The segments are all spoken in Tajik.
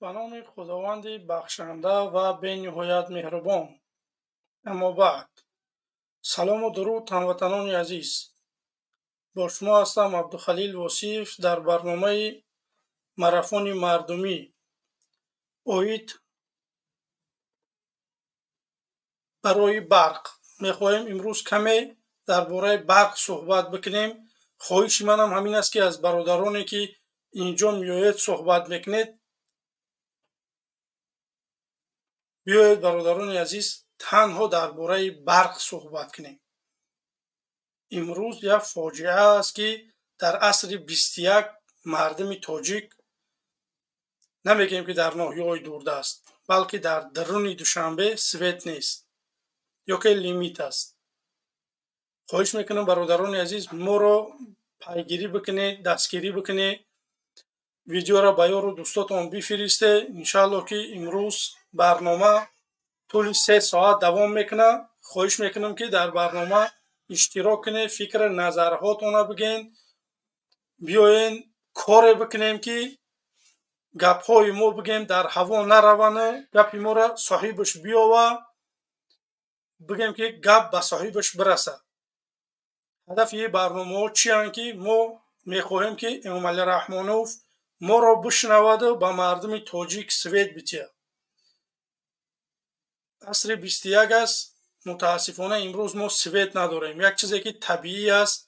Ба номи Худованди бахшанда ва бениҳоят меҳрубон. Аммо баъд, салому дуруд, ҳамватанони азиз. Бо шумо ҳастам Абдухалил Восиев дар барномаи марафони мардумӣ оид барои барқ. Мехоҳем имрӯз каме дар бораи барқ суҳбат бикунем. Хоҳиши манам ҳамин аст, ки аз бародароне, ки инҷо меоед, суҳбат мекунед, биёед, бародарони азиз, танҳо дар бораи барқ суҳбат кунем. Имрӯз як фоҷиа аст, ки дар асри 21 мардуми тоҷик, намегӯем, ки дар ноҳияҳои дурдаст, балки дар даруни Душанбе свет нест ё ки лимит аст. Хоҳиш мекунам, бародарони азиз, моро пайгирӣ бикунед, дастгирӣ бикунед, видеоро ба ёру дӯстотон бифиристед. Иншааллоҳ, ки имрӯз барнома тӯли 3 соат давом мекунад. Хоҳиш мекунам, ки дар барнома иштирок кунед, фикри назарҳотонро бигӯед. Биёен, коре бикунем, ки гапҳои мо, бигӯем, дар ҳаво наравану гапи моро соҳибаш биёва, бигӯем, ки гап ба соҳибаш бирасад. Ҳадафи ин барномаҳо чиянд? Ки мо мехоҳем, ки Эмомалӣ Раҳмонов моро бишнаваду ба мардуми тоҷик свет битиҳад. Асри 21 аст, мутаассифона, имрӯз мо свет надорем. Як чизе, ки табиӣ аст,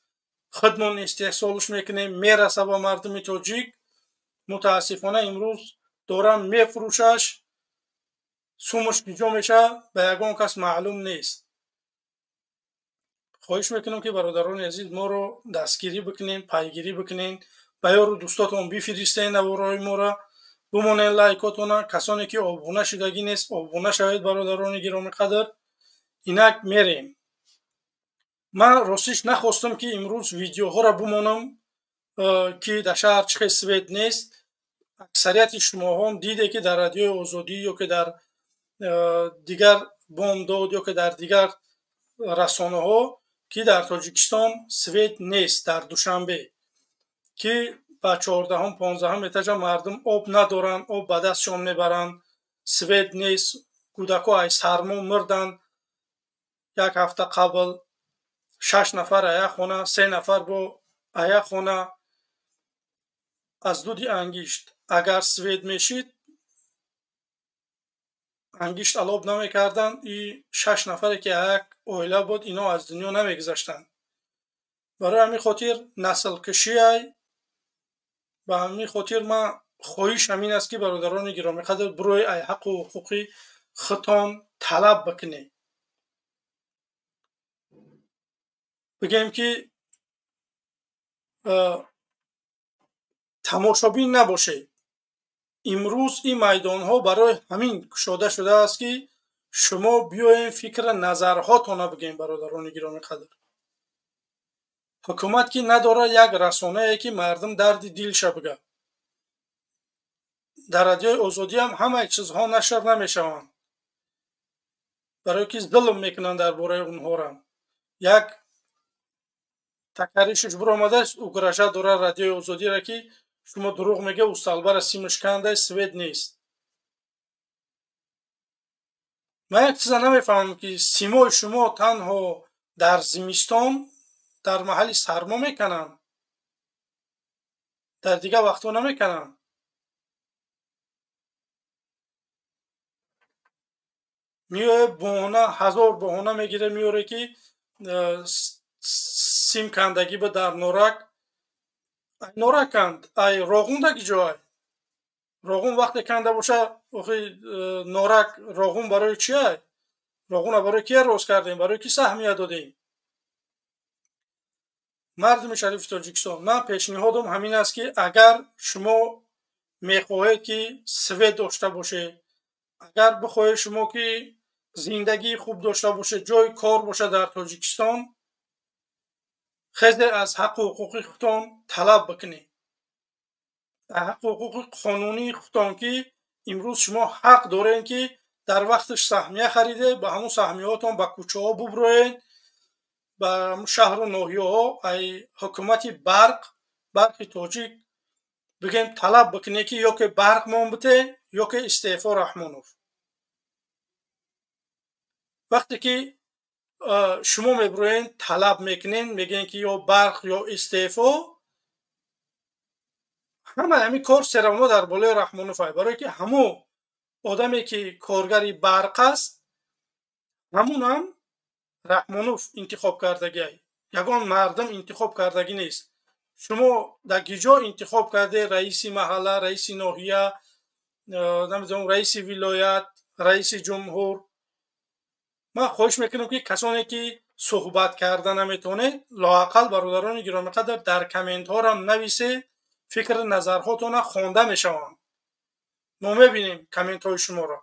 худмон истеҳсолш мекунем, мераса ба мардуми тоҷик. Мутаассифона, имрӯз дорам мефурӯшаш, сумаш киҷо мешавад, ба ягон кас маълум нест. Хоҳиш мекунам, ки, бародарони азиз, моро дастгирӣ бикунем, пайгирӣ бикунем, ба ёру дӯстотон бифиристед наворои моро, бимонед лайкотона. Касоне, ки обуна шудагӣ нест, обуна шавед, бародарони гиромиқадр. Инак мерем. Ман ростиш нахостам, ки имрӯз видеоҳоро бимонам, ки дар шаҳр чӣ хел свет нест. Аксарияти шумоҳом диде, ки дар Радиои Озодӣ ё ки дар дигар Бомдод ё ки дар дигар расонаҳо, ки дар Тоҷикистон свет нест, дар Душанбе, ки ба 14-ум, 15-ум этажа мардум об надоранд, об ба дастшон мебаранд, свет нест, кӯдако ай сармо мурданд. Як ҳафта қабл шаш нафар ая хона, се нафар бо ая хона аз дуди ангишт. Агар свет мешид, ангишт алоб намекарданд, и шаш нафаре, ки як оила буд, ино аз дунё намегузаштанд. Барои ҳамин хотир наслкушиай. Ба ҳамин хотир ман хоҳиш ҳамин аст, ки, бародарони гиромиқадр, бирои ай ҳаққу ҳуқуқи худтон талаб бикунед. Бигӯем, ки тамошобин набошед. Имрӯз ин майдонҳо барои ҳамин кушода шудааст, ки шумо биёем, фикри назарҳотонро бигӯем. Бародарони гиромиқадр, ҳукумат ки надорад як расонае, ки мардум дарди дилша бигӯяд. Дар Радиои Озодиам ҳамаи чизҳо нашр намешаванд, барое ки зулм мекунанд дар бораи онҳорам. Як такаришаш биромадааст, угрожать дорад Радиои Озодиро, ки шумо дурӯғ мегӯед, усталбара симаш канда, свет нест. Ман як чиза намефаҳмам, ки симои шумо танҳо дар зимистон, дар маҳалли сармо мекананд, дар дигар вақтҳо намекананд. Меояд, баҳона, ҳазор баҳона мегирад, меорад, ки сим кандагӣ ба дар Норак. Ай Норак канд, ай Роғун даги ҷой Роғун вақте канда боша, охи Норак, Роғун барои чи? Ай Роғуна барои кия рост кардем, барои ки саҳмия додем? Мардуми шарифи Тоҷикистон, ман пешниҳодам ҳамин аст, ки агар шумо мехоҳед, ки свет дошта бошед, агар бихоҳед шумо, ки зиндагии хуб дошта бошед, ҷои кор бошад дар Тоҷикистон, хеле аз ҳаққу ҳуқуқи худтон талаб бикунед, ҳаққу ҳуқуқи қонунии худтон, ки имрӯз шумо ҳақ доред, ки дар вақташ саҳмия хариде, ба ҳамун саҳмияҳотон ба кӯчаҳо буброед, ба шаҳру ноҳияҳо, ай ҳукумати барқи тоҷик Бигем, талаб бикунем, ки ё ки барқ мон бите, ё ки истеъфо Раҳмонов. Вақте ки шумо мебироен, талаб мекунен, мегӯен, ки ё барқ, ё истеъфо, ҳама ҳамин кор всё равно дар болои Раҳмонов ай, барое ки ҳамун одаме, ки коргари барқ аст, ҳамунам Раҳмонов интихоб кардагиай, ягон мардум интихоб кардагӣ нест. Шумо дар гиҷо интихоб карде раиси маҳалла, раиси ноҳия, намедонам, раиси вилоят, раиси ҷумҳур? Ман хоҳиш мекунам, ки касоне, ки суҳбат карда наметавонед, лоақал, бародарони гиромиқадр, дар комментҳорам нависед, фикру назарҳотона хонда мешаванд, мо мебинем комментҳои шуморо.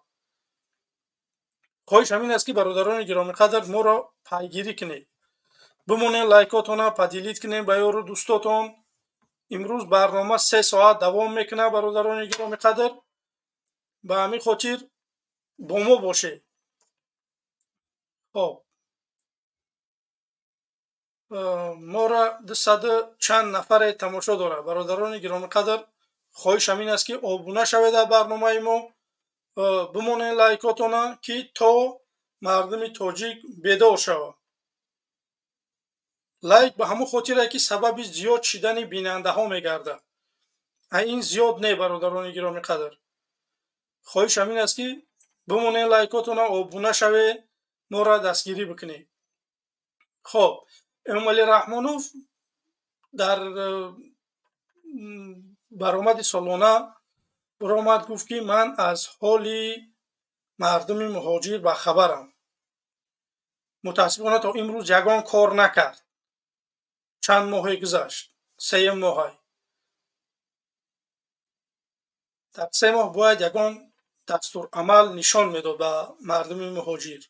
Хоҳиш ҳамин аст, ки, бародарони гиромиқадр, моро пайгирӣ кунед, бимонед, лайкотона поделить кунед ба ёру дӯстотон. Имрӯз барнома 3 соат давом мекунад, бародарони гиромиқадр, ба ҳамин хотир бо мо бошед. Хоб, моро дусаду чанд нафаре тамошо дорад. Бародарони гиромиқадр, хоҳиш ҳамин аст, ки обуна шавед дар барномаи мо, бимонед лайкотона, ки то мардуми тоҷик бедор шавад. Лайк ба ҳамон хотире, ки сабаби зиёд шидани бинандаҳо мегардад, а ин зиёд не. Бародарони гиромиқадр, хоҳиш ҳамин аст, ки бимонед лайкотона, обуна шавед, моро дастгирӣ бикунед. Хоб, Эмомалӣ Раҳмонов дар баромади солона баромад, гуфт, ки ман аз ҳоли мардуми муҳоҷир бахабарам. Мутаассифона, то имрӯз ягон кор накард. Чанд моҳе гузашт, сеюм моҳай. Дар 3 моҳ бояд ягон дастурамал нишон медод ба мардуми муҳоҷир.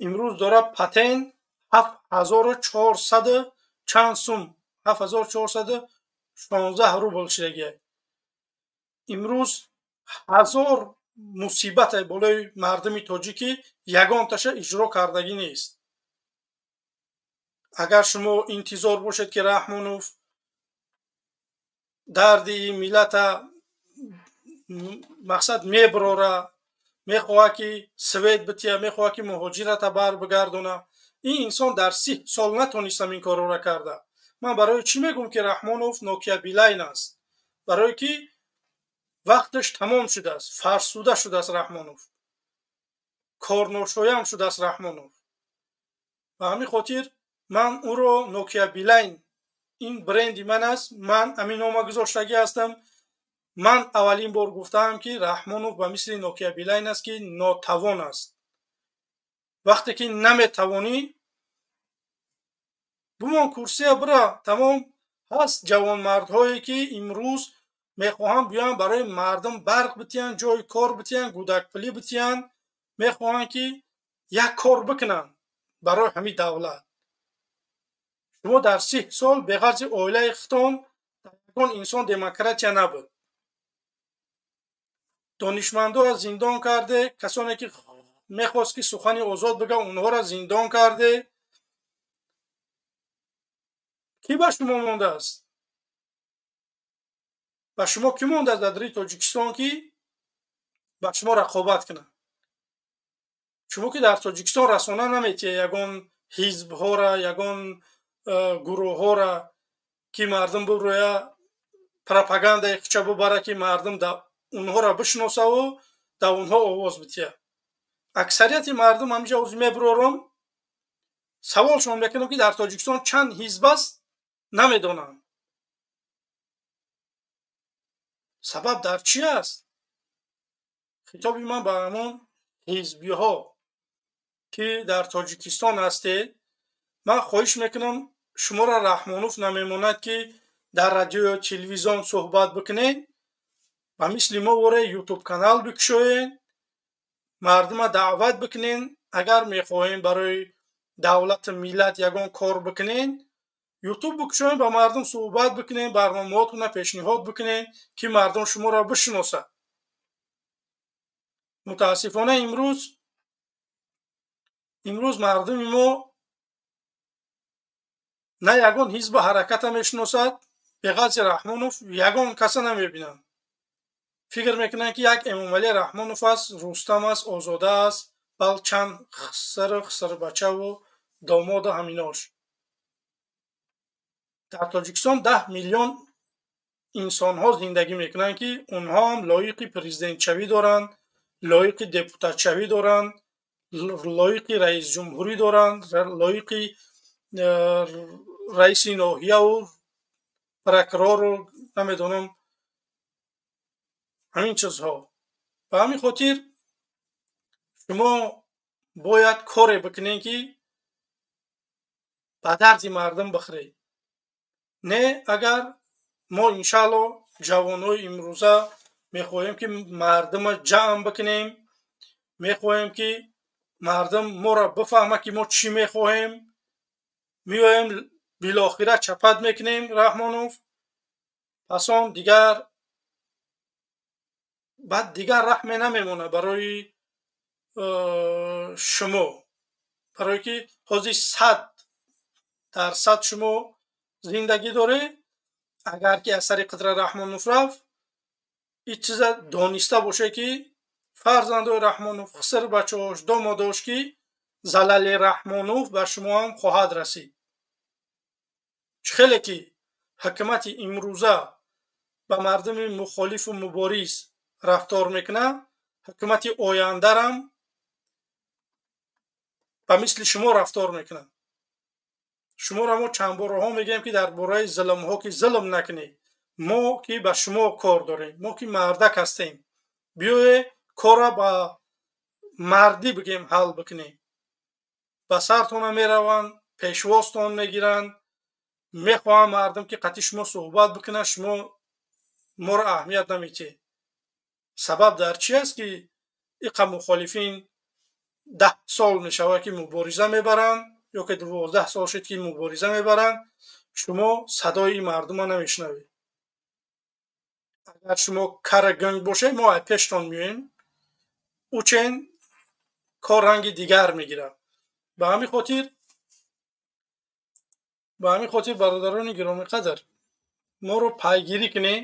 Имрӯз дора патент 7400 чанд сум, 7416 рубл шидагия. Имрӯз ҳазор мусибате болои мардуми тоҷикӣ, ягонташа иҷро кардагӣ нест. Агар шумо интизор бошед, ки Раҳмонов дарди миллата мақсад меброра, мехоҳад, ки свет бития, мехоҳад, ки муҳоҷирата бар бигардона, ин инсон дар 30 сол натонистам ин корро карда. Ман барои чӣ мегӯм, ки Раҳмонов Нокия Билайн аст? Барое ки вақташ тамом шудааст, фарсуда шудааст Раҳмонов, корношоям шудааст Раҳмонов. Ба ҳамин хотир ман ӯро Нокия Билайн, ин бренди ман аст, ман ҳамин нома гузоштагӣ ҳастам. Ман аввалин бор гуфтаам, ки Раҳмонов ба мисли Нокия Билайн аст, ки нотавон аст. Вақте ки наметавонӣ, бумон курсия, бира, тамом. Ҳаст ҷавонмардҳое, ки имрӯз мехоҳанд биёянд, барои мардум барқ битиҳанд, ҷои кор битиҳанд, гудакпулӣ битиҳанд, мехоҳанд, ки як кор бикунанд барои ҳамин давлат. Шумо дар 30 сол беғарзи оилаи худтон ягон инсон демократия набуд. Донишмандоро зиндон карде, касоне ки мехост, ки сухани озод бигӯяд, онҳоро зиндон карде. Кӣ ба шумо мондааст? Ба шумо кӣ мондааст дар дари Тоҷикистон, ки ба шумо рақобат кунад? Шумо ки дар Тоҷикистон расона наметиҳед ягон ҳизбҳора, ягон гурӯҳҳора, ки мардум бирӯя, пропагандаи худша бубара, ки мардум онҳоро бишносаву дар онҳо овоз битиҳад. Аксарияти мардум ҳаминҷа ози мебурорам, саволшон мекунам, ки дар Тоҷикистон чанд ҳизб аст, намедонанд. Сабаб дар чӣ аст? Хитоби ман ба ҳамон ҳизбиҳо, ки дар Тоҷикистон ҳастед: ман хоҳиш мекунам, шуморо Раҳмонов намемонад, ки дар радио, телевизион суҳбат бикунед. Ба мисли мо воре Ютуб канал бикушоед, мардума даъват бикунед. Агар мехоҳем барои давлату миллат ягон кор бикунед, Ютуб бикушоед, ба мардум суҳбат бикунед, барномаҳотонро пешниҳод бикунед, ки мардум шуморо бишиносад. Мутаассифона, имрӯз мардуми мо на ягон ҳизбу ҳараката мешиносад. Беғарзи Раҳмонов ягон каса намебинанд. Фикр мекунанд, ки як Эмомалӣ Раҳмонов аст, Рустам аст, Озода аст, бал чанд хисару хисарбачаву домоду ҳаминош. Дар Тоҷикистон 10 миллион инсонҳо зиндагӣ мекунанд, ки онҳо ҳам лоиқи президентшавӣ доранд, лоиқи депутатшавӣ доранд, лоиқи раисҷумҳурӣ доранд, лоиқи раиси ноҳияву прокурору намедонам ҳамин чизҳо. Ба ҳамин хотир шумо бояд коре бикунед, ки ба дарди мардум бихӯред. Не, агар мо иншаалло ҷавонҳои имрӯза мехоҳем, ки мардума ҷамъ бикунем, мехоҳем, ки мардум моро бифаҳмад, ки мо чӣ мехоҳем, меоем билохира чапат мекунем Раҳмонов, пас он дигар баъд дигар раҳме намемонад барои шумо, барое ки ҳозир 100% шумо зиндагӣ доред. Агар ки аз сари қудрат Раҳмонов рафт, ин чиза дониста боше, ки фарзандои Раҳмонов, хисарбачаҳош, домодош, ки залали Раҳмонов ба шумо ҳам хоҳад расид. Чӣ хеле ки ҳукумати имрӯза ба мардуми мухолифу мубориз рафтор мекунад, ҳукумати ояндарам ба мисли шумо рафтор мекунад. Шуморо мо чанд борҳо мегӯем, ки дар бораи зулмҳо ки зулм накунед, мо ки ба шумо кор дорем, мо ки мардак ҳастем, биёед корро ба мардӣ бигем ҳал бикунем. Ба сартона мераванд, пешвозтон мегиранд, мехоҳанд мардум ки қатъи шумо суҳбат бикунанд, шумо моро аҳамият намедиҳед. Сабаб дар чи аст, ки иқа мухолифин 10 сол мешавад, ки мубориза мебаранд, ё ки 12 сол шуд, ки мубориза мебаранд, шумо садои мардума намешунавед. Агар шумо кара гунг бошед, мо аз пештон меоем, учен кор ранги дигар мегирад. Ба ҳамин хотир бародарони гиромиқадр, моро пайгирӣ кунед.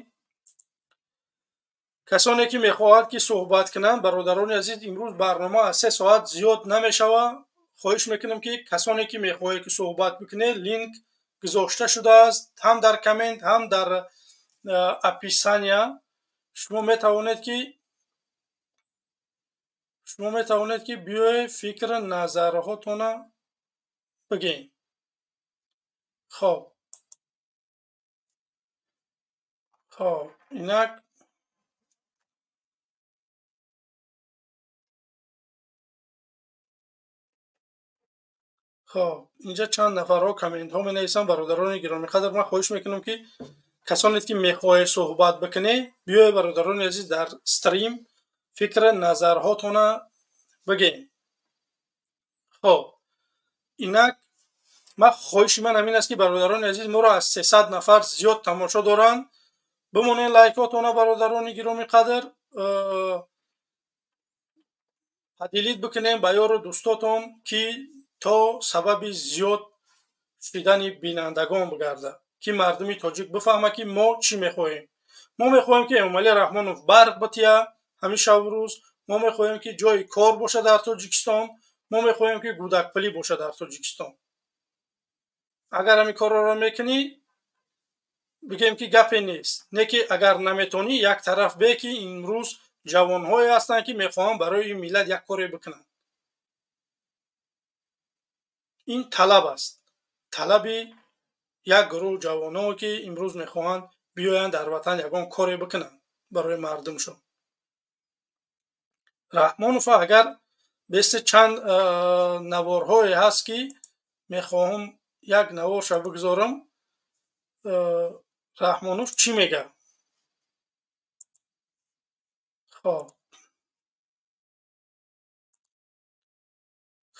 Касоне ки мехоҳад ки суҳбат кунанд, бародарони азиз, имрӯз барнома аз 3 соат зиёд намешавад. Хоҳиш мекунам, ки касоне ки мехоҳед ки суҳбат бикунед, линк гузошта шудааст ҳам дар коммент, ҳам дар описания. Шумо метавонед ки биёед фикр назарҳотона бигӯед. Хоб, инак хоб, инҷа чанд нафарҳо комментҳо менависанд. Бародарони гиромиқадр, ман хоҳиш мекунам, ки касоне ки мехоҳед суҳбат бикунед, биёед бародарони азиз дар стрим фикр назарҳотона бигӯед. Хоб, инак ман хоҳиши ман ҳамин аст, ки бародарони азиз моро аз 300 нафар зиёд тамошо доранд. Бимонед лайкотона бародарони гиромиқадр, поделить бикунем ба ёру дӯстотон, ки то сабаби зиёд шудани бинандагон бигардад, ки мардуми тоҷик бифаҳмад, ки мо чӣ мехоҳем. Мо мехоҳем, ки Эмомалӣ Раҳмонов барқ бития ҳамин шабу рӯз, мо мехоҳем, ки ҷои кор бошад дар Тоҷикистон, мо мехоҳем, ки гӯдакпулӣ бошад дар Тоҷикистон. Агар ҳамин корро мекунӣ, бигем ки гапе нест. Не ки агар наметонӣ, як тараф бе, ки имрӯз ҷавонҳое ҳастанд, ки мехоҳанд барои ин миллат як коре бикунанд. Ин талаб аст, талаби як гурӯҳ ҷавонҳо, ки имрӯз мехоҳанд биёянд дар ватан ягон коре бикунанд барои мардумшон. Раҳмонов агар бести чанд наворҳое ҳаст, ки мехоҳам як наворша бигузорам, Раҳмонов чӣ мегӯяд? Хоб,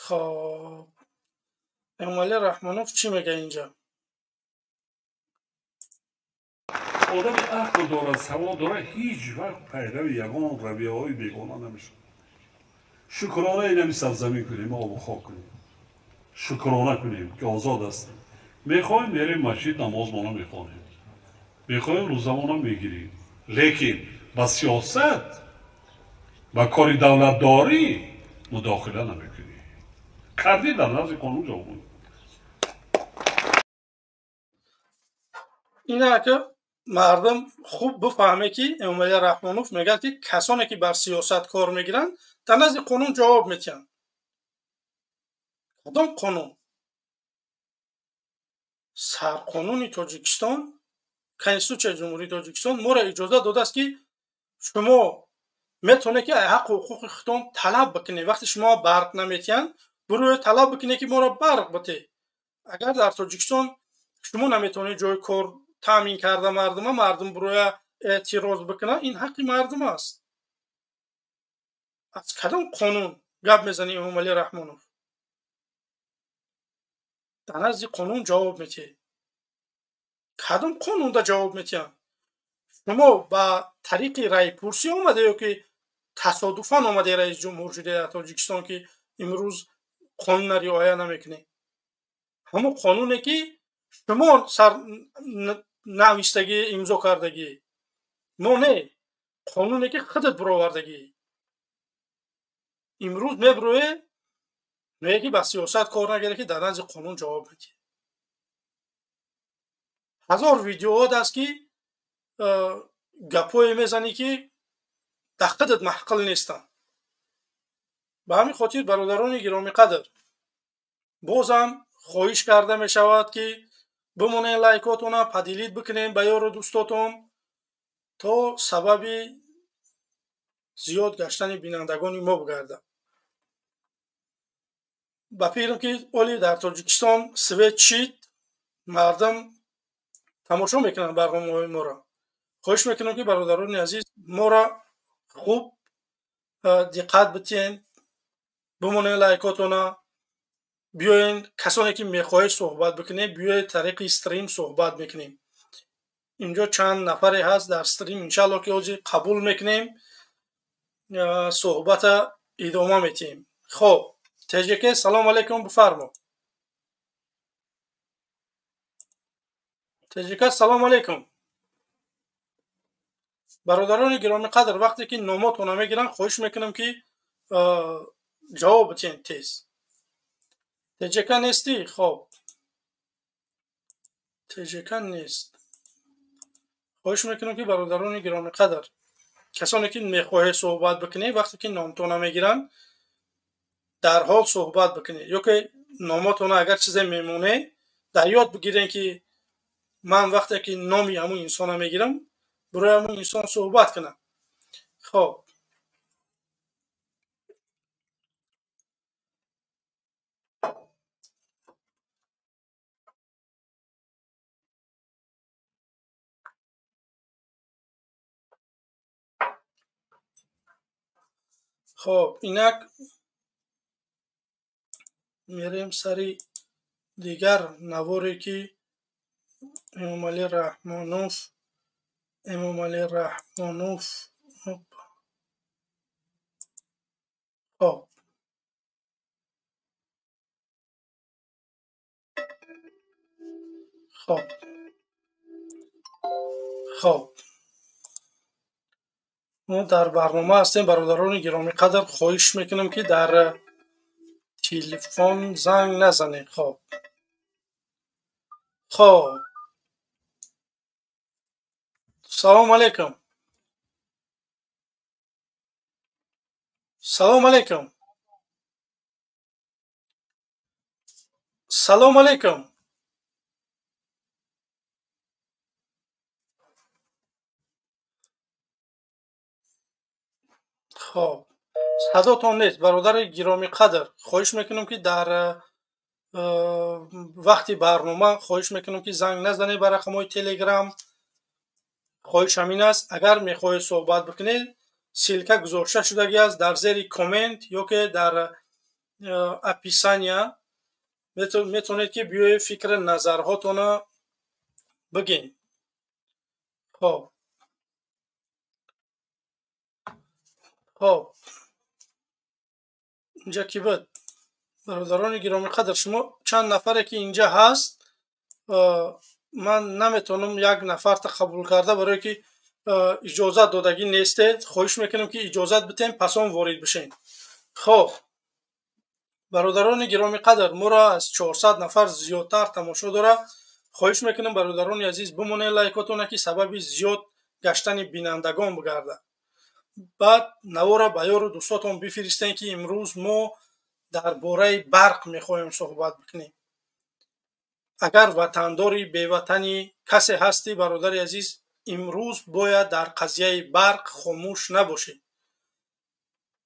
хоб, Эмомалӣ Раҳмонов чӣ мегӯяд инҷа? Одами ақл дорад, савод дорад, ҳеҷ вақт пайрави ягон равияҳои бегона намешавад. Шукрона инами сарзамин кунем, обу хок кунем, шукрона кунем, ки озод ҳастем. Мехоҳем, мерем масҷид, намозмона мехонем. Мехоҳем рӯзамонам мегирем. Лекин ба сиёсат, ба кори давлатдорӣ мудохила намекунӣ. Кардӣ дар назди қонун ҷавоб медиҳӣ. Инака мардум хуб бифаҳме, ки Эмомалӣ Раҳмонов мегӯяд, ки касоне ки бар сиёсат кор мегиранд, дар назди қонун ҷавоб медиҳанд. Кадом қонун? Сарқонуни Тоҷикистон, Конститутсияи Ҷумҳурии Тоҷикистон моро иҷоза додааст, ки шумо метавонед, ки ҳаққу ҳуқуқи худтон талаб бикунед. Вақте шумо барқ наметиҳанд, бурӯя талаб бикунед, ки моро барқ бите. Агар дар Тоҷикистон шумо наметавонед ҷои кор таъмин карда мардума, мардум бурӯя эътироз бикунад, ин ҳаққи мардум аст. Аз кадом қонун гап мезанӣ, Эмомалӣ Раҳмонов? Дар назди қонун ҷавоб медиҳед. Кадом қонунда ҷавоб медиҳанд? Шумо ба тариқи райпурсӣ омада ё ки тасодуфан омаде раис ҷумҳур шуда дар Тоҷикистон, ки имрӯз қонунро риоя намекунед? Ҳамон қонуне ки шумо сар навиштагӣ, имзо кардагӣ, мо не, қонуне ки худат баровардагӣ. Имрӯз мебурӯе, мегӯе ки ба сиёсат кор нагирад, ки дар назди қонун ҷавоб медиҳед. Ҳазор видеоот аст, ки гапҳое мезанӣ, ки дар худат маҳқил нестанд. Ба ҳамин хотир, бародарони гиромиқадр, бозам хоҳиш карда мешавад, ки бимонед, лайкотона поделить бикунем ба ёру дӯстотон, то сабаби зиёд гаштани бинандагони мо бигардад. Ба фикрам, ки оли дар Тоҷикистон свет шид, мардум тамошо мекунанд барномаҳои моро. Хоҳиш мекунам, ки бародарони азиз моро хуб диққат битиҳен, бимонед лайкотона, биёен касоне ки мехоҳед суҳбат бикунед, биёед тариқи стрим суҳбат мекунем. Инҷо чанд нафаре ҳаст дар стрим, иншаалло ки ҳозир қабул мекунем, суҳбата идома медиҳем. Хоб, ТЖК, салом алейкум, бифармо. ТЖК, салом алейкум. Бародарони гиромиқадр, вақте ки номотона мегиранд, хоҳиш мекунам, ки ҷавоб бидиҳед тез. ТЖК нестӣ? Хоб, ТЖК нест. Хоҳиш мекунам, ки бародарони гиромиқадр, касоне ки мехоҳед суҳбат бикунед, вақте ки номтона мегиранд, дарҳол суҳбат бикунед, ё ки номотона агар чизе мемонед, дар ёд бигиред, ки ман вақте ки номи ҳамун инсона мегирам, барои ҳамун инсон суҳбат кунам. Хоб, хоб, инак мерем сари дигар наворе, ки Эмомалӣ Раҳмонов, Эмомалӣ Раҳмонов. Хоб, хоб, хоб, мо дар барнома ҳастем, бародарони гиромиқадр. Хоҳиш мекунам, ки дар телефон занг назанед. Хоб, хоб, салом алейкум, салом алейкум, салом алейкум. Хоб, садотон нест, бародари гиромиқадр. Хоҳиш мекунам, ки дар вақти барнома, хоҳиш мекунам, ки занг назанед ба рақамҳои телеграм. Хоҳиш ҳамин аст, агар мехоҳед суҳбат бикунед, ссылка гузошта шудагӣ аст дар зери коммент ё ки дар описания. Метавонед, ки биёед, фикри назарҳотона бигӯед. Хоб, хоб, инҷа ки буд, бародарони гиромиқадр, шумо чанд нафаре ки инҷа ҳаст. Ман наметавонам як нафарта қабул карда, барое ки иҷозат додагӣ нестед. Хоҳиш мекунам, ки иҷозат битем, пас он ворид бишем. Хоб, бародарони гиромӣ қадр, моро аз 400 нафар зиёдтар тамошо дорад. Хоҳиш мекунам, бародарони азиз, бимонед лайкотона, ки сабаби зиёд гаштани бинандагон бигардад. Баъд навора ба ёру дӯстотон бифиристем, ки имрӯз мо дар бораи барқ мехоҳем суҳбат бикунем. Агар ватандори беватани касе ҳастӣ, бародари азиз, имрӯз бояд дар қазияи барқ хомӯш набошед.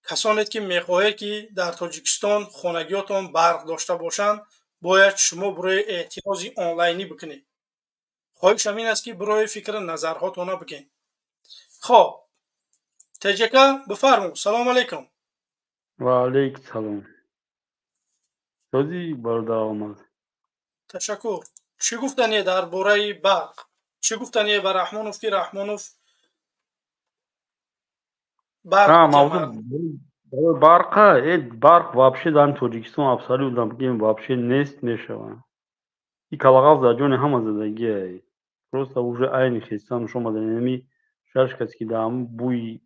Касоне ки мехоҳед, ки дар Тоҷикистон хонагиётон барқ дошта бошанд, бояд шумо барои эътирози онлайнӣ бикунед. Хоҳишам ин аст, ки барои фикри назарҳотона бигӯед. Хоб, ТЖК, бифармо, салому алайкум. Ва алайкум салом. Созӣ, бародар Алмаз? Ташаккур. Чӣ гуфтание дар бораи барқ? Чӣ гуфтание ба Раҳмонов, ки Раҳмонов барқ? Мавзӯъ барқа. Барқ вообще дар Тоҷикистон абсолютно бигем, вообще нест мешавад. И калағаз дар ҷони ҳама задагиай. Просто уже айни хестан омадан, ами шаш кас ки дар ҳамн бӯи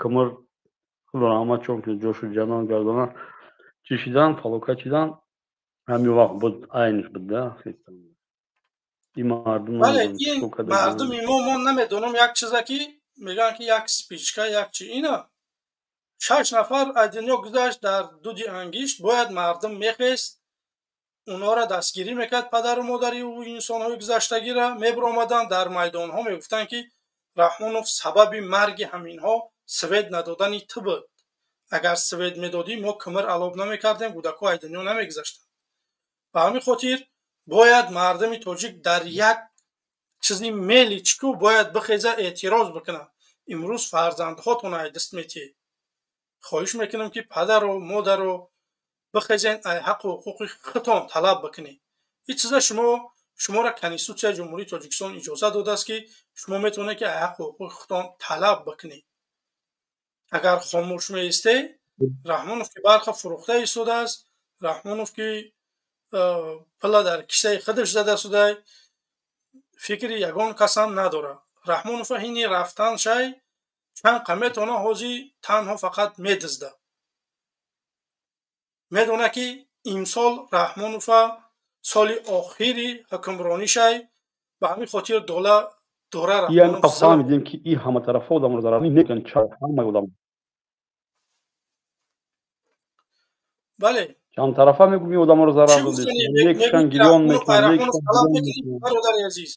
кимир, худо раҳмат, чон ки ҷошу ҷанон гардона, чишидан, фалокат шидан, ҳамин вақт буд, айниш буд да хестан. И мардум Бале, ин мардуми мо намедонам, як чиза ки мегӯянд, ки як спичка, як чи, ина шаш нафар аз дунё гузашт дар дуди ангишт. Бояд мардум мехест, онҳоро дастгирӣ мекард, падару модари ӯ инсонҳои гузаштагиро мебиромаданд дар майдонҳо, мегуфтанд, ки Раҳмонов, сабаби марги ҳаминҳо свет надодани ту буд. Агар свет медодӣ, мо кимир алоб намекардем, кӯдакҳо аз дунё намегузаштанд. Ба ҳамин хотир бояд мардуми тоҷик дар як чизи меличку бояд бихеза, эътироз бикунад. Имрӯз фарзандҳотон ай даст метиҳед. Хоҳиш мекунам, ки падару модару бихезен, ай ҳаққу ҳуқуқи худтон талаб бикунед. Ин чиза шуморо Конститутсияи Ҷумҳурии Тоҷикистон иҷозат додааст, ки шумо метавонед, ки ай ҳаққу ҳуқуқи худтон талаб бикунед. Агар хомӯш меистед, Раҳмонов ки барқа фурӯхта истодааст, Раҳмонов ки пула дар кисаи худаш зада шуда, фикри ягон касам надорад. Раҳмонова ҳини рафтан шай чанд қа метавона, ҳозир танҳо фақат медизда. Медона, ки имсол Раҳмонова соли охири ҳукмронишай, ба ҳамин хотир дола дора. Фаҳмидем, ки и ҳаматарафа одамро зарар мекунад, ҳамаи одам. Бале. Чандтарафа мегӯм, ин одамро зарар мекушанд, гирён мекунанд. Бародари азиз,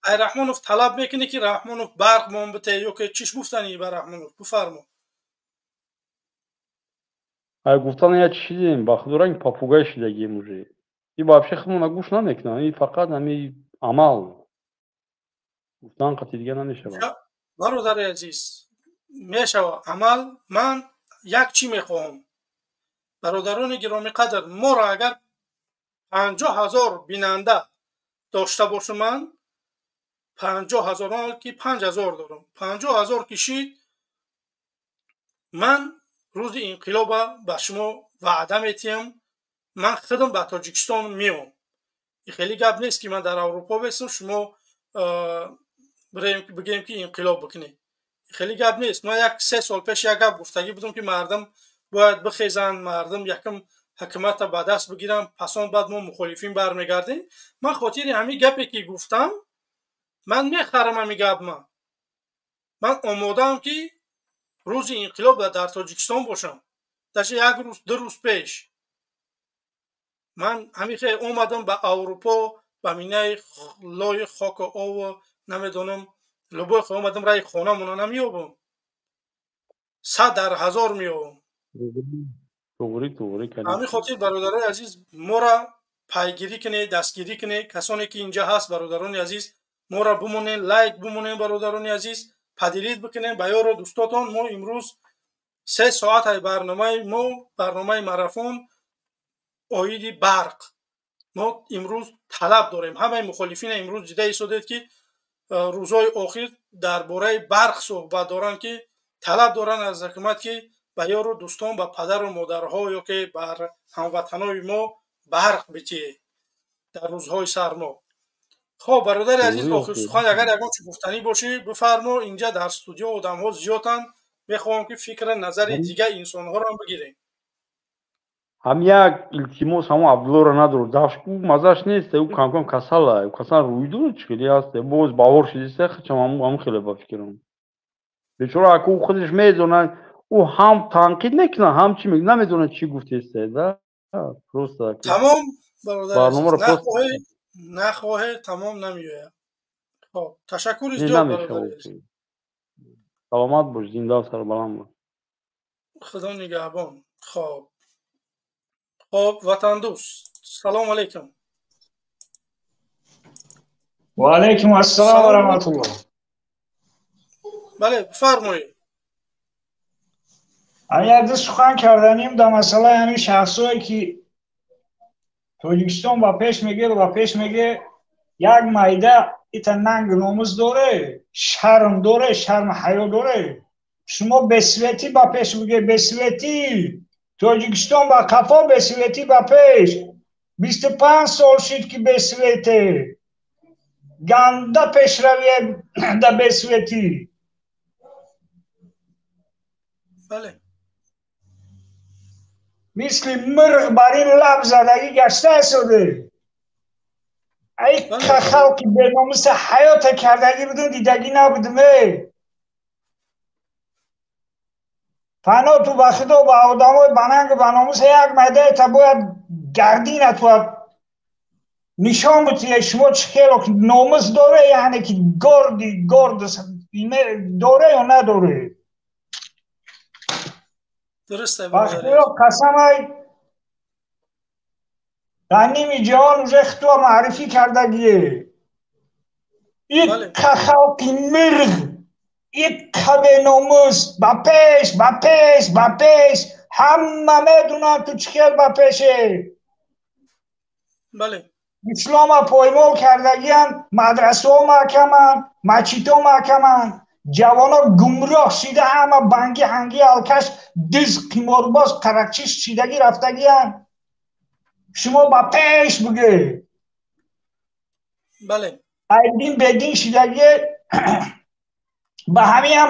ай Раҳмонов талаб мекунӣ, ки Раҳмонов барқ мон бите, ё ки чиш гуфтанӣ ба Раҳмонов, бифармо. Ай гуфтан як чизем, ба худо, ранг попугай шидагием уже. И вообще худмона гӯш намекунанд, и фақат ҳами амал. Гуфтан қати дига намешавад. Бародари азиз, мешава амал. Ман як чӣ мехоҳам, бародарони гиромиқадр, моро агар 50 000 бинанда дошта бошам, ман 50 000, ки 5000 дорам, 50 000 кишид, ман рӯзи инқилоба ба шумо ваъда метиҳам, ман худам ба Тоҷикистон меом. Хеле гап нест, ки ман дар Аврупо бестам, шумо бигӯем, ки инқилоб бикунед. Хеле гап нест. Ман як 3 сол пеш як гап гуфтагӣ будам, ки мардум бояд бихезанд, мардум якум ҳукуматро ба даст бигиранд, пас он баъд мо мухолифин бармегардем. Ман хотири ҳамин гапе ки гуфтам, ман мехарам ҳамин гапма. Ман омодаам, ки рӯзи инқилоб дар Тоҷикистон бошам, даже як рӯз, 2 рӯз пеш. Ман ҳамин хел омадам ба Аврупо, ба минаи лои хоку ову намедонам, любой хел омадам, раи хонамона намеёбам, сад дар ҳазор меёбам. Туғри, туғри. Ҳамин хотир, бародарои азиз, моро пайгирӣ кунед, дастгирӣ кунед. Касоне ки инҷа ҳаст, бародарони азиз, моро бимонед, лайк бимонед, бародарони азиз, поделить бикунед ба ёру дӯстотон. Мо имрӯз 3 соат барномаи мо, барномаи марафон оиди барқ. Мо имрӯз талаб дорем. Ҳамаи мухолифина имрӯз дида истодед, ки рӯзҳои охир дар бораи барқ суҳбат доранд, ки талаб доранд аз ҳукумат, ки ба ёру дӯстон, ба падару модарҳо ё ки бар ҳамватанои мо барқ битиҳед дар рӯзҳои сармо. Хоб, бародари азиз, охир сухан, агар ягон чӣ гуфтанӣ бошӣ, бифармо. Инҷа дар студио одамҳо зиёданд, мехоҳам ки фикри назари дигар инсонҳоро ҳам бигирем. Ҳам як илтимос, ҳамон Абдуллоро надор, дафш, ӯ маззаш нест, ӯ камкам касала, ӯ касал рӯй дорад, чӣ хеле ҳаст, боз баҳор шидиста, хичам ҳамун хеле ба фикрам. Бечора ака, ӯ худаш медонад, ӯ ҳам танқид мекунад, ҳам чӣ мекунад, намедонад чӣ гуфтеста, да? Просто тамом, бародар, нахоҳе тамом намеояд. Хоб, ташаккури зиёд, бародари. Саломат бош, зинда, сарбаланд бош. Худо нигаҳбон. Хоб, ватандӯст, салому алайкум. Ва алайкум ассалом ва раҳматуллоҳ. Бале, бифармоед. Як сухан карданим дар масъалаи ҳамин шахсое ки Тоҷикистон ба пеш меге, ба пеш меге, як майда ита нанг номус доре, шарм доре, шарм ҳаё доре. Шумо бесветӣ ба пеш меге, бесветӣ. Тоҷикистон ба қафо, бесветӣ ба пеш. 25 сол шид ки бесвете. Ганда пешравие да бесветӣ. Бале. Мисли мирғ бар ин лаб задагӣ гашта истоде. Ай халқи беномуса ҳаёта кардагӣ будум, дидагӣ набудуме. Пано ту ба худо, ба одамои бананг баномуса як майдаета бояд гардина туа нишон бутия, шумо чӣ хело номус доре, яъне ки горди горд доре ё надоре. Дуруст. Ба худо қасамай, дар ними ҷаҳон уже худо маърифӣ кардагие. Иққа халқи мирғ, иққа беномус, ба пеш, ба пеш, ба пеш, ҳама медонанд ту чӣ хел ба пеше. Бале. Ислома поймол кардагиянд, мадрасаҳо маҳкаманд, масҷидҳо маҳкаманд. Ҷавоно гумроҳ шида, ҳама банги ҳанги алкаш, диз, қиморбоз, қарақчӣ шидагӣ рафтагиянд. Шумо ба пеш буге. Бале. Айдин бедин шидагие, ба ҳамин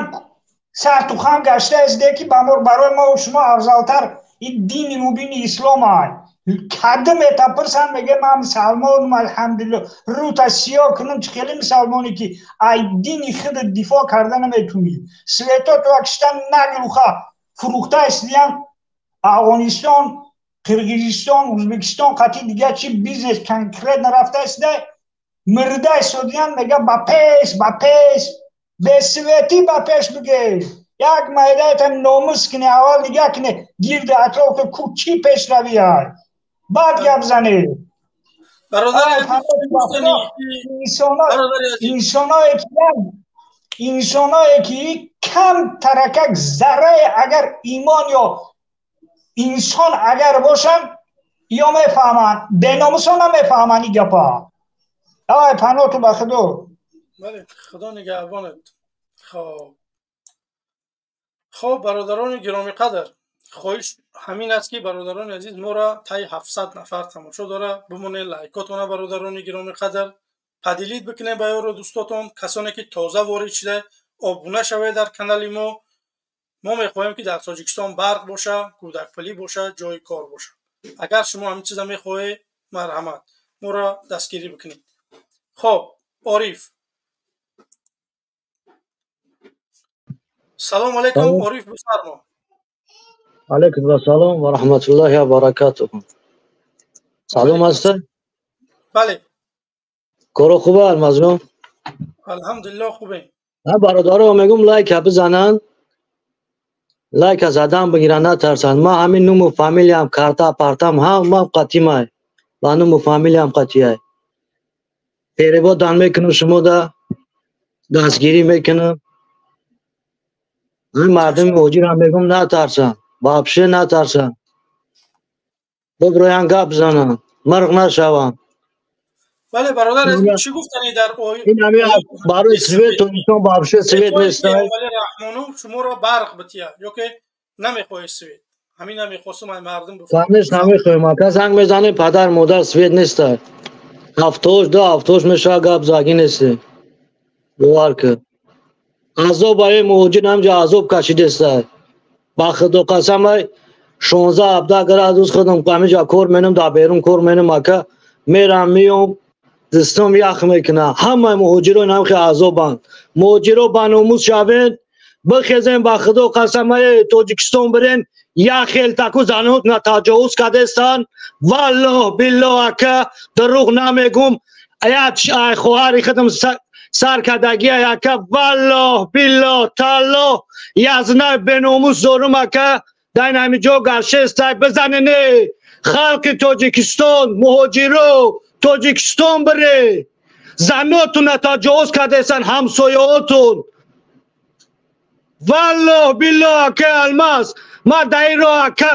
сар тухам гашта исте ки барои мо шумо афзалтар ин дини мубини ислом ай. Кадом метапурсанд, меге ман мусалмонам, алҳамдулилло. Рӯта сиёҳ кунам, чӣ хеле мусалмоне ки ай дини худат дифоъ карда наметунӣ. Свето туа киштан наглуха фурӯхта истиян Афғонистон, Қирғизистон, Ӯзбекистон қатъи дигар чи бизнес конкретно рафта иста, мирда истодиян, мега ба пеш, ба пеш, бесветӣ ба пеш биге. Як майдаета номус куне, аввал нигоҳ куне гирди атроф ку чӣ пешравиай, баъд гап зане. Инсоное ки кам таракак заррае агар имон ё инсон агар бошанд, ё мефаҳманд, беномусон намефаҳманд ин гапа. Ай паноту ба худо. Бале, худо нигаҳбонат. Хоб, бародарони гиромиқадр, хоҳиш ҳамин аст ки бародарони азиз моро таи 700 нафар тамошо дора, бимонед, лайкотона, бародарони гиромиқадр, поделить бикунед ба ёру дӯстотон, касоне ки тоза ворид шуда, обуна шавед дар канали мо. Мо мехоҳем ки дар Тоҷикистон барқ боша, кӯдакпулӣ боша, ҷои кор боша. Агар шумо ҳамин чиза мехоҳед, марҳамат, моро дастгирӣ бикунед. Хоб, Ориф, салом алейкум, Ориф, бифармо. Алейкум ассалом ва раҳматуллоҳи ва баракатуҳ. Салом аст? Бале. Коро хубе, Алмазҷон? Алҳамдулиллоҳ, хубе. Бародаро мегум, лайка бизананд, лайка задан бигиранд, натарсанд. Ман ҳамин нуму фамилиям, карта партам ҳамам қатимай, ба нуму фамилиям қатиай. Перевод дан мекунам, шумо да дастгирӣ мекунам. Ҳамин мардуми муҳоҷирам мегум, натарсанд, вообще натарсанд, биброянд, гап зананд, мирғ нашаванд. Бале, бародар, чӣ гуфтанӣ дар ин ҳамин барои свет Тоҷикистон вообще свет нест. Раҳмонов шуморо барқ бития ё ки намехоҳед свет? Ҳамин намехостум ай мардум. Конечно, намехоҳем, ака. Занг мезанем, падар модар, свет нестай. 78 2 78 мешава гап заги нест. Бовар кун. Азоб ай муҳоҷир ҳамҷа азоб кашидеста. Ба худо қасам ай 16 17 градус худам ҳамиҷа кор менам, дар берун кор менам ака, мерам миём, дастам ях мекуна. Ҳамаи муҳоҷиро ҳамхе азобанд. Муҳоҷиро ба номус шавед, бихезен ба худо қасам ай Тоҷикистон бирен, як хел таку занотна таҷовуз кардестан. Валлоҳ биллоҳ ака, дурӯғ намегум. Як хоҳари худам сар кардагӣ ака, валлоҳ биллоҳ таллоҳ язнай беномус дорум ака. Дар ин ҳамин ҷо гаршестай бизанене халқи Тоҷикистон, муҳоҷиро Тоҷикистон бире. Занотуна таҷовуз кардестан ҳамсояотун. Валлоҳ биллоҳ ака Алмаз, ман дар ин роҳ ака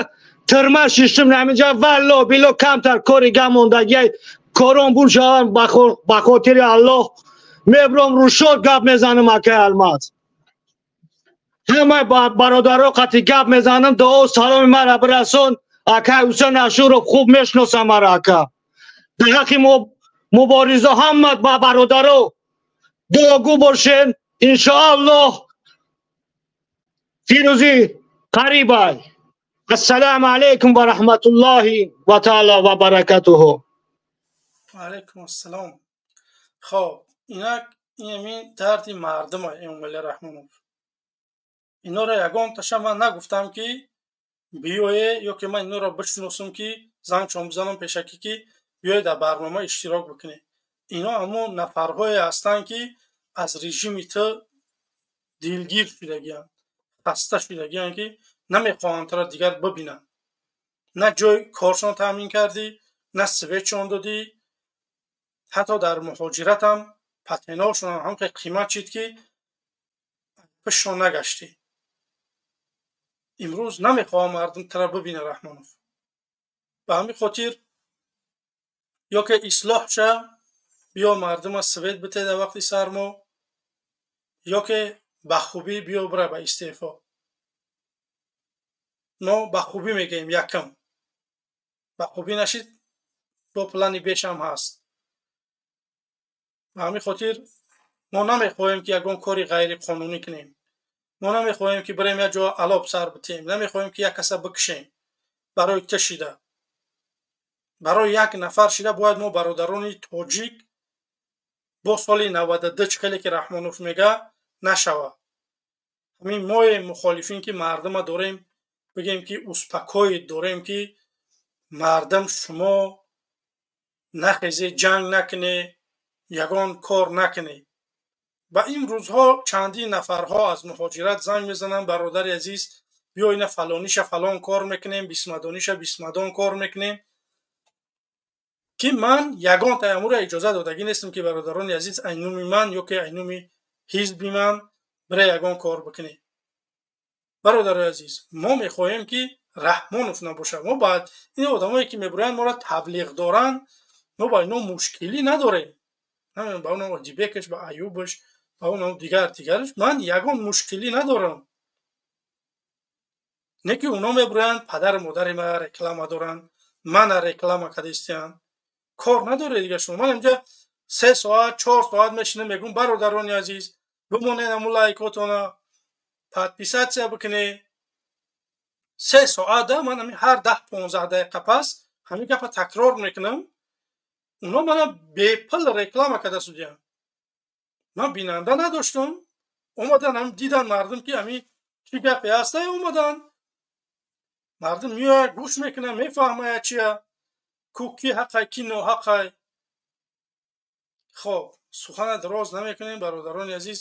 тирма шиштум ҳаминҷа. Валлоҳ биллоҳ камтар кори гам мондагӣ корон бул шаванд, ба хотири Аллоҳ мебром рӯшод гап мезанам ака Алмаз. Ҳамаи бародаро қати гап мезанам, дуо саломи мара бирасон. Ака Ҳусен Ашуров хуб мешиносам мара ака. Дар ҳаққи мубориза ҳама ба бародаро дуогӯ бошен, иншоаллоҳ фирӯзӣ қарибай. Ассалому алайкум ва раҳматуллоҳи ва таъала ва баракатуҳу. Ва алайкум ассалом. Хоб, инак инами дарди мардума Эмомалӣ Раҳмонов. Инора ягон таша ман нагуфтам ки биёе, ё ки ман инора бишиносам ки занг чон бизанам пешакӣ ки биёе дар барнома иштирок бикунед. Ино ҳамон нафарҳое ҳастанд ки аз режими ту дилгир шудагианд, хаста шудагианд ки намехоҳанд туро дигар бибинанд. На ҷой коршон таъмин кардӣ, на светшон додӣ, ҳатто дар муҳоҷиратам патеношонам ҳам хеле қимат шид ки пишшон нагаштӣ. Имрӯз намехоҳам мардум туро бибина Раҳмонов. Ба ҳамин хотир ё ки ислоҳ ша, биё мардума свет бите дар вақти сармо, ё ки ба хубӣ биё бира ба истеъфо. Мо ба хубӣ мегӯем якум. Ба хубӣ нашид, бо плани бешам ҳаст. Ба ҳамин хотир мо намехоҳем ки ягон кори ғайриқонунӣ кунем. Мо намехоҳем ки бирем як ҷо алоб сар битем, намехоҳем ки як каса бикушем барои ту шида. Барои як нафар шида бояд мо бародарони тоҷик бо соли 92 чӣ хеле ки Раҳмонов мега нашава. Ҳамин мое мухолифин ки мардума дорем, бигем ки успокоит дорем ки мардум шумо нахезе, ҷанг накуне, ягон кор накуне. Ба ин рӯзҳо чандин нафарҳо аз муҳоҷират занг мезананд: бародари азиз, биё ина фалониша фалон кор мекунем, бисмадониша бисмадон кор мекунем, ки ман ягон таямура иҷоза додагӣ нестам ки бародарони азиз айнуми ман ё ки айнуми ҳизби ман бире ягон кор бикунем. Бародарои азиз, мо мехоҳем ки Раҳмонов набошад. Мо баъд ин одамое ки мебуранд моро таблиғ доранд, мо ба ино мушкилӣ надорем. Ба он Одибекаш, ба Аюбаш, ба он дигар дигараш ман ягон мушкилӣ надорам. Не ки оно мебуранд падару модари мара реклама доранд, мана реклама кардистиянд. Кор надоре дига шумо. Ман инҷа 3 соат, 4 соат мешинам, мегӯм бародарони азиз, бимонед ҳамун лайкотона, подписатсия бикунед. 3 соата ман ҳамин ҳар 10-15 дақиқа пас ҳамин гапа такрор мекунам. Оно мана бепул реклама карда судиянд. Ман бинанда надоштам. Омадан ҳам дидан мардум ки ҳамин чӣ гапе ҳаста, омадан. Мардум меояд, гӯш мекунад, мефаҳмаяд чия, ку ки ҳақай, ки ноҳақай. Хоб, сухана дароз намекунем бародарони азиз,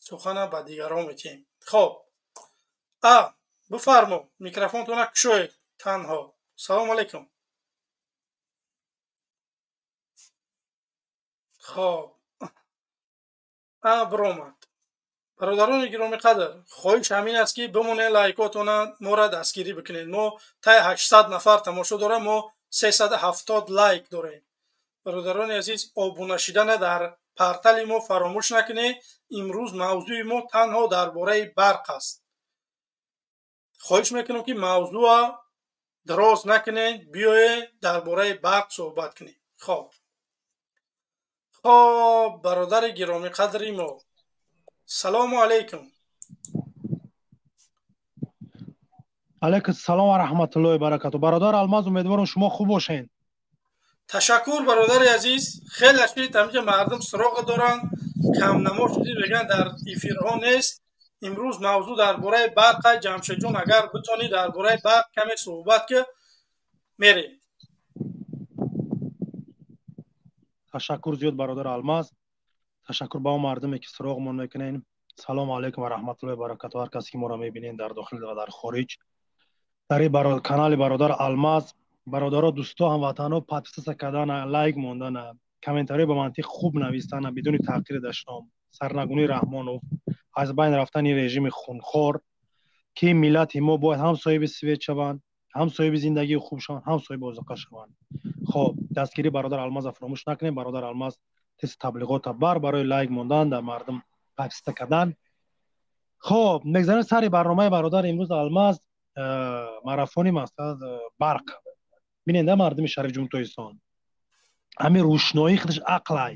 сухана ба дигарон метиҳем. Хоб, бифармо, микрофонтона кушоед танҳо. Салому алайкум. Хоб, биромад. Бародарони гиромӣ қадр, хоҳиш ҳамин аст ки бимонед лайкотона моро дастгирӣ бикунед. Мо таи 800 нафар тамошо дорем, мо 370 лайк дорем. Бародарони азиз, обуна шидана дар портали мо фаромӯш накунед. Имрӯз мавзӯи мо танҳо дар бораи барқ аст. Хоҳиш мекунам ки мавзӯа дароз накунед, биёед дар бораи барқ суҳбат кунем. Хоб. Хоб, бародари гиромиқадри мо, салому алайкум. Алайкум салом ва раҳматуллоҳи баракату. Бародар Алмаз, умедворам шумо хуб бошед. Ташаккур, бародари азиз. Хеле шид, ҳамҷа мардум суроға доранд, камнамо шудӣ, мегӯянд дар эфирҳо нест. Имрӯз мавзӯъ дар бораи барқ. Ҷамшедҷон, агар битонӣ дар бораи барқ каме суҳбат ки мерем. Ташаккур зиёд, бародар Алмаз. Ташаккур ба он мардуме ки суроғмон мекунен. Салому алайкум ва раҳматуллоҳи баракату ҳар касе ки моро мебинен дар дохил ва дар хориҷ. Дар ин канали бародар Алмаз, бародаро, дӯсто, ҳамватанҳо, подписаться кардана, лайк мондана, комментариҳо ба мантиқ хуб навистана, бидуни таъқири дашном, сарнагунии Раҳмонов, аз байн рафтани режими хунхор, ки миллати мо бояд ҳам соҳиби свет шаванд, ҳам соҳиби зиндагии хуб шаванд, ҳам соҳиби озуқа шаванд. Хоб, дастгирии бародар Алмаза фаромӯш накунем. Бародар Алмаз тез таблиғота бар барои лайк мондан, дар мардум подписаться кардан. Хоб, мегзарем сари барномаи бародар имрӯз Алмаз, марафони масъала барқ. Бинед, мардуми шариф ҷумҳурии Тоҷикистон, ҳамин рӯшноӣ худаш ақлай.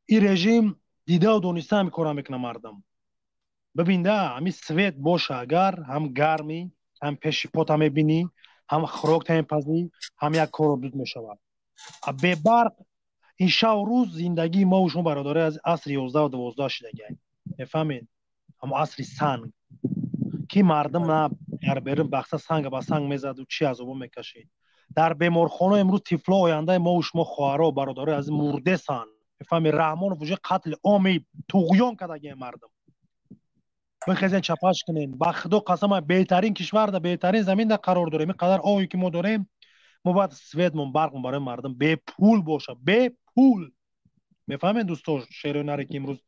Ин режим дидаву дониста ҳамин кора мекунад мардум. Бибинда, ҳамин свет боша, агар ҳам гармӣ, ҳам пеши пота мебинӣ, ҳам хӯрокта мепазӣ, ҳам як корро дуд мешавад. Бебарқ ин шаву рӯз зиндагии мову шумо, бародари, аз асри 11-12 шидагиай. Мефаҳмед? Ҳамо асри санг ки мардум на дар берун бахса санга ба санг мезаду чӣ азобо мекашид. Дар беморхона имрӯз тифло, ояндаи мову шумо, хоҳаро, бародарои азиз, мурдесанд. Мефаҳмед? Раҳмонов уже қатли оми туғён кардагиай мардум. Бихезен, чапаш кунен. Ба худо қасам, беҳтарин кишварда, беҳтарин заминда қарор дорем. Ин қадар ове ки мо дорем, мо бояд светмон, барқмон барои мардум бепул боша, бепул. Мефаҳмед, дӯсто, шерои наре ки имрӯз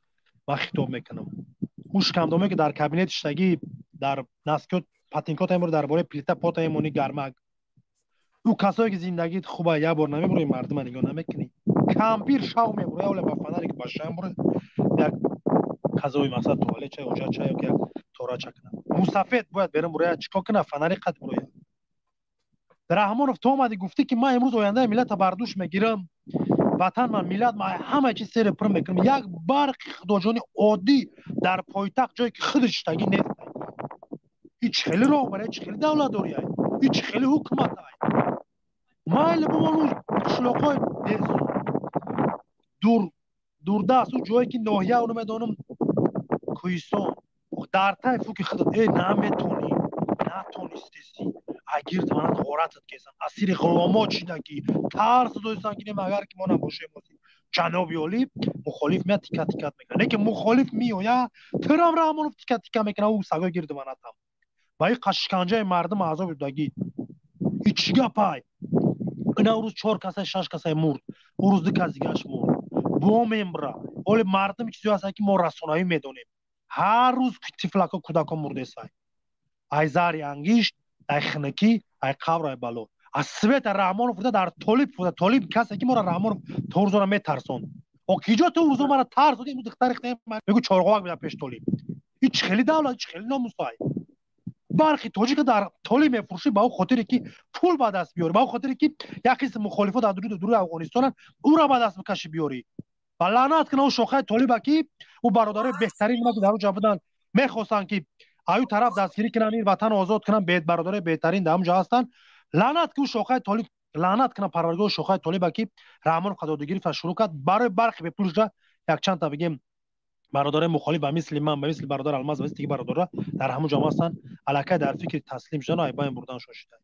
ман хитоб мекунам, ӯ шикамдоме ки дар кабинет иштагӣ, дар наскиёт патинкота имрӯз дар бораи плита пота эмонӣ гармак, ӯ касое ки зиндагит хуба, як бор намебурои, мардума нигоҳ намекунӣ. Кампир шав мебурои, оле ба фонаре ки ба шам бурои, як қазои мақсад туалет чай, оҷа чай ё як торача кунад. Мусафед бояд берун бурояд, чикор кунад, фонари қад бурояд. Раҳмонов, ту омадӣ гуфтӣ ки ман имрӯз ояндаи миллата бар дӯш мегирам, ватан ман, миллат ман, ҳама чиз сери пур мекунам. Як барқи худоҷони оддӣ дар пойтахт, ҷое ки худаш иштагӣ нест. Ҳеҷ хеле роҳбарӣ, ҳеҷ хеле давлатдорӣ, ҳеҷ хеле ҳукумат. Майли бумон қишлоқҳои дур дурдаст, ӯ ҷое ки ноҳия намедонам, кӯҳистон, дар тай фуки худат э наметонӣ, натонистеси, агирд манат ғоратат кесан, асири ғуломо шидагӣ, тарс доистан ки агар ки мо набошем, ҷаноби олӣ мухолиф меяд, тика тикат мекунад. Лекин мухолиф меояд, тирам Раҳмонов тика тика мекунад, ӯ сагои гирди манатам. Ва ин шиканҷаи мардум азоби дудагӣ. Ин чӣ гапай? Ина рӯз чор касай, шаш касай мурд, ӯ рӯз ду кас дигаш мурд. Бо мембра. Оли мардум чизе ҳастанд ки мо расонаӣ медонем. Ҳар рӯз тифлако, кӯдако мурдесай. Ай заҳри ангишт, ай хинакӣ, ай қабр, ай бало. Аз света Раҳмонов фурда дар Толиб фурда. Толиб касе ки моро Раҳмонов то рӯзора метарсонд. О киҷо ту рӯзо мара тарсоди, имрӯз духтари мегӯ чорғовак меда пеш Толиб. Ҳеҷ хеле давлат, ҳеҷ хеле номусай. Барқи тоҷика дар Толиб мефурӯшӣ ба ӯ хотире ки пул ба даст биёрӣ, ба ӯ хотире ки як қисм мухолифо дар дуруди дуруи Афғонистонанд, ӯро ба даст бикашӣ биёрӣ. Ва лаънат кунад ӯ шохаи Толиба ки ӯ бародарои беҳтарин ки дар он ҷо буданд, мехостанд ки аю тараф дастгирӣ кунанд, ин ватанро озод кунанд, бародарои беҳтарин дар он ҷо ҳастанд. Лаънат ки ӯ шохаи Толиб, лаънат кунад парвардигор шохаи Толиба ки Раҳмонов қадодагирифта шурӯъ кард барои барқи бепул шуда якчанд та бигем бародарои мухолиф ба мисли ман, ба мисли бародар Алмаз, ба мисли диги бародаро дар ҳамон ҷо ҳастанд, аллакай дар фикри таслим шудан, айбайн бурдан шошида.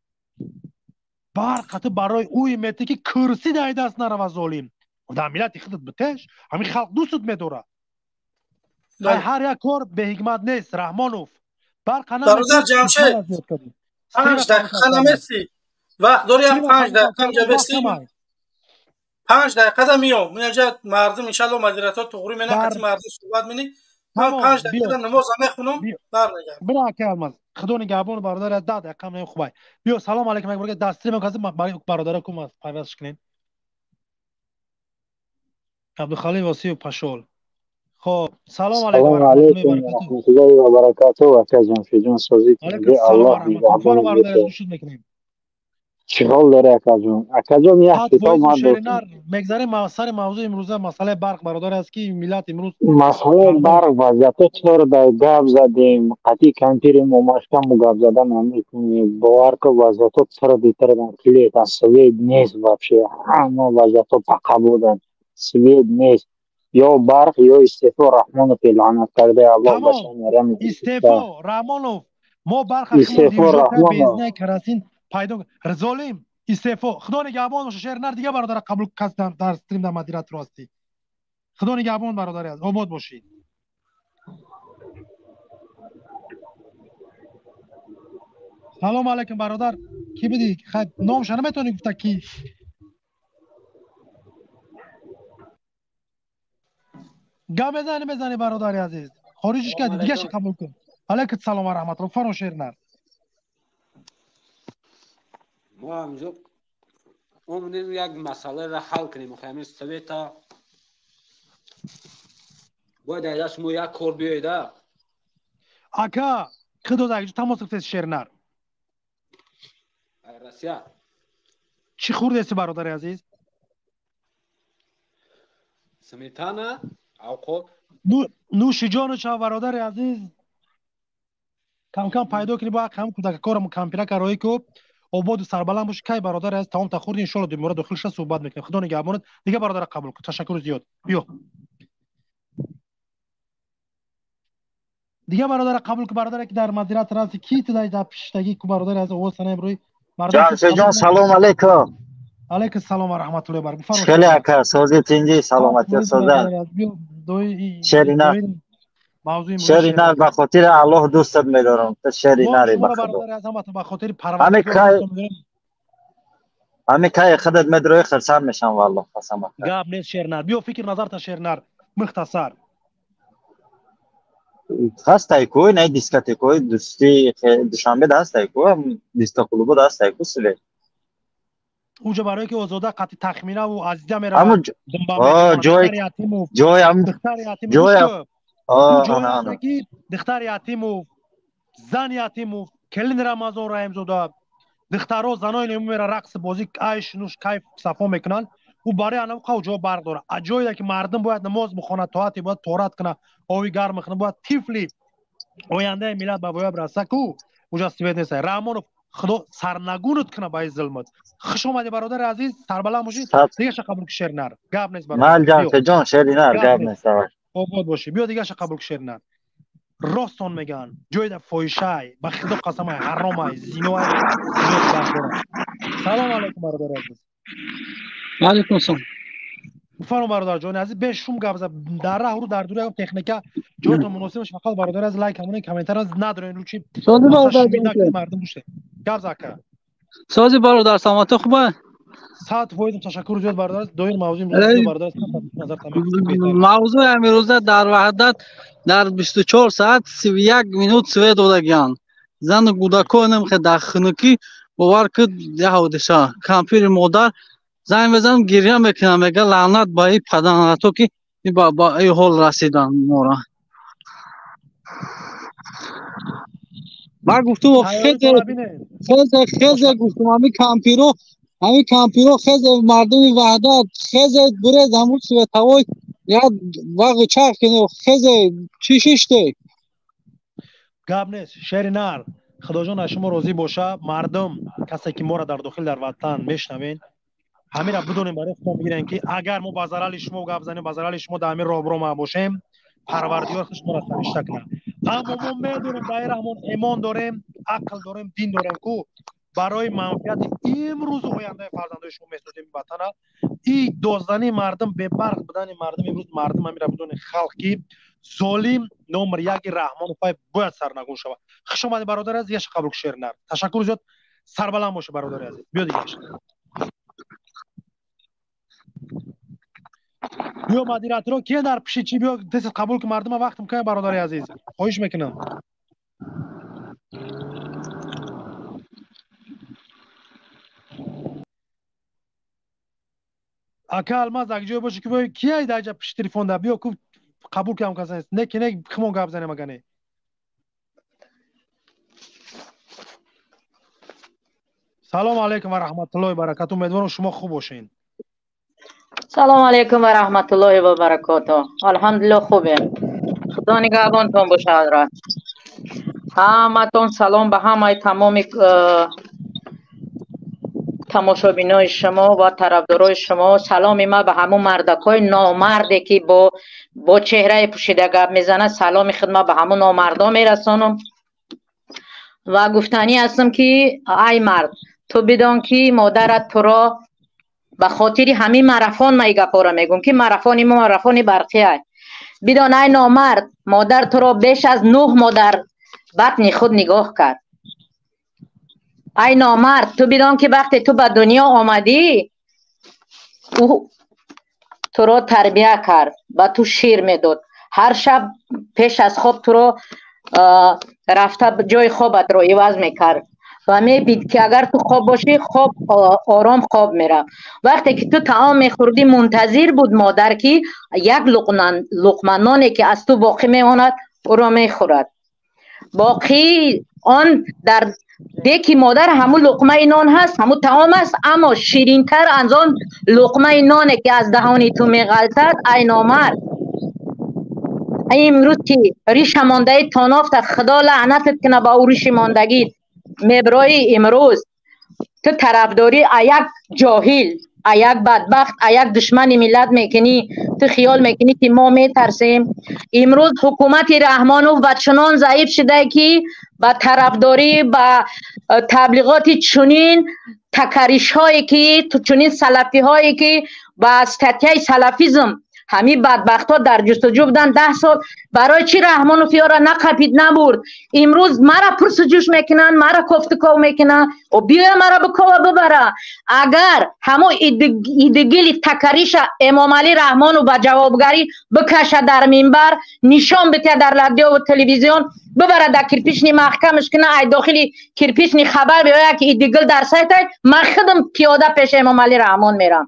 Барқати барои ӯ метӣ ки курсӣ дар даст нарава золим. Дар миллати худат битеш, ҳамин халқ дӯстат медорад. Ҳар як кор беҳикмат нест, Раҳмонов. Барқа бародар Ҷамшед, 5 дақиқа наместӣ? Вақт дори, ям 5 дақиқа инҷа бестӣ? 5 дақиқада миём инҷа, мардум иншалло модератор туғрӣ мена, қати мардум суҳбат менӣ. Ман 5 дақиқада намоза мехунам, бармегардам. Бира, ака Алмаз, худо нигаҳбон, бародар, 10 дақиқа меем, хубай. Биё, салом алейкум, як бор дастгирӣ мекунам, бародаро кум пайвастш кунем. Абдухалим Восиев пашол. Хоб, салом алейкум ва раҳматуллоҳи ва баракатуҳ, ака Ҷамшидҷон, созид. Аллоҳ. Чӣ ҳол дорӣ, акаҷон? Акаҷон, як китоб ман доштам. Мегзарем сари мавзӯи имрӯза, масъалаи барқ, бародар, аст ки миллат имрӯз масъалаи барқ вазъиятҳо чор дар гап задем, қатъи компютерим омашкаму гап задан наметавонем. Бовар кун, вазъиятҳо чаро битардан клета, свет нест вообще. Ҳама вазъиятҳо пақа будан. Свет нест. Ё барқ, ё истеъфо Раҳмонов лаънат кардаи Аллоҳ ба шани рами. Истеъфо Раҳмонов. Мо барқ истеъфо Раҳмонов. Керосин пайдо золим истеъфо. Худо нигаҳбон боша, шернар. Дига бародара қабул кас дар стрим дар модератор ҳастӣ. Худо нигаҳбон, бародари аз обод бошед. Салом алайкум, бародар, кӣ будӣ? Хай, номша наметавонӣ гуфта ки гап мезанӣ, мезанӣ, бародари азиз, хориҷиш кардӣ, дигаша қабул кун. Алайкум салом ва раҳматулло, фаро шернар. Мо ҳаминҷо омадем як масъаларо ҳал кунем. Ҳамин совета бояд айда шумо як кор биёеда. Ака, худо дар тамос гирифтеси, шернар? Россия. Чӣ хӯрдеси, бародари азиз? Сметана, авқот. Нӯши ҷону шав, бародари азиз, камкам пайдо кунӣ, бо ҳам кӯдакакорам кампирака роҳӣ ку, ободу сарбаланд бошӣ. Кай, бародари азиз, таом та хӯрди, иншоалло дубора дохил ша, суҳбат мекунем. Худо нигаҳбонат. Дига бародара қабул кун. Ташаккури зиёд. Биё, дига бародара қабул кун, бародаре ки дар модератор ҳасти, ки ту дар пиштагӣ ку, бародари азиз, овоз санаем рӯи. Ҷамшедҷон, салом алейкум. Алейкум салом ва раҳматуллоҳи баракатуҳ. Хеле ака, сози, тинҷӣ, саломатӣ, соза. Шерина, шерина, ба хотири Аллоҳ дӯстат медорам. Ту шеринари, ба худо. Ба хотири ҳами кай худат медрои, хурсанд мешам, валлоҳ қасам. Гап нест, шернар. Биё, фикр назарта, шернар, мухтасар. Ҳастай ку, най дискотекои дӯстӣ Душанбе ҳастай ку, дискоклубо ҳастай ку, свет. Уҷа барое ки озода қати тахминаву азиза меравад. Ҷой ҷой ки духтари ятиму, зани ятиму, келин Рамазон Раҳимзода, духтаро, занои мера рақси бозӣ, айш нуш, кайф сафо мекунанд. Ӯ барои анав қав ҷо барқ дорад. А ҷое ки мардум бояд намоз бихонад, тоати бояд торат кунад, ови гарм бихонад, бояд тифли ояндаи миллат ба бояд раса ку, уҷа свет нест. Раҳмонов, худо сарнагунат кунад ба ин зулмат. Хуш омадӣ, бародари азиз, сарбаланд бошӣ. Дигаша қабул ки, шернар. Гап нест, бародар. Мал ҷамшедҷон, шеринар, гап нест. Обод бошӣ. Биё, дигаша қабул ки, шернар. Ростон мегӯянд, ҷойда фоҳишай, ба худо қасамай, ҳаромай, зиноай. Салом алайкум, бародари азиз. Алайкум салом. Бифармо, бародар ҷони азиз, бешум гап зад. Дар раҳ ру дар дури ягон техника ҷоятон муносиб бошад, фақат бародари азиз, лайк ҳамонед, комментар надорен, лучи мардум бошед. Гап зад, ака. Сози, бародар, саломатӣ хуба? 100%. Ташаккур зиёд, бародар. Доир мавзӯи имрӯза, бародар, назар. Мавзӯи имрӯза: дар Ваҳдат дар 24 соат 31 минут свет додагианд. Зану кӯдаконам дар хунукӣ, бовар куд, як ҳодиса. Кампири модар занг мезанам, гиря мекунам, мега: «Лаънат ба и паданалато, ки ба ин ҳол расидан мора». Ман гуфтум, хезе, хезе, хезе, гуфтум, ҳами кампиро, ҳамин кампиро, хезе, мардуми Ваҳдат, хезе, бурез, ҳамун световой як вағи чарх кунед, хезе, чӣ шиште? Гап нест, шери нар. Худоҷон аз шумо розӣ боша. Мардум, касе ки моро дар дохил, дар ватан мешнавен, ҳамира бидонем, барои худмон бигирем, ки агар мо ба зарали шумо гап занем, ба зарали шумо дар ҳамин роҳбуро бошем, Парвардигор худ шуморо саришта кунад. Аммо мо медонем, ба ин эмон дорем, ақл дорем, дин дорем ку, барои манфиати имрӯзу ояндаи фарзандои шумо месозем ватана. И доздани мардум, бебарқ будани мардум имрӯз, мардум ҳамира бидонед, халқ, ки золим номер яки Раҳмоновай бояд сарнагун шавад. Хуш омадӣ, бародари азиз, яша қабул шернар. Ташаккур зиёд, сарбаланд боша, бародари азиз. Биё, дигаша. Биё, модераторо, кие дар пиши чи, биё, тез қабул ки, мардума вақтм кай, бародари азиз, хоҳиш мекунам. Ака Алмаз, ак ҷое боши ки кияй даҷа пиши телефонда, биё ку, қабул кам каса не ки не, химон гап занем, ага не. Салом алейкум ва раҳматуллоҳи ва баракату. Умедворам, шумо хуб бошед. Салом алейкум ва раҳматуллоҳи ва баракату. Алҳамдулиллоҳ, хубем. Худо нигаҳбонтон боша, ҳазрат. Ҳаматон салом ба ҳамаи тамоми тамошобинои шумо ва тарафдорои шумо. Саломи ма ба ҳамун мардакҳои номарде, ки бо чеҳраи пӯшида гап мезанад. Саломи худма ба ҳамун номардо мерасонам ва гуфтанӣ ҳастам, ки ай мард, ту бидон, ки модарат туро ба хотири ҳамин марафон, ма и гапҳоро мегӯм, ки марафони мо марафони барқӣ ай. Бидон, ай номард, модар туро беш аз 9 моҳ дар батни худ нигоҳ кард. Ай номард, ту бидон, ки вақте ту ба дунё омадӣ, ӯ туро тарбия кард, ба ту шир медод ҳар шаб пеш аз хоб, туро рафта ҷои хобатро иваз мекард ва мебид, ки агар ту хоб бошӣ, хоб ором хоб мерафт. Вақте ки ту таом мехӯрдӣ, мунтазир буд модар, ки як луқма ноне, ки аз ту боқӣ мемонад, ӯро мехӯрад. Боқии он дар деки модар ҳамун луқмаи нон ҳаст, ҳамун таом аст, аммо ширинтар аз он луқмаи ноне, ки аз даҳони ту меғалтад. Ай номард, имрӯз ки риша мондаи тонофта, Худо лаънатат куна ба ӯ риши мондагит, меброи имрӯз ту тарафдорӣ а як ҷоҳил, а як бадбахт, а як душмани миллат мекунӣ. Ту хиёл мекунӣ, ки мо метарсем? Имрӯз ҳукумати Раҳмонов ба чунон заиф шудае, ки ба тарафдорӣ, ба таблиғоти чунин такаришҳое, ки чунин салафиҳое, ки ба статья и салафизм ҳамин бадбахтҳо дар ҷустуҷӯ буданд 10 сол, барои чӣ Раҳмонов ёра нақапид, набурд? Имрӯз мара пурсуҷӯш мекунанд, мара кофтуков мекунанд. Биёя, мара бикова, бибара. Агар ҳамон идигили такариша Эмомалӣ Раҳмонов ба ҷавобгарӣ бикаша, дар минбар нишон бития, дар радиову телевизион бибара, дар кирпичный маҳкамаш куна, ай дохили кирпичный хабар биёя, ки идигил дар сайтай, ман худам пиёда пеши Эмомалӣ Раҳмон мерам.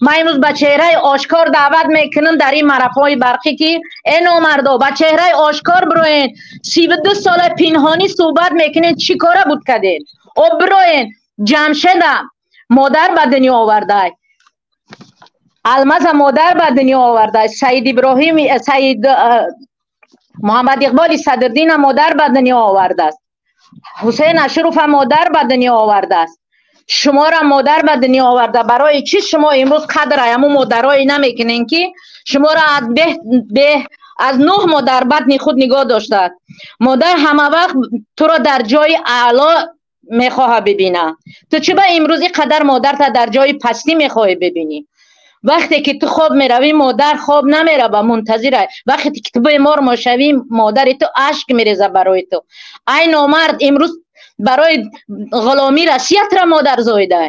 Ман имрӯз ба чеҳраи ошкор даъват мекунам дар ин марафонҳои барқӣ, ки э номардо, ба чеҳраи ошкор бироен. 32 сола пинҳонӣ суҳбат мекунед, чӣ кора буд кардед? О, бироен. Ҷамшеда модар ба дунё овардай, Алмаза модар ба дунё овардай, Саид Иброҳим, Саид Муҳаммад Иқболи Садрдина модар ба дунё овардааст, Ҳусейн Ашруфа модар ба дунё овардааст, шуморо модар ба дунё оварда. Барои чӣ шумо имрӯз қадр ҳамун модарое намекунен, ки шуморо аз беҳ аз 9 моҳ дар батни худ нигоҳ доштааст? Модар ҳама вақт туро дар ҷои аъло мехоҳа бибина. Ту чӣ ба имрӯз ин қадар модарта дар ҷои пастӣ мехоҳӣ бибинӣ? Вақте ки ту хоб меравӣ, модар хоб намерава, мунтазира. Вақте ки ту бемор мешавӣ, модари ту ашк мереза барои ту. Ай номард, имрӯз барои ғуломии Россиятра модар зоида.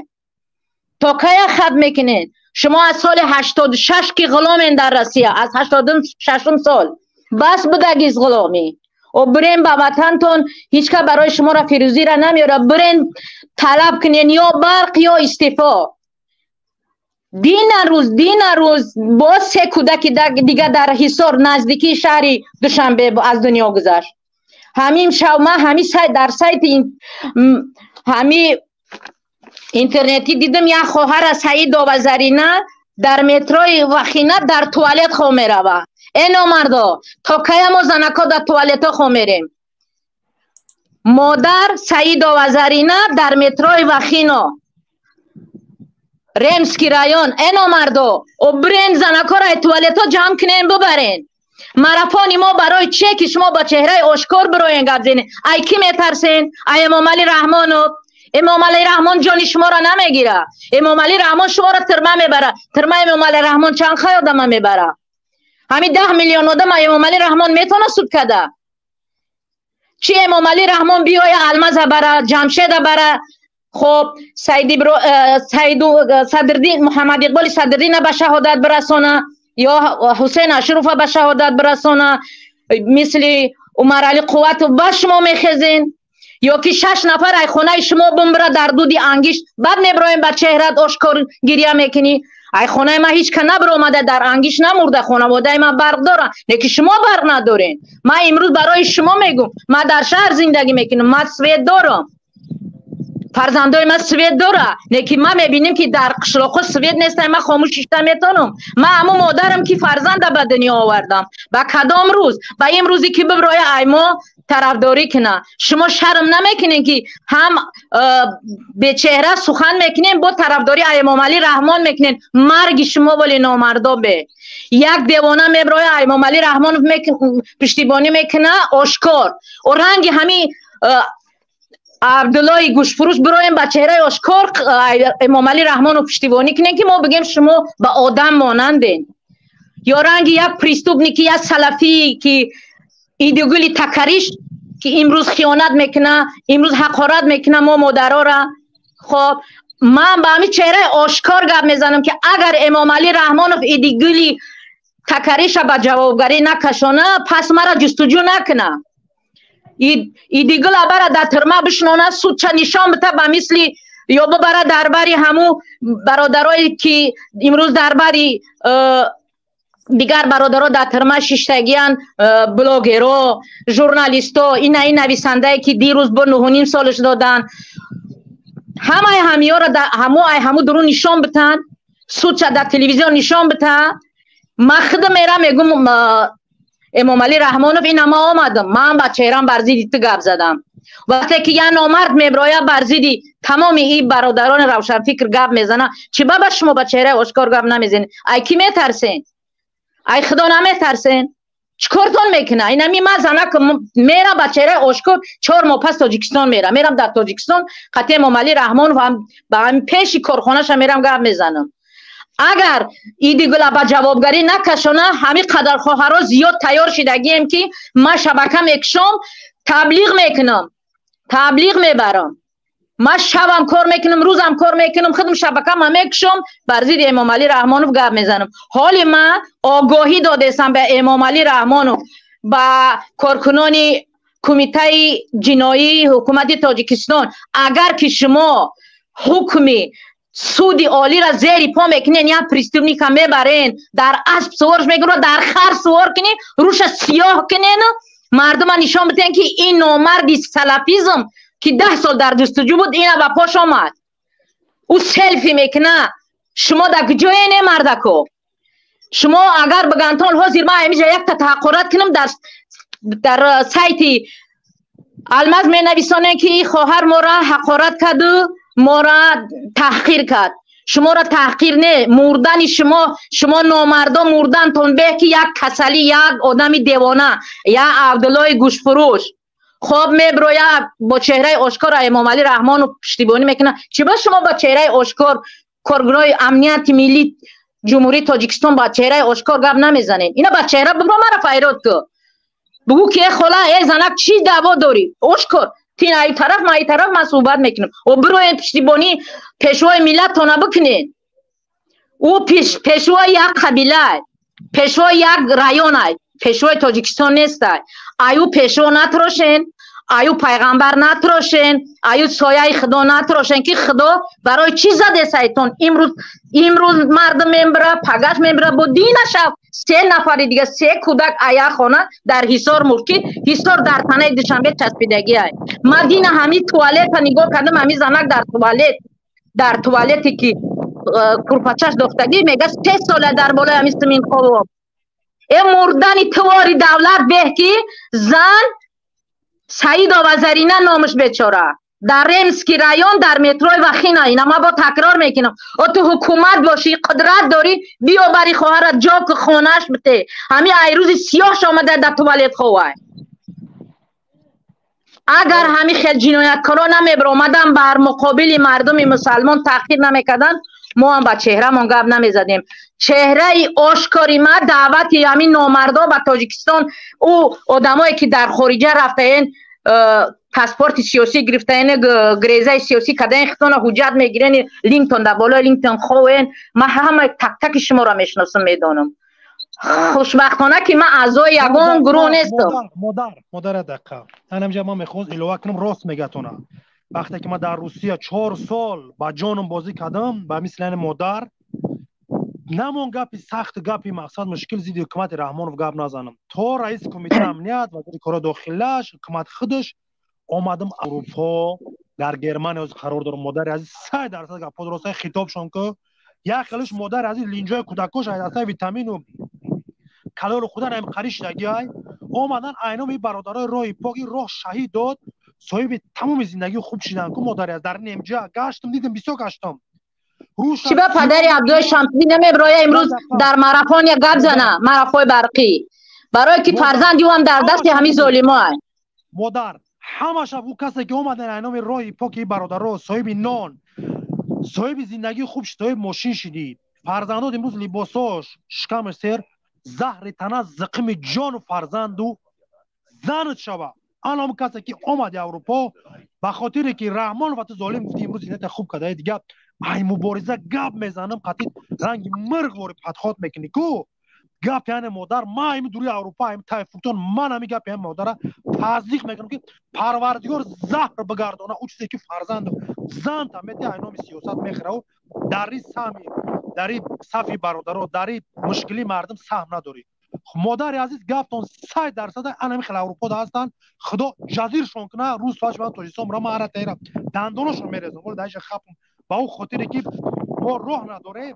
То кая хаб мекунед шумо? Аз соли 86 ки ғуломен дар Россия, аз 86-ум сол бас будагиз ғуломӣ. О, бирен ба ватантон, ҳеҷ ка барои шуморо фирӯзира намеёра. Бирен, талаб кунен: ё барқ, ё истеъфо. Дина рӯз, дина рӯз боз се кӯдаки дига дар Ҳисор, наздикии шаҳри Душанбе, аз дунё гузашт. Ҳамин шав ман ҳами дар сайти ҳами интернетӣ дидам, як хоҳара Саидова Зарина дар метрои Вахина дар туалет хоб мерава. Э номардо, то кая мо занако дар туалетҳо хоб мерем? Модар Саидова Зарина дар метрои Вахино, Ремский район. Э номардо, о, бирен, занакоро туалетҳо ҷамъ кунен, бубарен. Марафони мо барои чие, ки шумо ба чеҳраи ошкор бироен, гап зенед? Ай кӣ метарсен? Ай Эмомалӣ Раҳмонов? Эмомалӣ Раҳмон ҷони шуморо намегира. Эмомалӣ Раҳмон шуморо тирма мебара. Тирма Эмомалӣ Раҳмон чанд хай одама мебара? Ҳамин 10 миллион одама Эмомалӣ Раҳмон метавона суд када? Чи Эмомалӣ Раҳмон биёя, Алмаза бара, Ҷамшеда бара, хоб, Саиду Садрдин, Муҳаммад Иқболи Садрдина ба шаҳодат бирасона ё Ҳусейн Ашруфа ба шаҳодат бирасона, мисли Умаралӣ Қувватов, ба шумо мехезен? Ё ки шаш нафар ай хонаи шумо бумбра дар дуди ангишт, баъд меброем, ба чеҳрат ошкор гиря мекунӣ? Ай хонаи ман ҳеҷ ка набиромада, дар ангишт намурда, хонаводаи ман барқ дора, лекин шумо барқ надорен. Ман имрӯз барои шумо мегӯм: ман дар шаҳр зиндагӣ мекунам, ман свет дорам. Фарзандои ман свет дора, лекин ман мебинем, ки дар қишлоқҳо свет нест. Ман хомӯш шишта метонам? Ман ҳамун модарам, ки фарзанда ба дунё овардам. Ба кадом рӯз, ба имрӯзе ки биброя аймо тарафдорӣ куна? Шумо шарм намекунем, ки ҳам бечеҳра сухан мекунем, бо тарафдорӣ Эмомалӣ Раҳмон мекунем? Марги шумо вале номардо бе. Як девона меброя, Эмомалӣ Раҳмонов пуштибонӣ мекуна ошкор. Ранги ҳамин Абдуллои гӯшфурӯш бироем, ба чеҳраи ошкор Эмомалӣ Раҳмонов пуштибонӣ кунем, ки мо бигем, шумо ба одам монанден? Ё ранги як преступники, як салафӣ, ки Идигули Такариш, ки имрӯз хиёнат мекуна, имрӯз ҳақорат мекуна мо модарора. Хоб, ман ба ҳамин чеҳраи ошкор гап мезанам, ки агар Эмомалӣ Раҳмонов Идигули Такариша ба ҷавобгарӣ накашона, пас мара ҷустуҷӯ накуна. Идигула бара дар тюрьма бишнона, судча нишон бита, ба мисли ё бибара дар бари ҳаму бародарое, ки имрӯз дар бари дигар бародаро дар тюрьма шиштагиян, блогеро, журналисто, ина ин нависандае, ки дирӯз бо 9,5 солаш доданд. Ҳамаи ҳамиёро ҳаму ай ҳаму дурун нишон битан, судча дар телевизион нишон бита. Ман худам мерам, мегум: «Эмомалӣ Раҳмонов, ин ҳама омадам, ман ба чеҳрам бар зидди ту гап задам». Вақте ки як номард меброя, бар зидди тамоми ин бародарони равшанфикр гап мезана, чӣ ба шумо ба чеҳраи ошкор гап намезанед? Ай кӣ метарсен? Ай Худо наметарсен? Чӣ кортон мекуна? Инами ман занак мерам, ба чеҳраи ошкор 4 моҳ пас Тоҷикистон мерам. Мерам, дар Тоҷикистон қатъи Эмомалӣ Раҳмонов ба ҳамин пеши корхонаша мерам, гап мезанам. Агар Идигула ба ҷавобгарӣ накашона, ҳамин қадар хоҳаро зиёд тайёр шидагием, ки ман шабака мекушом, таблиғ мекунам, таблиғ мебарам. Ман шабам кор мекунам, рӯзам кор мекунам, худам шабакама мекушом, бар зидди Эмомалӣ Раҳмонов гап мезанам. Ҳоли ман огоҳӣ додестам ба Эмомалӣ Раҳмонов, ба коркунони Кумитаи ҷиноии ҳукумати Тоҷикистон: агар ки шумо ҳукми Суди Олиро зери по мекунен, як преступника мебарен, дар асп суворш мекунед, дар хар сувор кунен, рӯша сиёҳ кунену мардума нишон бидиҳен, ки ин номарди салафизм, ки 10 сол дар ҷустуҷӯ буд, ина ба пош омад, ӯ селфи мекуна. Шумо дар куҷое, не мардако? Шумо агар бигантон, ҳозир ман ҳамиҷа якта таҳаққурат кунам, дар сайти Алмаз менависонем, ки ин хоҳар моро ҳақорат карду моро таҳқир кард. Шуморо таҳқир не, мурдани шумо, шумо номардо, мурдантон беҳ, ки як касалӣ, як одами девона, як Абдуллои гӯшфурӯш хоб меброя, бо чеҳраи ошкор Эмомалӣ Раҳмонов пуштибонӣ мекунад. Чӣ ба шумо ба чеҳраи ошкор, коргунои амнияти миллии Ҷумҳурии Тоҷикистон, ба чеҳраи ошкор гап намезанед? Ина ба чеҳра бибро, мара файрод ку, бугӯ, ки э хола, э занак, чӣ даъво дорӣ? Ошкор тин ай тараф, ма ай тараф ман суҳбат мекунам. О, бироен, пуштибонӣ пешвои миллаттона бикунед. Ӯ пешвои як қабилай, пешвои як районай, пешвои Тоҷикистон нестай. Аю пешво натрошен, аю пайғамбар натрошен, аю сояи Худо натрошен, ки Худо барои чӣ задесайтон? Имрӯз, имрӯз мардум мембира, пагаш мембира, бо динаша се нафари дига, се кӯдак ая хона дар Ҳисор мурд, ки Ҳисор дар танаи Душанбе часпидагиай. Ман дина ҳамин туалета нигоҳ кардам, ҳамин занак дар туалет, дар туалете, ки курпачаш дохтагӣ, мега: «3 сола дар болои ҳамин симин хобом». Э, мурдани тувори давлат беҳ, ки зан Саидова Зарина номаш, бечора, дар Ремский район, дар метрои Вахина. Ина ма бо такрор мекунам: о, ту ҳукумат бошӣ, қудрат дорӣ, биё, бари хоҳара ҷо ки хонааш бите. Ҳамин ай рӯзи сиёҳш омада дар туалет ховай. Агар ҳамин хел ҷинояткоро намебиромадан, бар муқобили мардуми мусалмон таъхир намекарданд, мо ҳам ба чеҳрамон гап намезадем. Чеҳраи ошкори ма даъвати ҳамин номардо ба Тоҷикистон, ӯ одамое, ки дар хориҷа рафтаен, паспорти сиёсӣ гирифтаен, грезаи сиёсӣ кардаен, хитона ҳуҷҷат мегирен, линктон дар болои линктон ховен. Ман ҳамаи тактаки шуморо мешиносам, медонам. Хушбахтона, ки ман аъзои ягон гурӯҳ нестам. Модар, модара, дақиқа, анамҷа ман мехост илова кунам. Рост мегатона. Вақте ки ман дар Русия 4 сол ба ҷоном бозӣ кардам, ба мисли ани модар намон, гапи сахту гапи мақсад мушкил зидди ҳукумати Раҳмонов гап назанам, то раиси Кумитаи амният, вазири корҳои дохилаш, ҳукумат худаш омадам Аврупо. Дар Германия ҳозир қарор дорам. Модари азиз, 100% гапҳо дуруст. Хитобшон ку, як хелиш, модари азиз, линҷои кӯдакош айдастай витамину калору худан ам қари шидаги ай омадан айноми бародарои роҳи пок, ин роҳ шаҳид дод, соҳиби тамоми зиндагии хуб шидан ку. Модари азиз, дар немҷа гаштам, дидам, бисёр гаштам. Чӣ ба падари Абдуллои Шамсиддин намеброя имрӯз дар марафон як гап зана, марафои барқӣ, барое ки фарзанди ӯ ҳам дар дасти ҳамин золимо ай. Модар, ҳамаша ӯ касе ки омадан айноми роҳи поки бародаро, соҳиби нон, соҳиби зиндагии хуб, соҳиби мошин шидӣ. Фарзандот имрӯз либосош, шикамаш сер, заҳри тана зиқими ҷону фарзанду занат шава. Анам касе ки омади Аврупо ба хотире ки Раҳмон ва ту золим гуфти, имрӯз зиндагита хуб кардаи. Дига ай мубориза гап мезанам, қатъи ранги мирғ вори падход мекунӣ ку гап. Яъне, модар, ма ими дури Аврупо, ими тайфуртон, ман ҳами гап яъне модара таздиқ мекунам, ки Парвардигор заҳр бигардона ӯ чизе ки фарзанду занта мети, айноми сиёсат мехӯраву дари сами дари сафи бародаро, дари мушкили мардум саҳм надорӣ. Модари азиз, гаптон 100%. Анами хел Аврупода ҳастанд, Худо ҷазиршон куна. Рӯз фаш ман Тоҷикистон мурам, ара таира дандоношон мерезам. Вале даиша хапм ба ӯ хотире ки мо роҳ надорем.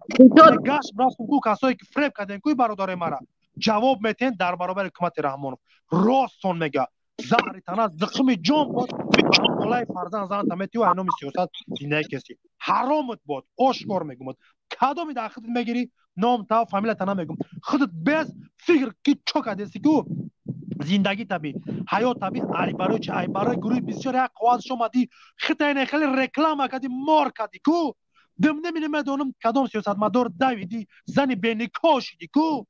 Гашт рафтум ку, касое ки фреб кардем куи бародари мара ҷавоб метиҳен дар баробари ҳукумати Раҳмонов. Ростон мега, заҳри тана зиқими ҷон бод, болаи фарзанд занта метиҳу айноми сиёсат зиндагӣ кеси. Ҳаромат бод, ошкор мегумад. Кадоми дар худат мегирӣ, ном та фамилията намегум, худат без фикр ки чо кардеси ку зиндагӣ таби, ҳаёт таби. Ай барои чи? Ай барои гурӯҳи бисёр як қоғазш омадӣ, хитайне хеле реклама кардӣ, мор кардӣ ку. Димдими намедонам кадом сиёсатмадор давидӣ, зани беникоҳ шидӣ ку.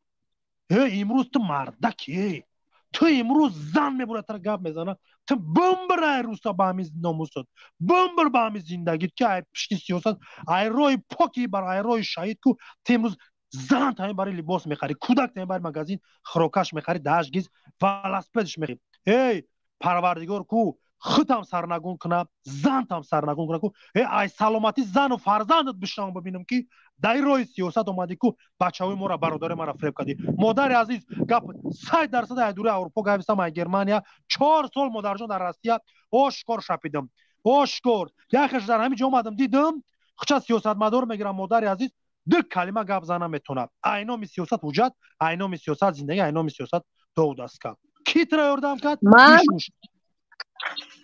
Э, имрӯз ту мардаки, ту имрӯз зан мебурад, тара гап мезана. Ту бимбир ай рӯста ба ҳамин номусот, бимбир ба ҳамин зиндагит, ки ай пишти сиёсат, ай роҳи поки бар ай роҳи шаҳид ку. Ту имрӯз зан таин бари либос мехарӣ, кӯдак таин бари магазин хӯрокаш мехарӣ, дааш гиз велосипедш мехарӣ. Эй, Парвардигор ку худам сарнагун куна, зантам сарнагун куна ку. Э, ай саломатӣ зану фарзандат бишнавам, бибинам ки дар ин роҳи сиёсат омадӣ ку, бачаҳои мора, бародари мара фреб кардӣ. Модари азиз, гап 100%. Ай дури Аврупо гавистам, ай Германия. 4 сол, модарҷон, дар Россия ошкор шапидам, ошкор. Яхеш дар ҳамин ҷо омадам, дидам, хуча сиёсатмадор мегирам. Модари азиз, ду калима гап зана метавонад. Айноми сиёсат ҳуҷҷат, айноми сиёсат зиндагӣ, айноми сиёсат доудаст кард. Ки тра ёрдам кард?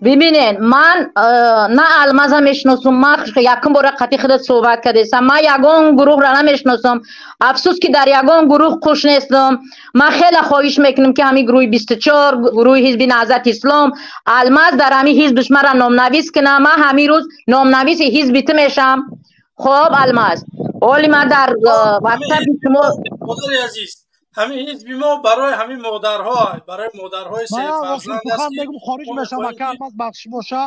Бибинед, ман на Алмаза мешиносум, ман якум бора қатъи худат суҳбат кардесам. Ман ягон гурӯҳро намешиносам, афсӯс ки дар ягон гурӯҳ қуш нестам. Ман хеле хоҳиш мекунам, ки ҳамин гурӯҳи 24, гурӯҳи ҳизби Наҳзати Ислом, Алмаз дар ҳамин ҳизбиш мара номнавис кунам. Ман ҳамин рӯз номнависи ҳизби ту мешам. Хоб, Алмаз, оли ман дар ватсапи шумо. Модари азиз, ҳамин ҳизби мо барои ҳамин модарҳо, барои модарҳои сефарзанд аст. Мегум, хориҷ мешам, ака Алмаз, бахшиш боша,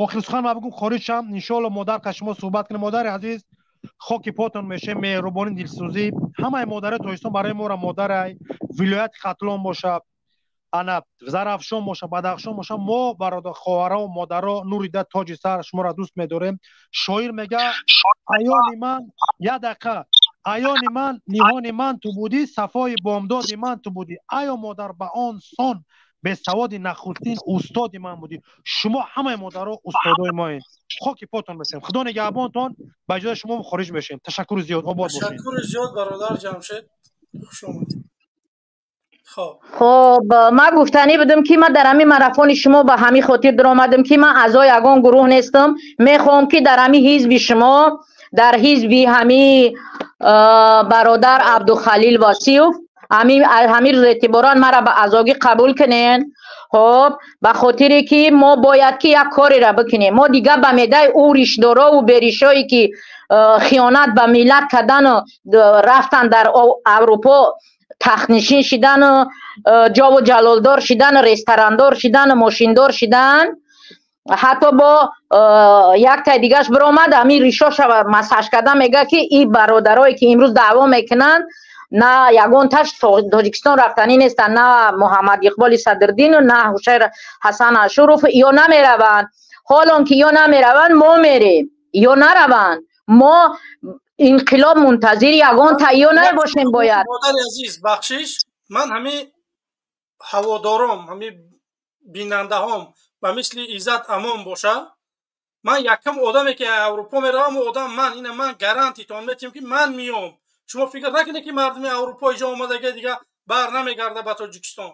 охир сухан ма бигум, хориҷ шам. Иншоалло, модар, ка шумо суҳбат кунем. Модари азиз, хоки потон мешем, меҳрубонӣ, дилсӯзӣ. Ҳамаи модари Тоҷикистон барои мора модарай, вилояти Хатлон боша, ана Зарафшон боша, Бадахшон боша, мо бародар, хоҳаро, модаро, нурида, тоҷи сар, шуморо дӯст медорем. Шоир мега: «Аёни ман, як дақиқа, аёни ман, ниҳони ман ту будӣ, сафои бомдоди ман ту будӣ. Аё модар, ба он сон бесаводи нахустин устоди ман будӣ». Шумо ҳамаи модаро устодои моед, хоки потон мешем. Худо нигаҳбонтон. Ба иҷозаи шумо хориҷ мешем. Ташаккури зиёд, обод бошед. Ташаккури зиёд, бародар Ҷамшед, хуш омадед. Хоб, ман гуфтанӣ будам, ки ман дар ҳамин марафони шумо ба ҳамин хотир даромадам, ки ман аъзои ягон гурӯҳ нестам. Мехоҳам, ки дар ҳамин ҳизби шумо, дар ҳизби ҳамин бародар Абдухалил Васиёв, ҳамин рӯз эътиборан маро ба аъзогӣ қабул кунен. Хоб, ба хотире ки мо бояд ки як кореро бикунем. Мо дига ба меъдаи ӯ ришдорову беришое ки хиёнат ба миллат кардану рафтан, дар Аврупо тахтнишин шидану ҷову ҷалолдор шидану ресторандор шидану мошиндор шидан, ҳатто бо яктай дигаш биромад, ҳамин ришоша масҳаш карда, мега, ки и бародарое ки имрӯз даъво мекунанд, на ягонташ Тоҷикистон рафтанӣ нестанд, на Муҳаммад Иқболи Садрдину, на Ҳушайр Ҳасан Ашуров, ё намераванд. Ҳолон ки ё намераванд, мо мерем. Ё нараванд, мо инқилоб мунтазири ягон тайё набошем бояд. Модари азиз, бахшиш, ман ҳамин ҳаводором, ҳамин бинандаҳом ба мисли Иззат Амон боша. Ман якум одаме ки Аврупо меравам, одам ман ина ман гарантитон метиҳам, ки ман миём. Шумо фикр накунед, ки мардуми Аврупо иҷо омадаги, дига бар намегарда ба Тоҷикистон.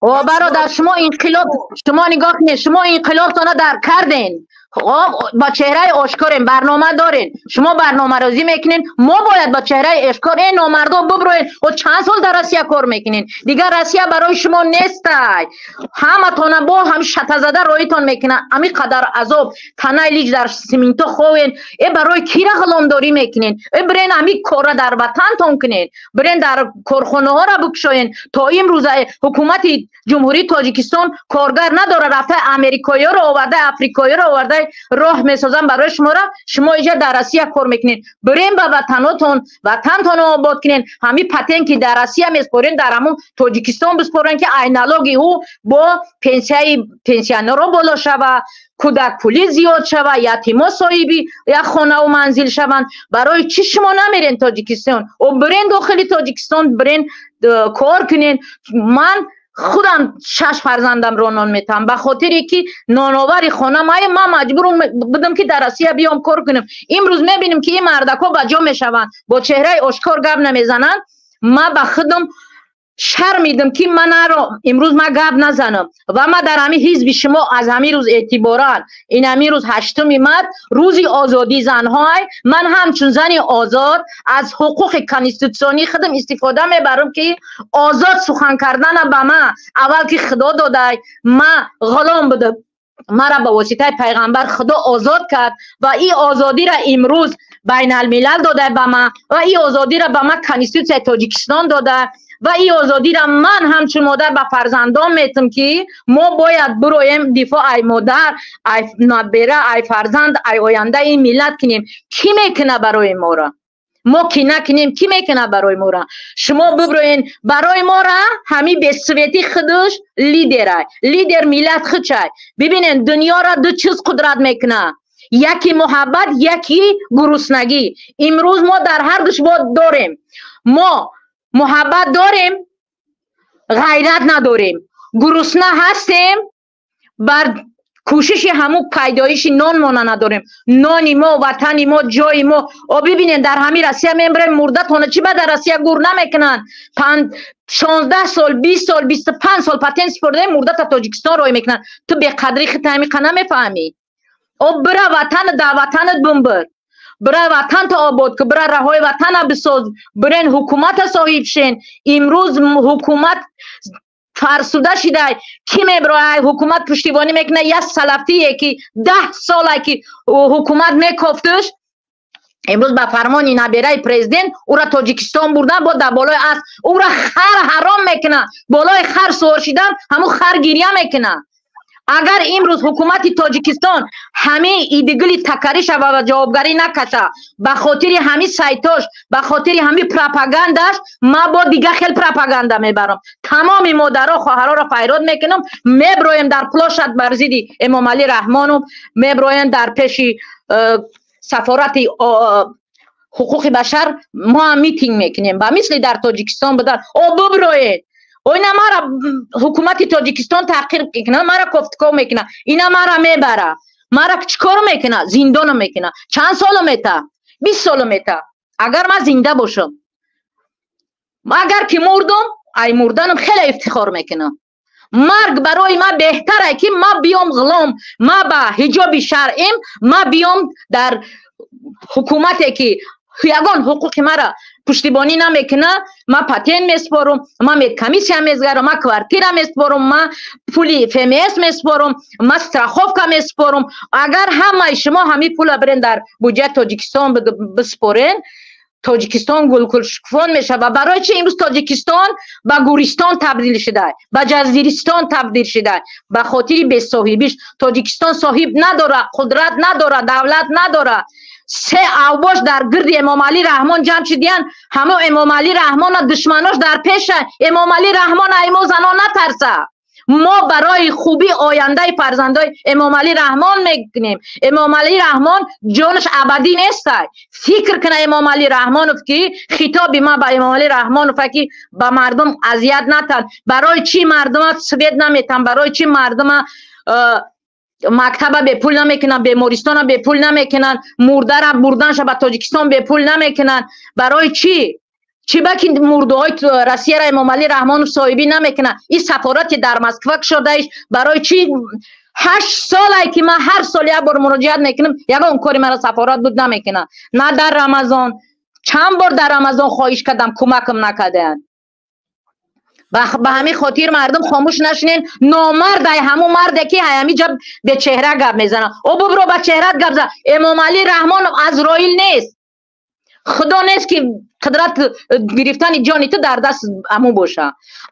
О, бародар, шумо инқилоб, шумо нигоҳ кунед, шумо инқилобтона дар карден, бо чеҳраи ошкорем барнома дорен, шумо барномарозӣ мекунен, мо бояд бо чеҳраи ошкор эн номардо буброен. О, чанд сол дар Россия кор мекунен, дигар Россия барои шумо нестай. Ҳаматона бо ҳам шатазада роитон мекунад. Ами қадар азоб, танаи лиҷ дар симинто ховен. Э, барои кира ғуломдорӣ мекунен? Э, бирен, ами кора дар ватантон кунен, бирен, дар корхонаҳоро бикушоен. То имрӯза ҳукумати Ҷумҳурии Тоҷикистон коргар надорад, рафта америкоиёро оварда, африкоиёро оварда, роҳ месозам барои шуморо. Шумо иҷа дар Россия кор мекунед. Бирен ба ватанотон, ватантонро обод кунен. Ҳами патент ки дар Россия меспорен, дар ҳамун Тоҷикистон биспорен, ки ай налоги ӯ бо пенсияи пенсионерро боло шава, кӯдакпулӣ зиёд шава, ятимо соҳиби як хонаву манзил шаванд. Барои чӣ шумо намерен Тоҷикистон? О, бирен дохили Тоҷикистон, бирен, кор кунен. Ман худам шаш фарзандамро нон метаҳам. Ба хотире ки ноновари хона мая, ман маҷбур будам, ки дар Россия биём, кор кунам. Имрӯз мебинем, ки ин мардакҳо ба ҷо мешаванд, бо чеҳраи ошкор гап намезананд. Ман ба худам шармидам, ки манаро имрӯз ма гап назанам. Ва ма дар ҳамин ҳизби шумо аз ҳамин рӯз эътиборан, ин ҳамин рӯз, 8 март, рӯзи озодии занҳой, ман ҳамчун зани озод аз ҳуқуқи конститутсионии худам истифода мебарам, ки озод сухан кардана ба ман аввал ки Худо додай. Ма ғулом будам, мара ба воситаи пайғамбар Худо озод кард ва ин озодиро имрӯз байналмилал дода ба ман ва ин озодиро ба ман Конститутсияи Тоҷикистон дода. Ва ин озодиро ман ҳамчун модар ба фарзандон метам, ки мо бояд бироем, дифоъ ай модар, ай набера, ай фарзанд, ай ояндаи миллат кунем. Кӣ мекуна барои моро? Мо ки накунем, кӣ мекуна барои моро? Шумо биброен барои мора. Ҳами бесветӣ худуш лидерай, лидер миллат худшай. Бибинен, дунёро ду чиз қудрат мекуна: яки муҳаббат, яки гуруснагӣ. Имрӯз мо дар ҳар душ дорем. Мо муҳаббат дорем, ғайрат надорем, гурусна ҳастем, бар кӯшиши ҳамун пайдоиши нонмона надорем. Нони мо, ватани мо, ҷои мо. О, бибинен, дар ҳамин Россия мебарем мурдатона. Чӣ ба дар Россия гур намекунанд? 16 сол, 20 сол, 25 сол патент супордаем, мурдата Тоҷикистон рой мекунанд. Ту беқадри хита ҳамиқа намефаҳмӣ. О, бира ватан, дар ватанат бумбир, бира ватанта обод ку, бира раҳои ватана бисоз, бирен ҳукумата соҳиб шен. Имрӯз ҳукумат фарсуда шидай. Кӣ меброяй, ҳукумат пуштибонӣ мекунад? Як салафтие, ки 10 сола ки ҳукумат мекофтуш, имрӯз ба фармони набераи президент ӯра Тоҷикистон бурдан, бо дар болои асп ӯра хар ҳаром мекунад. Болои хар сувор шидан, ҳамун хар гиря мекунад. Агар имрӯз ҳукумати Тоҷикистон ҳамин идигили такарӣ шава ва ҷавобгарӣ накаша ба хотири ҳамин сайтош, ба хотири ҳамин пропагандаш, ма бо дига хел пропаганда мебарам. Тамоми модаро, хоҳароро файрод мекунам, меброем дар площадь бар зидди Эмомалӣ Раҳмонов, меброем дар пеши сафорати ҳуқуқи башар, мо ҳам митинг мекунем, ба мисли дар Тоҷикистон будан. О, буброед. Ина мара ҳукумати Тоҷикистон таҳқир мекунад, мара кофтуков мекунад, ина мара мебара, мара чӣ кор мекунад? Зиндоно мекунад. Чанд соло мета? 20 соло мета, агар ман зинда бошам. Агар ки мурдум, ай мурданам хеле ифтихор мекунам. Марг барои ман беҳтаре, ки ман биём ғулом, ма ба ҳиҷоби шаръим, ма биём дар ҳукумате, ки ягон ҳуқуқи мара пуштибонӣ намекунад. Ман патент месупорам, ман медкомиссия мезгарам, ман квартира месупорам, ман пули ФМС месупорам, ман страховка месупорам. Агар ҳамаи шумо ҳамин пула бирен, дар буҷаи Тоҷикистон биспорен, Тоҷикистон гулкулшукуфон мешавад. Барои чи имрӯз Тоҷикистон ба гӯристон табдил шуда, ба ҷазиристон табдил шуда? Ба хотири бесоҳибиш. Тоҷикистон соҳиб надора, қудрат надора, давлат надора. Се авбош дар гирди Эмомалӣ Раҳмон ҷамъ шудиянд. Ҳамо Эмомалӣ Раҳмона душманош дар пеша. Эмомалӣ Раҳмон аймо занон натарса. Мо барои хуби ояндаи фарзандои Эмомалӣ Раҳмон мекунем. Эмомалӣ Раҳмон ҷонаш абадӣ нестай. Фикр куна Эмомалӣ Раҳмонов, ки хитоби ман ба Эмомалӣ Раҳмонов, ки ба мардум азият натан. Барои чӣ мардума свет наметан? Барои чӣ мардума Мактаба бепул намекунанд, бемористона бепул намекунанд, мурдара бурданша ба Тоҷикистон бепул намекунанд. Барои чӣ? Чӣ ба ки мурдаҳои Россияро Эмомалӣ Раҳмонов соҳибӣ намекунад? Ин сафорати дар Москва кушодаиш барои чӣ? 8 солае ки ман ҳар сол як бор муроҷиат мекунам, ягон кори маро сафорат буд намекунад. На дар Рамазон, чанд бор дар Рамазон хоҳиш кардам, кӯмакам накардаанд. Ба ҳамин хотир, мардум, хомӯш нашинен. Номард ай ҳамун марде ки ҳамиҷа бечеҳра гап мезанад. О, бубро, ба чеҳрат гап зан. Эмомалӣ Раҳмонов Азроил нест, Худо нест, ки қудрат гирифтани ҷони ту дар даст ҳамун боша.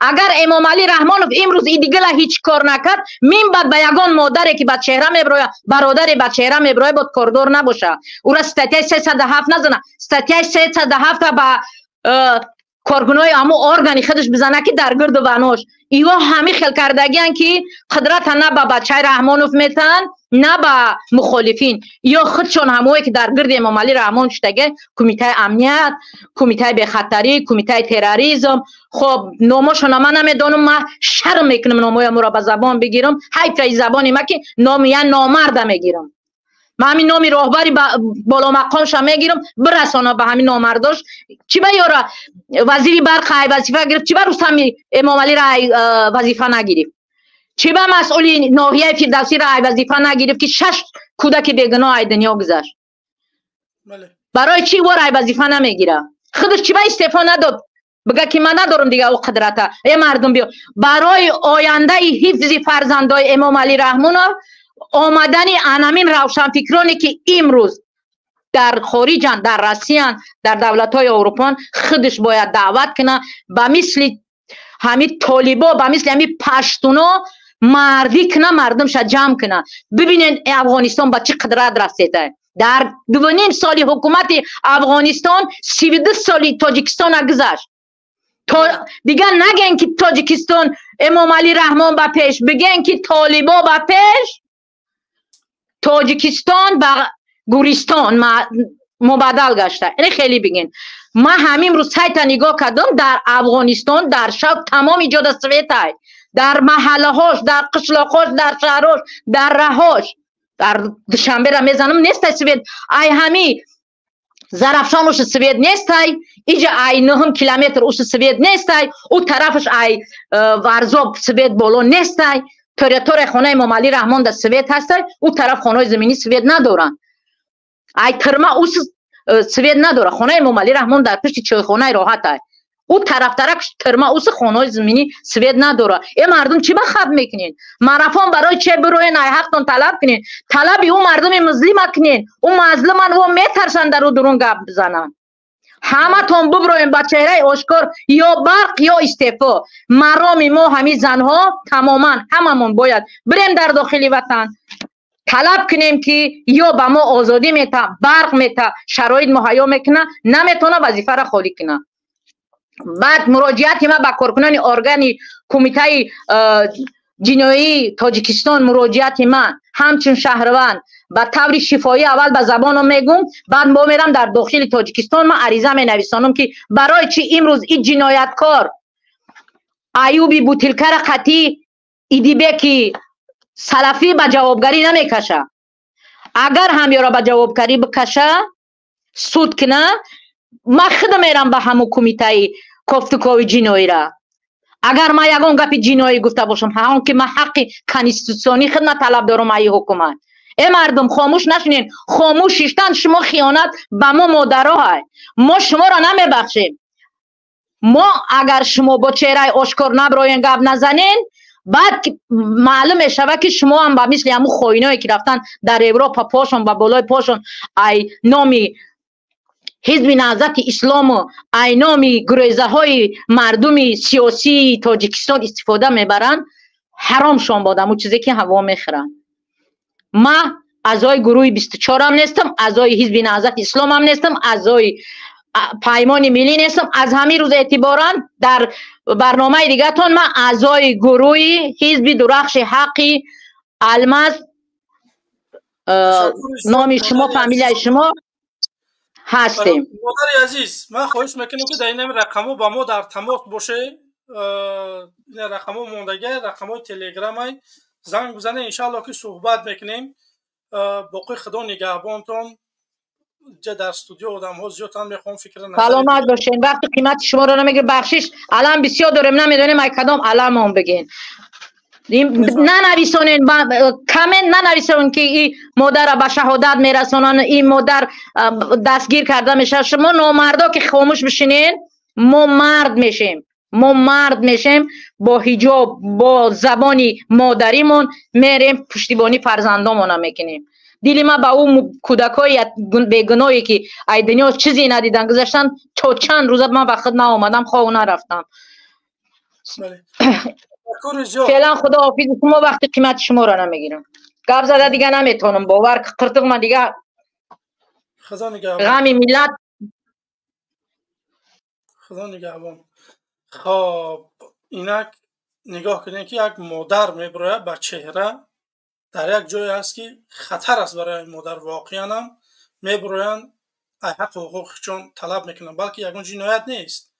Агар Эмомалӣ Раҳмонов имрӯз идигила ҳеҷ кор накард, мин баъд ба ягон модаре ки ба чеҳра меброя, бародаре ба чеҳра меброя, бод кордор набоша. Ура статьяи 307 назана, статьяи 307 ба коркунои ҳамун органи худаш бизана, ки дар гирду ванош иво ҳамин хел кардагиян, ки қудрата на ба бачаи Раҳмонов метаҳанд, на ба мухолифин. Ё худшон ҳамое ки дар гирди Эмомалӣ Раҳмон шудаге, кумитаи амният, кумитаи бехатарӣ, кумитаи терроризм. Хоб, номошона ман намедонам, ман шарм мекунам номои амуро ба забон бигирам. Ҳайфаи забони ма, ки номи я номарда мегирам. Ман ҳамин номи роҳбари боломақомша мегирам, бирасона ба ҳамин номардош. Чӣ ба ёра вазири барқ ай вазифа гирифт? Чӣ ба Рустами Эмомалиро ай вазифа нагирифт? Чӣ ба масъули ноҳияи Фирдавсиро ай вазифа нагирифт, ки шаш кӯдаки бегуноҳ ай дунё гузашт? Барои чӣ вор ай вазифа намегира? Худаш чӣ ба истеъфо надод, бига ки ман надорам дига ӯ қудрата? Э, мардум, биё, барои ояндаи ҳифзи фарзандои Эмомалӣ Раҳмонов, омадани анамин равшанфикроне ки имрӯз дар хориҷанд, дар Россиянд, дар давлатҳои Аврупоан, худаш бояд даъват кунад, ба мисли ҳамин толибо, ба мисли ҳамин паштуно мардӣ куна, мардумша ҷамъ куна. Бибинед, Афғонистон ба чӣ қудрат расида. Дар 2,5 соли ҳукумати Афғонистон 32 соли Тоҷикистона гузашт. То дигар нагӯен, ки Тоҷикистон, Эмомалӣ Раҳмон ба пеш, бигӯен, ки толибо ба пеш, Тоҷикистон ба гӯристон мубаддал гашта. Ин хеле бигин. Ман ҳамин рӯз сайта нигоҳ кардам, дар Афғонистон дар шаб тамоми ҷода светай, дар маҳаллаҳош, дар қишлоқҳош, дар шаҳрҳош, дар раҳош. Дар Душанбера мезанам, нестай свет. Ай ҳами Зарафшон ушу свет нестай, иҷа ай нӯҳум километр ушу свет нестай, ӯ тарафаш ай Варзоб свет боло нестай. Территорияи хонаи Эмомалӣ Раҳмон дар свет ҳастай, ӯ тараф хонаҳои заминӣ свет надоранд. Ай тирма ӯ свет надорад. Хонаи Эмомалӣ Раҳмон дар пишти чойхонаи Роҳатай, ӯ тарафтарак тирма уси хонаҳои заминӣ свет надорад. Э, мардум, чӣ ба хаб мекунед? Марафон барои че бироен, ай ҳақтон талаб кунед. Талаби ӯ мардуми музлима кунед. Ӯ мазлуман, ӯ метарсанд дар ӯ дурун гап бизананд. Ҳаматон буброем ба чеҳраи ошкор: ё барқ, ё истеъфо. Мароми мо ҳамин занҳо тамоман ҳамамон бояд бирем дар дохили ватан, талаб кунем, ки ё ба мо озодӣ мета, барқ мета, шароит муҳайё мекуна, наметавона, вазифаро холӣ куна. Баъд муроҷиати ман ба коркунони органи кумитаи ҷиноии Тоҷикистон, муроҷиати ман ҳамчун шаҳрванд ба таври шифоӣ аввал ба забоном мегум, баъд мо мерам дар дохили Тоҷикистон, ман ариза менависонам, ки барои чӣ имрӯз ин ҷинояткор Аюби Бутилкара қатъӣ Идибеки салафӣ ба ҷавобгарӣ намекаша? Агар ҳам ёро ба ҷавобгарӣ бикаша, суд куна, ман худам мерам ба ҳамун кумитаи кофтукови ҷиноира. Агар ман ягон гапи ҷиноӣ гуфта бошам, ҳамон ки ман ҳаққи конститутсионӣ хидмат талаб дорам аи ҳукумат. Э, мардум, хомӯш нашунед. Хомӯш шиштан шумо хиёнат ба мо модароҳай. Мо шуморо намебахшем. Мо агар шумо бо чеҳраи ошкор наброен, гап назанен, баъд маълум мешавад, ки шумо ҳам ба мисли ҳамун хоиное ки рафтан дар Европа, пошон ба болои пошон, ай номи Ҳизби Наҳзати Ислому ай номи гурезаҳои мардуми сиёсии Тоҷикистон истифода мебаранд, ҳаромшон бод ҳамун чизе ки ҳаво мехӯранд. Ма аъзои гурӯҳи 24-ам нестам, аъзои Ҳизби Наҳзати Исломам нестам, аъзои Паймони Миллӣ нестам. Аз ҳамин рӯз эътиборан дар барномаи дигатон ман аъзои гурӯҳи Ҳизби Дурахши Ҳаққи Алмаз, номи шумо, фамилияи шумо ҳастем. Модари азиз, ман хоҳиш мекунам, ки дар ин рақамҳо ба мо дар тамос боше. Ин рақамҳо мондагия, рақамҳои Телеграмай. Занг бизанед, иншаалло ки суҳбат мекунем. Боқӣ худо нигаҳбонтон. Ҷа дар студио одамҳо зиёдтан, мехоҳам фикр. Саломат бошен. Вақти қимати шуморо намегирем. Бахшиш, алам бисёр дорем, намедонем ай кадом аламон бигин. Нанависонен, коммент нанависон, ки и модарра ба шаҳодат мерасонанд, ин модар дастгир карда мешавад. Шумо номардо ки хомӯш бишинен, мо мард мешем, мо мард мешем, бо ҳиҷоб, бо забони модаримон мерем, пуштибонӣ фарзандомона мекунем. Дили ма ба ӯ кӯдакҳои бегуноҳе, ки ай дунё чизе надидан, гузаштан. То чанд рӯза ман ба худ наомадам, хов нарафтам. Феълан худоҳофизи шумо, вақти қимати шуморо намегирам. Гап зада дига наметавонам, бовар, қиртиқма дига ғами миллат. Худо нигаҳбон. Хоб, инак нигоҳ кунем, ки як модар мебирояд ба чеҳра, дар як ҷое аст, ки хатар аст барои модар. Воқеан ҳам мебироянд, ай ҳаққу ҳуқуқишон талаб мекунанд, балки ягон ҷиноят нест.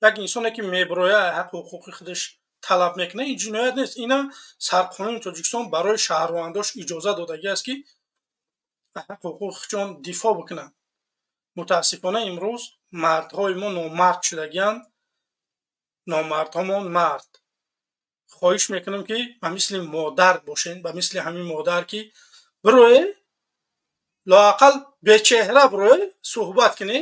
Як инсоне ки мебирояд, ай ҳаққу ҳуқуқи худаш талаб мекунад, ин ҷиноят нест. Ина сарқонуни Тоҷикистон барои шаҳрвандош иҷоза додагӣ аст, ки ҳаққу ҳуқуқишон дифоъ бикунанд. Мутаассифона, имрӯз мардҳои мо номард шудагианд, номардҳомон мард. Хоҳиш мекунам, ки ба мисли модар бошен, ба мисли ҳамин модар, ки бирое, лоақал бечеҳра бирое, суҳбат кунӣ.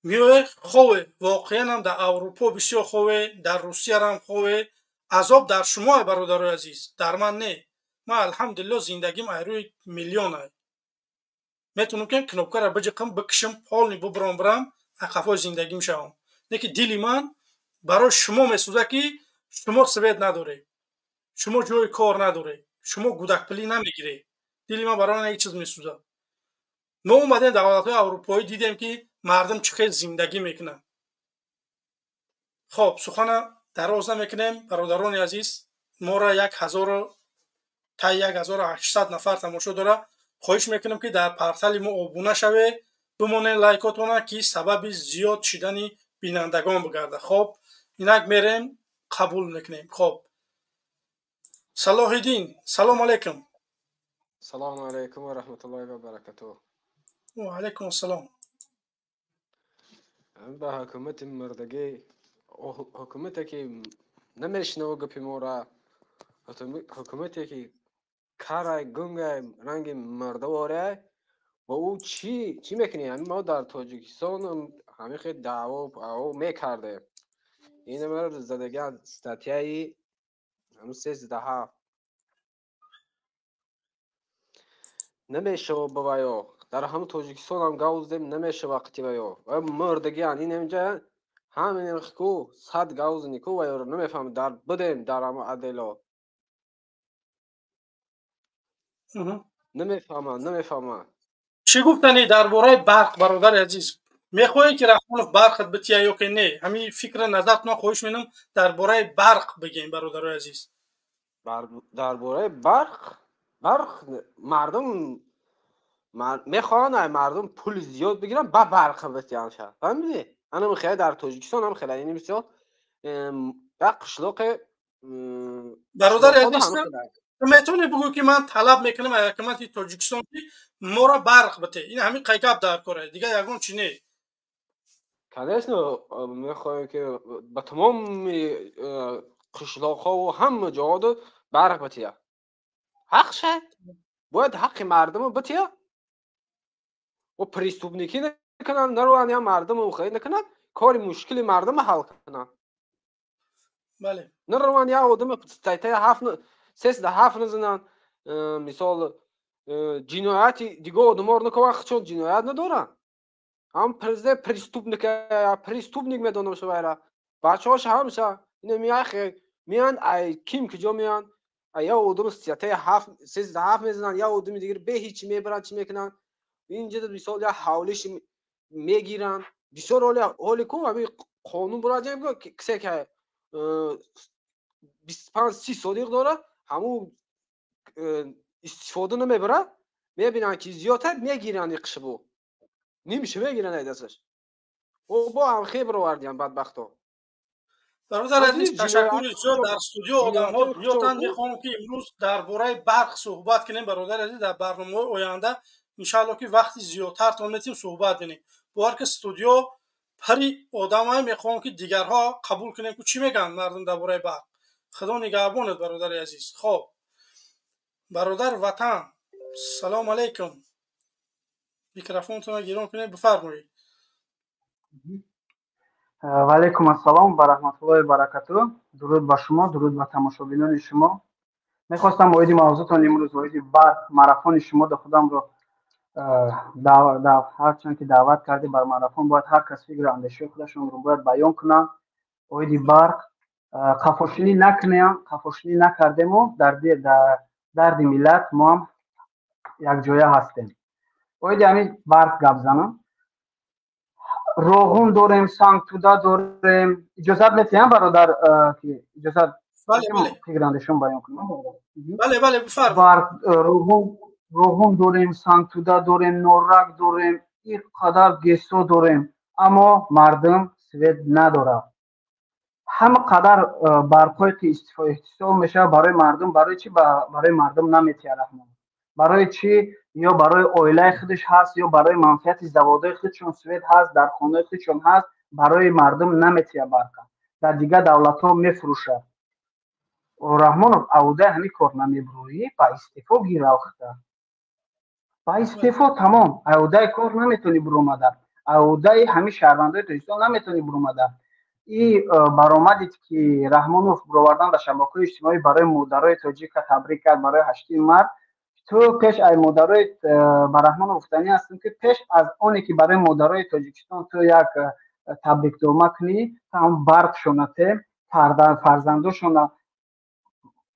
Миёе, хове, воқеан ҳам дар Аврупо бисёр хове, дар Русиярам хове. Азоб дар шумо, бародарои азиз, дар ман не. Ман, алҳамдулилло, зиндагим айрӯи миллионай, метавонам ки кнопкаро биҷиқам, бикишам, полный бубурам, бирам ақафои зиндагим шавам. Не ки дили ман барои шумо месӯзад, ки шумо свет надоред, шумо ҷои кор надоред, шумо гудакпулӣ намегиред. Дили ман барои ин чиз месӯзад. Мо омадем давлатҳои аврупоӣ, дидем, ки мардум чӣ хел зиндагӣ мекунанд. Хоб, сухана дароз намекунем, бародарони азиз. Моро як ҳазору тай 1800 нафар тамошо дорад. Хоҳиш мекунам, ки дар портали мо обуна шавед, бимонед лайкотона, ки сабаби зиёд шидани бинандагон бигардад. Хоб, инак мерем, қабул мекунем. Хоб, Салоҳиддин, салому алайкум. Салому алайкум ва раҳматуллоҳи ва баракатуҳ. Ва алайкум ассалом. Ба ҳукумати мурдагӣ, ҳукумате ки намешинава гапи мора, ҳукумате ки карай, гунгай, ранги мурдаворай, ба ӯ чӣ чӣ мекунӣ? Ҳамин мо дар Тоҷикистон ҳамин хел даъво мекардем. Ин задагиан статьяи 37 намешава ба ваё. Дар ҳамин Тоҷикистон ҳам гав задем, намешава қити ваё. Мурдагиан ин инҷа ҳамин ку сад гав зани ку ваёро намефаҳмам, дар будем дар ҳама адело. Намефаҳмам, намефаҳмам. Чӣ гуфтанӣ дар бораи барқ, бародари азиз? Мехоҳед, ки Раҳмонов барқат бития ё ки не? Ҳамин фикри назартона хоҳиш менам, дар бораи барқ бигем, бародарои азиз. Дар бораи барқ, барқ мардум мехоҳанд, ай мардум пули зиёд бигиранд, ба барқ битиянд, фаҳмидӣ? Ана мехоҳад дар Тоҷикистон ҳам хеле ин мисол як қишлоқе. Бародари азиз, метавонӣ бигӯ, ки ман талаб мекунам аз ҳукумати Тоҷикистон, ки моро барқ бите. Ин ҳамин қайгап дар кора, дигар ягон чи не. Конечно, мехоҳем, ки ба тамоми қишлоқҳову ҳама ҷоҳо барқ бития. Ҳақ шай, бояд ҳаққи мардумро бития. О преступникӣ накунанд, нарованд, я мардумро хеле накунанд, кори мушкили мардумро ҳал кунанд. Бале. Нарованд, я одами статьяи ҳафт 37 назананд, мисол ҷинояти дига одаморо накунанд, чун ҷиноят надоранд. Ҳам президент преступник, преступник медонам шавайра. Бачаҳош ҳамша ина меяхе меянд, ай ким куҷо меянд, я одам статьяи ҳафт 37 мезананд, я одами дигар бе ҳеҷ мебаранд, чӣ мекунанд. Инҷа мисол я ҳавлиш мегиранд. Бисёр ҳоли ку ҳамин қонун бурад, кисе ки 25-30 содиқ дорад, ҳамун истифода намебарад, мебинанд, ки зиёдтар мегиранд, иқшибу нимши мегиранд ай дасташ. О бо ҳам хеб ровардиям бадбахто. Бародар азиз, ташаккури зиёд. Дар студио одамҳо зиёданд. Мехоҳам, ки имрӯз дар бораи барқ суҳбат кунем. Бародари азиз, дар барномаҳои оянда, иншаалло, ки вақти зиёдтартон метим, суҳбат кунем. Бовар ки, студио пари одамае. Мехоҳам, ки дигарҳо қабул кунем, ку чӣ мегӯянд мардум дар бораи барқ. Худо нигаҳбонед, бародари азиз. Хоб, бародар Ватан, салому алайкум, микрофонтонро гирон кунед, бифармоед. Ваалайкум ассалом ва раҳматуллоҳи баракату. Дуруд ба шумо, дуруд ба тамошобинони шумо. Мехостам оиди мавзӯътон имрӯз, оиди барқ, марафони шумо да худамро, ҳарчанд ки даъват кардӣ бар марафон, бояд ҳар кас фикру андешаи худашонро бояд баён кунанд. Оиди барқ қафошинӣ накунем, қафошинӣ накардему дар дарди миллат мо ҳам якҷоя ҳастем. Оиди ҳамин барқ гап занам. Роғун дорем, Сангтуда дорем. Иҷозат метиҳам, бародар, ки иҷозат фикрандешон баён кунам? Бале, барқ, Роғун дорем, Сангтуда дорем, Норак дорем, ин қадар ГЭСо дорем, аммо мардум свет надорад. Ҳама қадар барқҳое ки истеҳсол мешавад барои мардум, барои чӣ барои мардум наметиҳад Раҳмон? Барои чӣ? Ё барои оилаи худаш ҳаст, ё барои манфиати заводҳои худшон свет ҳаст, дар хонаи худшон ҳаст, барои мардум наметиҳад барқа, дар дигар давлатҳо мефурӯшад. Раҳмонов, авудаи ҳамин кор намебурӯӣ, ба истеъфо гирахта, ба истеъфо, тамом. Авудаи кор наметавонӣ буромада, авудаи ҳамин шаҳрвандои Тоҷикистон наметавонӣ буромада. И баромадед, ки Раҳмонов буровардан дар шабакаҳои иҷтимоӣ, барои модарои тоҷика табрик кард барои 8-и март. Ту пеш аз модарои, ба Раҳмонов гуфтанӣ ҳастем, ки пеш аз оне ки барои модарои Тоҷикистон ту як табрикнома кунӣ, ҳам барқшонате, фарзандошона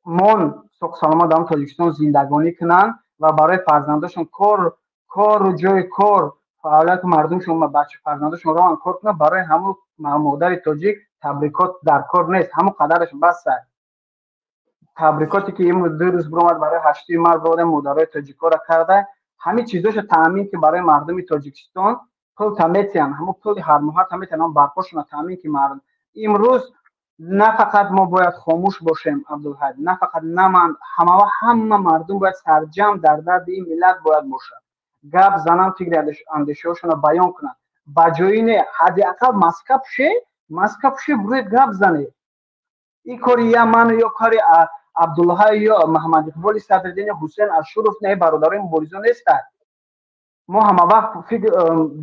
мон соқ саломат дар Тоҷикистон зиндагонӣ кунанд ва барои фарзандошон кор, кору ҷои кор, фаъолияти мардумшон, бача фарзандошон роҳан кор кунанд. Барои ҳамун модари тоҷик табрикот дар кор нест, ҳамун қадараш бас. Табрикоте ки имрӯз 2 рӯз биромад, барои 8-и март биромада, модарои тоҷикоро карда, ҳамин чизошо таъмин ки барои мардуми Тоҷикистон пул та метиҳанд, ҳамун пули ҳармоҳа та метиҳанд, барқошона таъмин ки мардум. Имрӯз на фақат мо бояд хомӯш бошем, Абдулҳай, на фақат на ман, ҳамава ҳама мардум бояд сарҷамъ дар дарди ин миллат бояд бошад, гап зананд, фикри андешаҳошонро баён кунанд. Ба ҷои не, ҳадди ақал маска пӯше, маска пӯше, буроед, гап занед. Ин кори я ману ё кори Абдулҳай ё Маҳаммад Иқболи Садриддин ё Ҳусен Ашуров не, бародарои муборизо нестанд. Мо ҳама вақт фикр,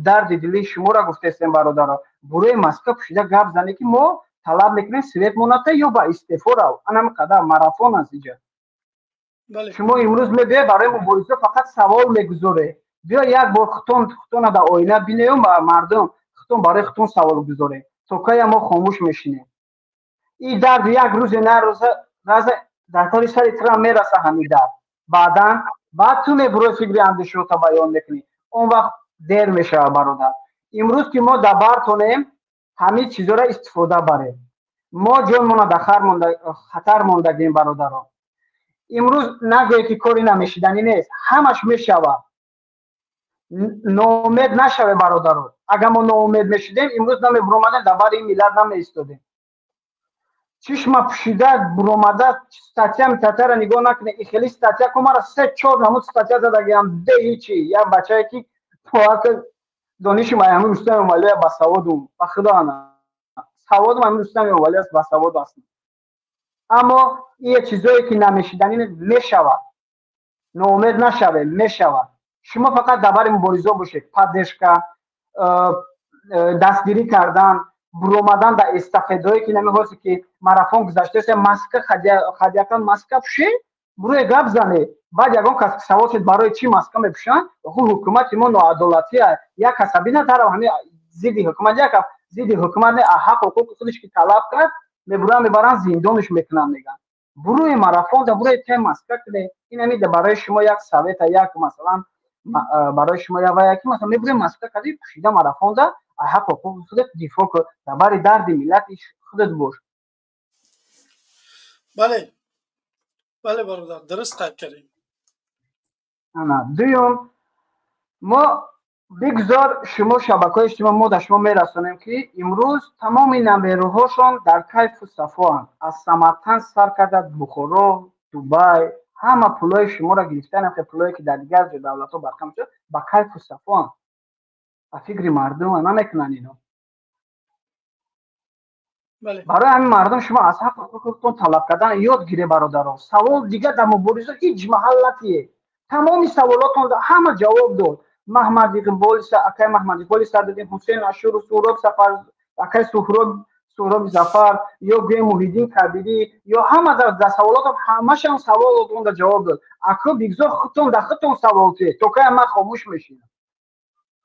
дарди дили шуморо гуфтестем. Бародаро, бурои маска пӯшида гап занед, ки мо талаб мекунем свет моната ё ба истеъфо рав. Анам қадар марафон аст иҷа. Шумо имрӯз мебиёед, барои мубориза фақат савол мегузоред. Биё, як бор хутон хутона дар оина бинеюм, ба мардум хутон, барои хутон савол гузоред. То кая мо хомӯш мешинем? Ин дард як рӯзе на рӯза раза дар тори сари тирам мераса ҳамин дард. Баъдан баъд ту мебурои, фикри андешаҳота баён мекунӣ, он вақт дер мешавад, бародар. Имрӯз ки мо дар бартонем, ҳамин чизоро истифода барем. Мо ҷонмона дар хатар мондагем, бародарон. Имрӯз нагӯед, ки кори намешиданӣ нест, ҳамаш мешавад. Ноумед нашаве, бародарон. Агар мо ноумед мешудем, имрӯз намебуромадем, дар бари ин миллат намеистодем. Чишма пӯшида буромада, статья митатяра нигоҳ накунед. И хели статья ку мара се чор намуд статья задагиам, де ҳичи. Як бачае ки дониши ҳамин Рустам Эмомалия басаводум, ба худо, ана саводум ҳамин Рустам Эмомалӣ аст, басавод астм. Аммо ие чизое ки намешиданӣ мешавад. Ноумед нашавед, мешавад. Шумо фақат дар бари муборизо бошед, поддержка, дастгирӣ кардан, буромадан дар эстафетое ки намехости ки марафон гузаштааст, маска, ҳадди маска пӯше, бурои, гап зане. Баъд ягон кас савол шуд, барои чӣ маска мепӯшанд? Ху ҳукумати мо ноадолатия. Як каса бина тарав ҳами зидди ҳукумат, як зидди ҳукумат не, ҳақ ҳуқуқи худаш ки талаб кард, мебуранд, мебаранд, зиндонаш мекунанд, мегӯянд. Бурои марафон да бурои те маска куне. Ин ҳами барои шумо як совета, як масалан барои шумо як вая, ки масалан мебурем, маска кади пӯшида, марафон да ҳақ ҳуқуқи худат дифоъ кун, дар бари дарди миллати худат бош. Бале, бародар, дуруст қайд кардем. Ана, дуюм, мо Бигзор шумо шабакаҳои иҷтимоӣ, мо дар шумо мерасонем, ки имрӯз тамоми намеруҳошон дар кайфу сафоанд. Аз Самарқанд сар карда Бухоро, Дубай, ҳама пулҳои шуморо гирифтан, пулҳое ки дар дигар ҷо давлатҳо барқам шуд, ба кайфу сафоанд. Ба фикри мардума намекунанд ино. Барои ҳамин мардум шумо аз ҳақ ҳуқуқатон талаб кардан ёд гире, бародаро. Савол дигар дар мубориза ҳеҷ маҳал натие. Тамоми саволотон ҳама ҷавоб дод. Маҳмад Иқболи, акай Маҳмад Иқболи Садриддин, Ҳусейн Ашур, Суҳроб Сафар, акай Суҳроб Зафар, ё гӯем Муҳиддин Кабирӣ, ё ҳама дар саволотон ҳамашон саволотонда ҷавоб дод. Ако бигзор худтон дар худтон савол тие. То кай ман хомӯш мешинам?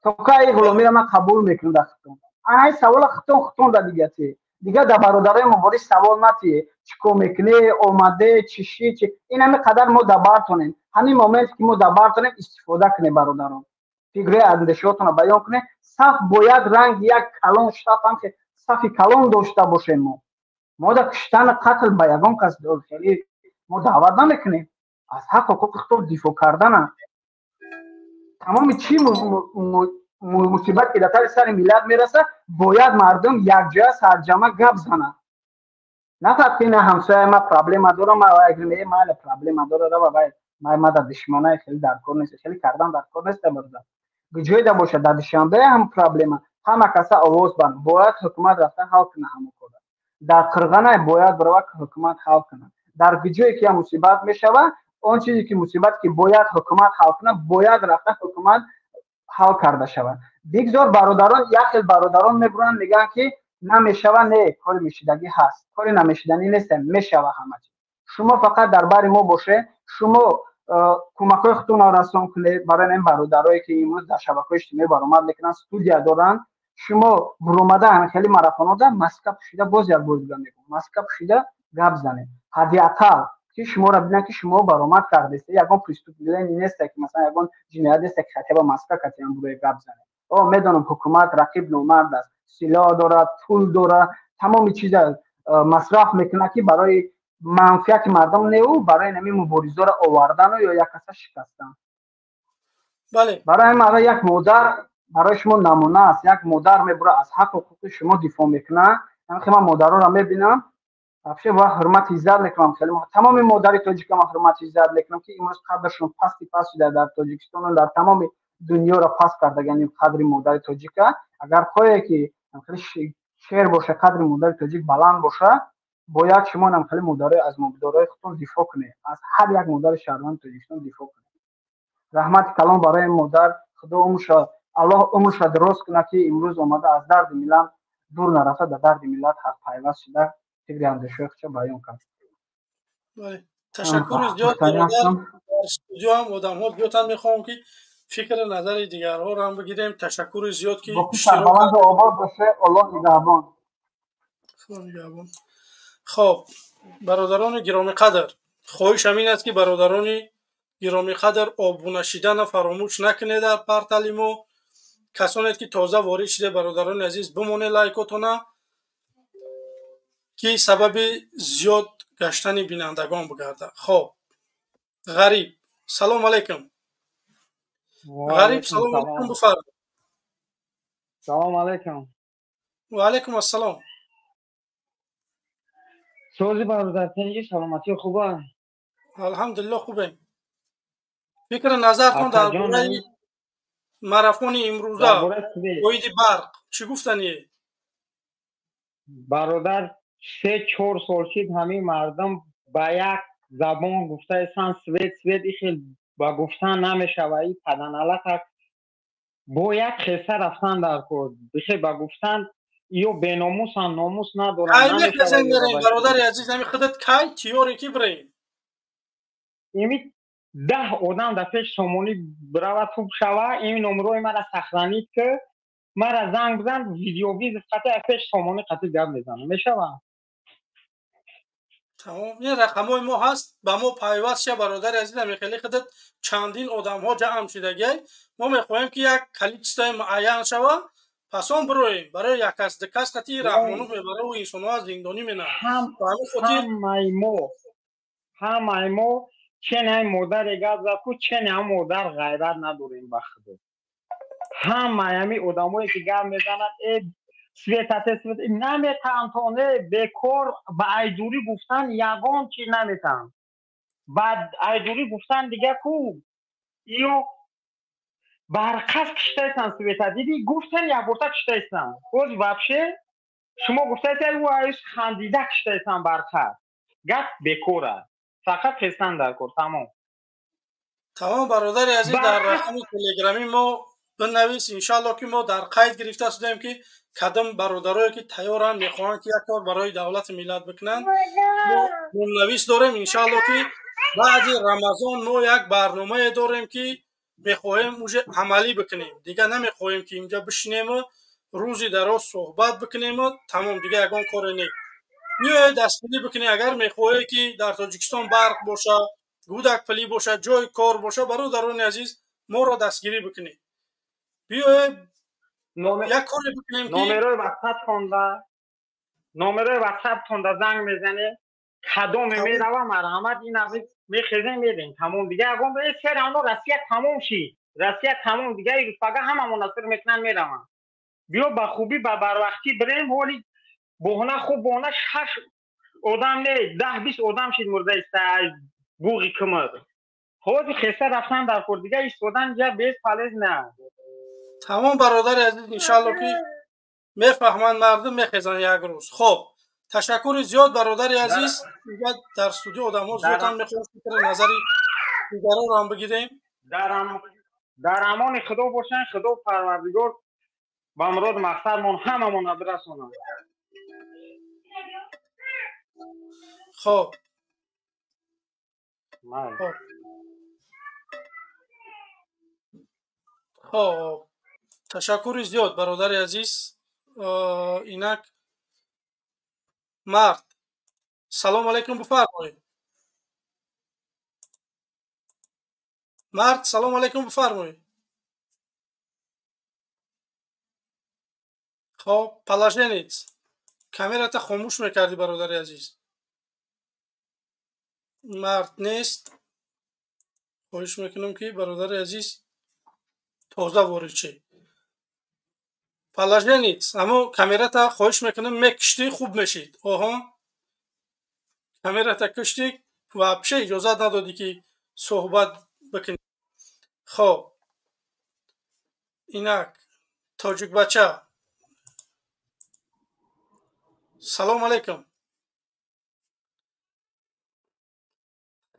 То кай ғуломиро ман қабул мекунам дар худтон? Ана ин савола худтон худтон да дига тие. Дигар дар бародарои мубориз савол натие. Чӣ кор мекунӣ, омаде, чӣ ши, чӣ. Ин ҳами қадар мо дар бартонем. Ҳамин моменте ки мо дар бартонем, истифода кунем, бародарон. Фикрҳои андешаҳотонро баён кунед. Саф бояд ранги як калон шаф ҳам ки сафи калон дошта бошем мо. Мо дар куштану қатл ба ягон кас хеле мо даъват намекунем. Аз ҳақ ҳуқуқи худ дифоъ кардана. Тамоми чӣ мусибат ки дар тари сари миллат мераса, бояд мардум якҷоя сарҷама гап занад. На фақат ки ина ҳамсояи ма проблема дорам, ма майла проблема дора, рава вай май ма дар душманаи хеле дар кор нест, хеле кардан дар кор нест, бародар. Ҷое да бошад, дар Душанбе ҳам проблема, ҳама каса овоз банд, бояд ҳукумат рафта ҳал кунад ҳамон кора. Дар Қирғанай бояд барова ҳукумат ҳал кунад. Дар ҷое ки мусибат мешавад, он чизе ки мусибат ки бояд ҳукумат ҳал кунад, бояд рафта ҳукумат ҳал карда шавад. Бигзор бародарон, як хел бародарон мебуранд, мегӯянд ки намешава. Не, кори мешидагӣ ҳаст, кори намешиданӣ нест, мешава ҳама чиз. Шумо фақат дар бари мо боше, шумо кӯмакҳои худтонро расон кунед барои ин бародарое ки имрӯз дар шабакаҳои иҷтимоӣ баромад мекунанд, студия доранд. Шумо буромада ҳамин хеле марафонҳода маска пӯшида, боз як бор дига мегӯям, маска пӯшида гап занед, ҳадди ақал ки шуморо бинанд, ки шумо баромад кардест. Ягон преступление несте, ки масалан ягон ҷиноят несте, ки хотя бы маска катиам бурои гап занед. О, медонам, ҳукумат рақиб номард аст, силоҳ дорад, пул дорад, тамоми чиза масраф мекунад, ки барои манфиати мардум неу, барои нами муборизаро овардану ё як каса шикастан. Барои ҳамин як модар барои шумо намуна аст. Як модар мебура, аз ҳақ ҳуқуқи шумо дифоъ мекунад. Ҳамин ман модароро мебинам, вообще ва ҳурмати иззат мекунам. Хеле тамоми модари тоҷика ман ҳурмати иззат мекунам, ки имрӯз қадршон пасти паст шуда дар Тоҷикистону дар тамоми дунёро паст кардагани қадри модари тоҷика. Агар хоҳе ки хеле шер боша, қадри модари тоҷик баланд боша, бояд шумо нам хеле модарои аз модарои худтон дифоъ кунед, аз ҳар як модари шаҳрванди Тоҷикистон дифоъ кунед. Раҳмати калон барои модар. Худо умрша, Аллоҳ умрша дуроз кунад, ки имрӯз омада аз дарди миллат дур нарафта, дар дарди миллат пайваст шуда, фикри андешаҳои худша баён кард. Ташаккури зиёд, бародар. Дар студио ҳам одамҳо зиёданд, мехоҳам ки фикри назари дигарҳоро ҳам бигирем. Ташаккури зиёд, ки Сарбаланду обод боше, Аллоҳ нигаҳбон. Худо нигаҳбон. Хоб, бародарони гиромиқадр, хоҳиш ҳамин аст, ки бародарони гиромиқадр обуна шидана фаромӯш накунед дар портали мо. Касоне ки тоза ворид шуде, бародарони азиз, бимонед лайкотона, ки сабаби зиёд гаштани бинандагон бигардад. Хоб, Ғариб, салом алайкум. Ғариб, салом алайкум, бифармоед. Салом алайкум. Ва алайкум ассалом. Сози, бародар, тинҷи, саломатӣ хуба? Алҳамдулилло, хубем. Фикри назартон дар бораи марафони имрӯза оиди барқ чӣ гуфтание? Бародар, 3-4 сол шид, ҳамин мардум ба як забон гуфтаесан: свет, свет. Ихел ба гуфтан намешава. И паданалатак бо як хеса рафтан дар кор. Бихе ба гуфтан ё беномусан, номус надоранд. Кай мехезен мерем, бародари азиз? Ами худат кай тиёре ки бирем? Ими 10 одам дар пеш Сомонӣ бирава, туп шава. Ин номрои мара сохранить ки, мара занг бизан, видеовызов қати пеш Сомонӣ қати гап мезанам, мешава? Тамом, ин рақамҳои мо ҳаст, ба мо пайваст ша, бародари азиз. Ами хеле худат чандин одамҳо ҷамъ шудагиай. Мо мехоҳем, ки як количествои муайян шава, пас он бироем. Барои як кас, ду кас қати раҳмонов мебара, ӯ инсонҳо аз зиндонӣ менанд. Ҳамаи мо чен ҳай модаре гап зад ку, чен ҳам модар ғайрат надорем ба худо. Ҳамаи ҳамин одамое ки гап мезананд, э светате свет наметаҳанд, то не бекор ба айдурӣ гуфтан ягон чиз наметаҳанд. Ба айдурӣ гуфтан дига ку ё барқас киштаистанд света. Диди гуфтан якборта киштаистанд. Боз вообще шумо гуфтаед ӯ айс хандида киштаистанд барқас. Гап бекор аст. Фақат хестан дар кор, тамом. Тамом, бародари азиз, дар рақами телеграми мо бинавис, иншаалло ки мо дар қайд гирифта шудаем ки кадом бародарое ки тайёранд, мехоҳанд ки як кор барои давлати миллат бикунанд, мо номнавис дорем. Иншаалло ки баъди Рамазон мо як барномае дорем ки мехоҳем уже амалӣ бикунем. Дигар намехоҳем ки инҷа бишинему рӯзи дароз суҳбат бикунему тамом, дигар ягон коре не. Биёед дастгирӣ бикунед, агар мехоҳед ки дар Тоҷикистон барқ боша, гудакпулӣ боша, ҷои кор боша, бародарони азиз, моро дастгирӣ бикунед. Биёед як коре бикунем ки номерои WhatsApp тонда занг мезанед, кадоме мерава марҳамат, ин азиз мехезем мерем, тамом. Дига ягон сер ано Россия тамом шид, Россия тамом, дига рӯзпага ҳама монасир мекунанд, мераванд. Биё ба хубӣ ба барвақтӣ бирем, ҳоли боҳона хуб боҳона шаш одам не, 10-20 одам шид мурда иста буғи кимир. Ҳозир хеста рафтан дар кор, дига истодан ҷа бесполезно. Тамом, бародари азиз, иншаалло ки мефаҳманд мардум, мехезанд як рӯз. Хоб, ташаккури зиёд, бародари азиз. Инҷа дар студио одамҳо зиёданд, мехоҳем фикри назари дигаронро ҳам бигирем. Дар амони Худо бошанд, Худо Парвардигор ба мурод мақсадмон ҳамамонро бирасонад. Хоб, хоб, ташаккури зиёд, бародари азиз. Инак мард, салом алайкум, бифармоед. Мард, салом алайкум, бифармоед. Хоб, положенец, камерата хомӯш мекардӣ, бародари азиз. Мард нест. Хоҳиш мекунам ки бародари азиз тоза ворид шед. Положенец, аммо камерата хоҳиш мекунам мекиштӣ, хуб мешид. Оҳо, камерата киштӣ, вообще иҷозат надодӣ ки суҳбат бикунӣ. Хоб, инак тоҷикбача, салом алайкум.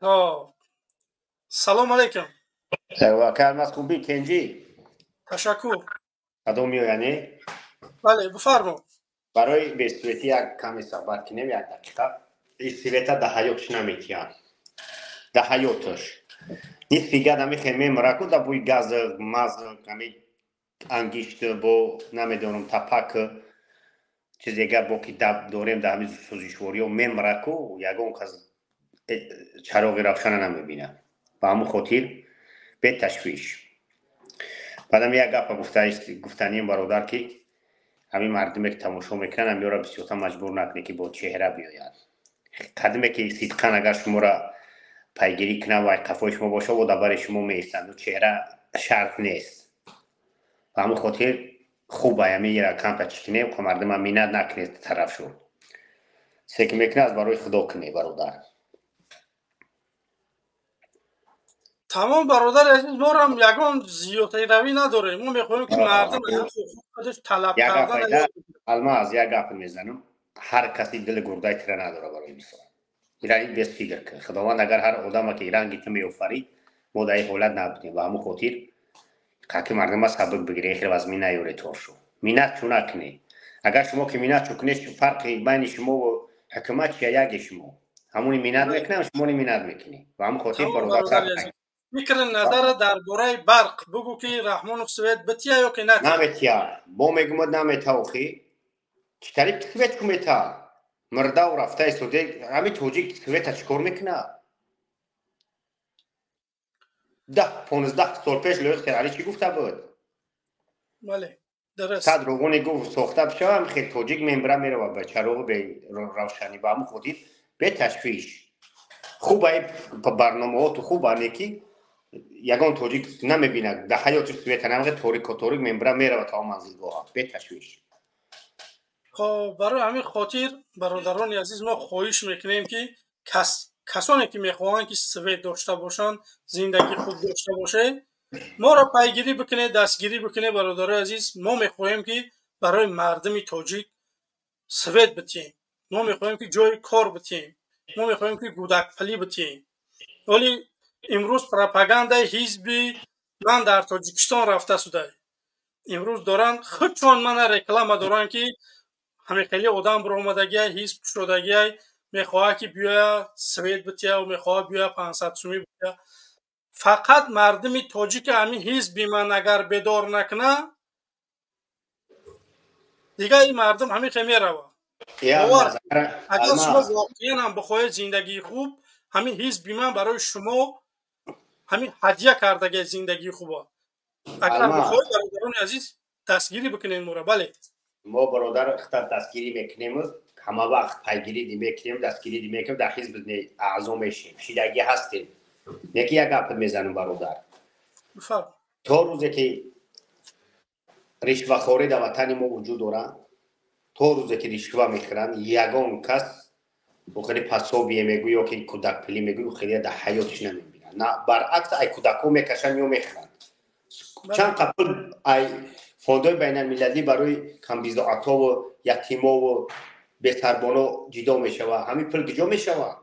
Хоб, салом алайкум. Калмаз хубӣ, кенҷӣ? Ташаккур. Кадом меояне? Бале, бифармо. Барои бесветӣ як каме суҳбат кунем, як дақиқа. Ин света да ҳаётш наметиҳад, да ҳаёташ нисфи газ ҳамихе мемраку, да бӯи газ маз, ҳами ангишт бо намедонам тапак чизега бо ки дорем да ҳами сӯзишвориҳо мемраку, ягон кас чароғи равшана намебинад. Ба ҳамун хотир беташвиш. Баъдам як гапа гуфтанием, бародар, ки ҳамин мардуме ки тамошо мекунанд, ҳамёро бисёртар маҷбур накунед ки бо чеҳра биёяд. Қадиме ки сидқан агар шуморо пайгирӣ кунанд ва қафои шумо боша, во дар бари шумо меистанду, чеҳра шарт нест. Ба ҳамун хотир хуб ҳамира камта чӣ кунем, мардума миннат накунед тараф шуд. Се ки мекунад, аз барои Худо кунед, бародар. Тамом, бародари азиз, морам ягон зиёдтаравӣ надорем. Мо мехоҳем ки мардум ҳуқуқи талаб кардан. Алмаз, як гап мезанам, ҳар каси дили гурдаи тира надора. Барои мисол, ира без фикр кун, Худованд агар ҳар одама ки ранги ту меофарид, мо дар ин ҳолат набудем. Ба ҳамун хотир каки мардума сабук бигире, хел вазмин наёре торшу. Миннат чӯ накунед. Агар шумо ки миннат чӯ кунед, фарқи байни шумо ва ҳукумат чия? Яке шумо ҳамони миннат мекунам, шумони миннат мекунед. Ба ҳамун хотир, бародар, фикри назара дар бораи барқ бугӯ ки Раҳмонов свет бития ё ки натия? Наметия, бо мегумад намета. Охи чӣ тариб свет ку мета? Мирдау рафта истоде. Ҳами тоҷик света чӣ кор мекунад? 10-15 сол пеш Лоиқ Шералӣ чӣ гуфта буд? Бале, дуруст. Сад роғоне гуфт сохта бишавам, хел тоҷик мембра мерава ба чароғи беравшанӣ. Ба ҳамун хотир беташвиш, хуб ай барномаҳоту хуб ане ки Ягон тоҷик намебинад, дар ҳаётиш света намега, торико торик мембра мерава то манзилгоҳа беташвиш. Хоб, барои ҳамин хотир, бародарони азиз, мо хоҳиш мекунем, ки касоне ки мехоҳанд, ки свет дошта бошанд, зиндагии хуб дошта бошед, моро пайгирӣ бикунед, дастгирӣ бикунед. Бародарои азиз, мо мехоҳем, ки барои мардуми тоҷик свет битиҳем, мо мехоҳем, ки ҷои кор битиҳем, мо мехоҳем, ки гӯдакпалӣ битиҳем. Вале имрӯз пропагандаи ҳизби ман дар Тоҷикистон рафта шуда, имрӯз доранд худшон мана реклама доранд, ки ҳамин хеле одам биромадагиай, ҳизб кушодагиай, мехоҳад, ки биёя свет бития, мехоҳад биёя 500 сумӣ бития. Фақат мардуми тоҷика ҳамин ҳизби ман агар бедор накуна, дигар ин мардум ҳамин хел меравад. Агар шумо воқеан ҳам бихоҳед зиндагии хуб, ҳамин ҳизби ман барои шумо ҳамин ҳадя кардагиа зиндагии хуба. Агар бихоҳед, бародарони азиз, дастгирӣ бикунед моро. Бале, мо, бародар, хитар дастгирӣ мекунем, ҳама вақт пайгирӣ мекунем, дастгирӣ мекунем, дар ҳизб аъзо мешем, шидагӣ ҳастем. Неки як гапат мезанам, бародар: то рӯзе ки ришвахорӣ дар ватани мо вуҷуд дорад, то рӯзе ки ришва мехӯранд, ягон кас хеле пособие мегӯ ё ки кӯдакпулӣ мегӯ, хеле дар ҳаётиш намебинад. На, баръакс, ай кӯдакҳо мекашанд ё мехӯранд. Чанд қа пул ай фондҳои байналмилалӣ барои камбизоатову ятимову бесарбоно ҷидо мешавад, ҳамин пул куҷо мешавад?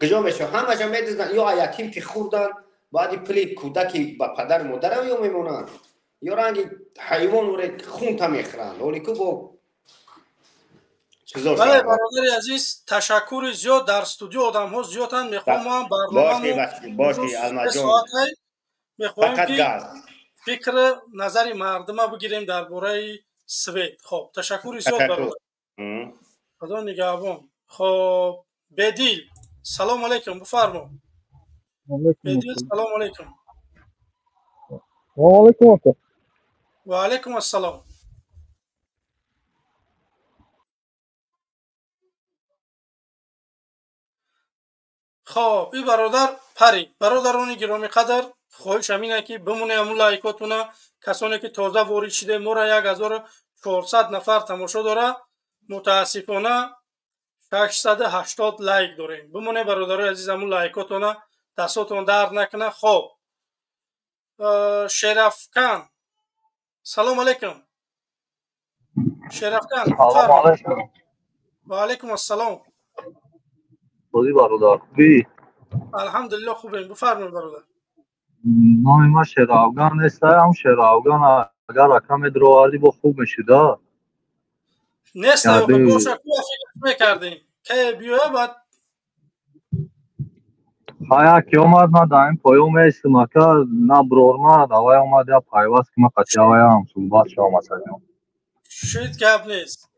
Куҷо мешавад? Ҳамаша медизнанд. Ё ятим ки хӯрданд, баъди пули кӯдаки ба падару модарам ё мемонанд, ё ранги ҳайвон оре хунта мехӯранд. Ҳоле ку бо Бале, бародари азиз, ташаккури зиёд. Дар студио одамҳо зиёданд, мехоҳам мо ҳам барномамо мехоҳем, ки фикри назари мардума бигирем дар бораи свет. Хоб, ташаккури зиёд, бародар, худо нигаҳбон. Хоб, Бедил, салому алайкум, бифармо, Бедил, салому алайкум. Алайкум. Ва алайкум ассалом. Хоб, и бародар пари. Бародарони гиромиқадр, хоҳиш ҳамина, ки бимоне ҳамун лайкотуна. Касоне ки тоза ворид шиде, моро 1400 нафар тамошо дора, мутаассифона 680 лайк дорем. Бимоне, бародарои азиз, ҳамун лайкотуна, дастотон дард накуна. Хоб, Шерафкан, салом алейкум, Шерафкан. Ва алайкум ассалом. Бози, бародар, хубӣ? Алҳамдулилло, хубем, бифармоед, бародар. Номи ман Шерафган нест, ҳам Шерафган, агар рақаме даровардӣ, бо хуб мешуда. Нест, боша, ку фикр мекардем, ке биёя, баъд. Ҳая, ки омад, ман дар ин поён меистам, ака, на брормад, авай омад, я пайваст ки ман қати аваям суҳбат шавам, асалиён. Шуд, гап нест.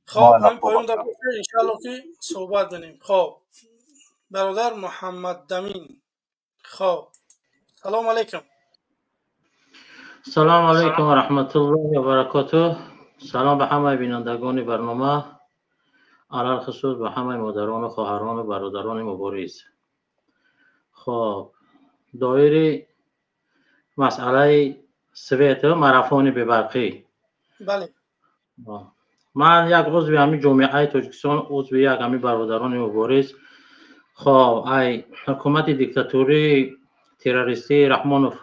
Хоб, ҳамин поён дар боша, иншаалло, ки суҳбат менем. Хоб, бародар Муҳаммаддамин, хоб, салому алайкум. Салому алайкум ва раҳматуллоҳи ва баракотуҳ. Салом ба ҳамаи бинандагони барнома, алалхусус ба ҳамаи модарону хоҳарону бародарони мубориз. Хоб, доири масъалаи свету марафони бебарқӣ. Бале. Ман як узви ҳамин ҷомеаи Тоҷикистон, узви як ҳамин бародарони мубориз. Хоб, ай ҳукумати диктатурии террористии Раҳмонов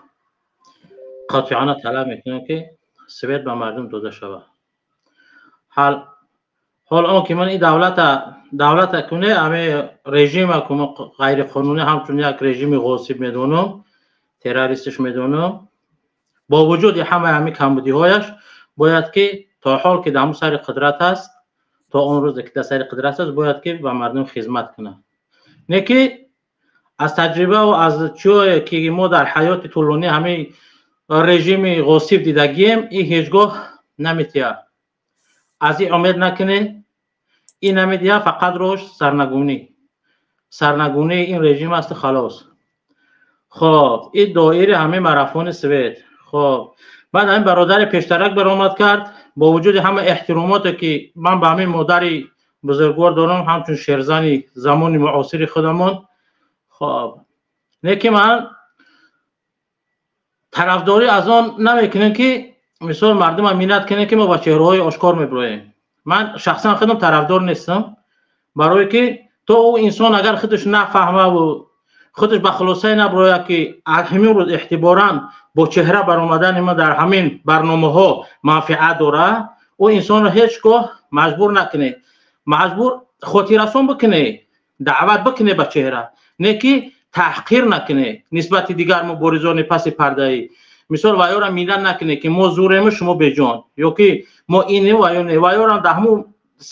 қатъиана талаб мекунам, ки свет ба мардум дода шавад. Ҳол он ки ман ин давлата куне, ҳами режима ғайриқонунӣ, ҳамчун як режими ғосиб медонам, террористиш медонам, бо вуҷуди ҳамаи ҳамин камбудиҳояш, бояд ки то ҳол ки дар ҳамун сари қудрат аст, то он рӯзе ки дар сари қудрат аст, бояд ки ба мардум хизмат кунад. Не ки аз таҷрибаву аз чиое ки мо дар ҳаёти тӯлонӣ ҳамин режими ғосиб дидагием, ин ҳеҷ гоҳ наметиҳад. Аз ин умед накунед, ин намедиҳад, фақат рош сарнагунӣ, сарнагунии ин режим асту халос. Хоб, ин доири ҳамин марафони свет. Хоб, баъд ҳамин бародари пештарак баромад кард, бо вуҷуди ҳама эҳтиромоте ки ман ба ҳамин модари бузургвор дорам, ҳамчун шерзани замони муосири худамон. Хоб, Не ки ман тарафдорӣ аз он намекунем, ки мисол мардума миннат кунем, ки мо ба чеҳраҳои ошкор мебироем. Ман шахсан худам тарафдор нестам, барое ки то ӯ инсон агар худаш нафаҳмаву худаш ба хулосае набирояд, ки аз ҳамин рӯз эҳтиборан бо чеҳра баромадани ма дар ҳамин барномаҳо манфиат дорад, ӯ инсонро ҳеҷ гоҳ маҷбур накунед. Маҷбур хотиррасон бикунед, даъват бикунед ба чеҳра, не ки таҳқир накунед нисбати дигар муборизони паси пардаӣ. Мисол, ваёра миннат накунед, ки мо зурему, шумо беҷон, ё ки мо инем, ваё не. Ваёрам дар ҳамун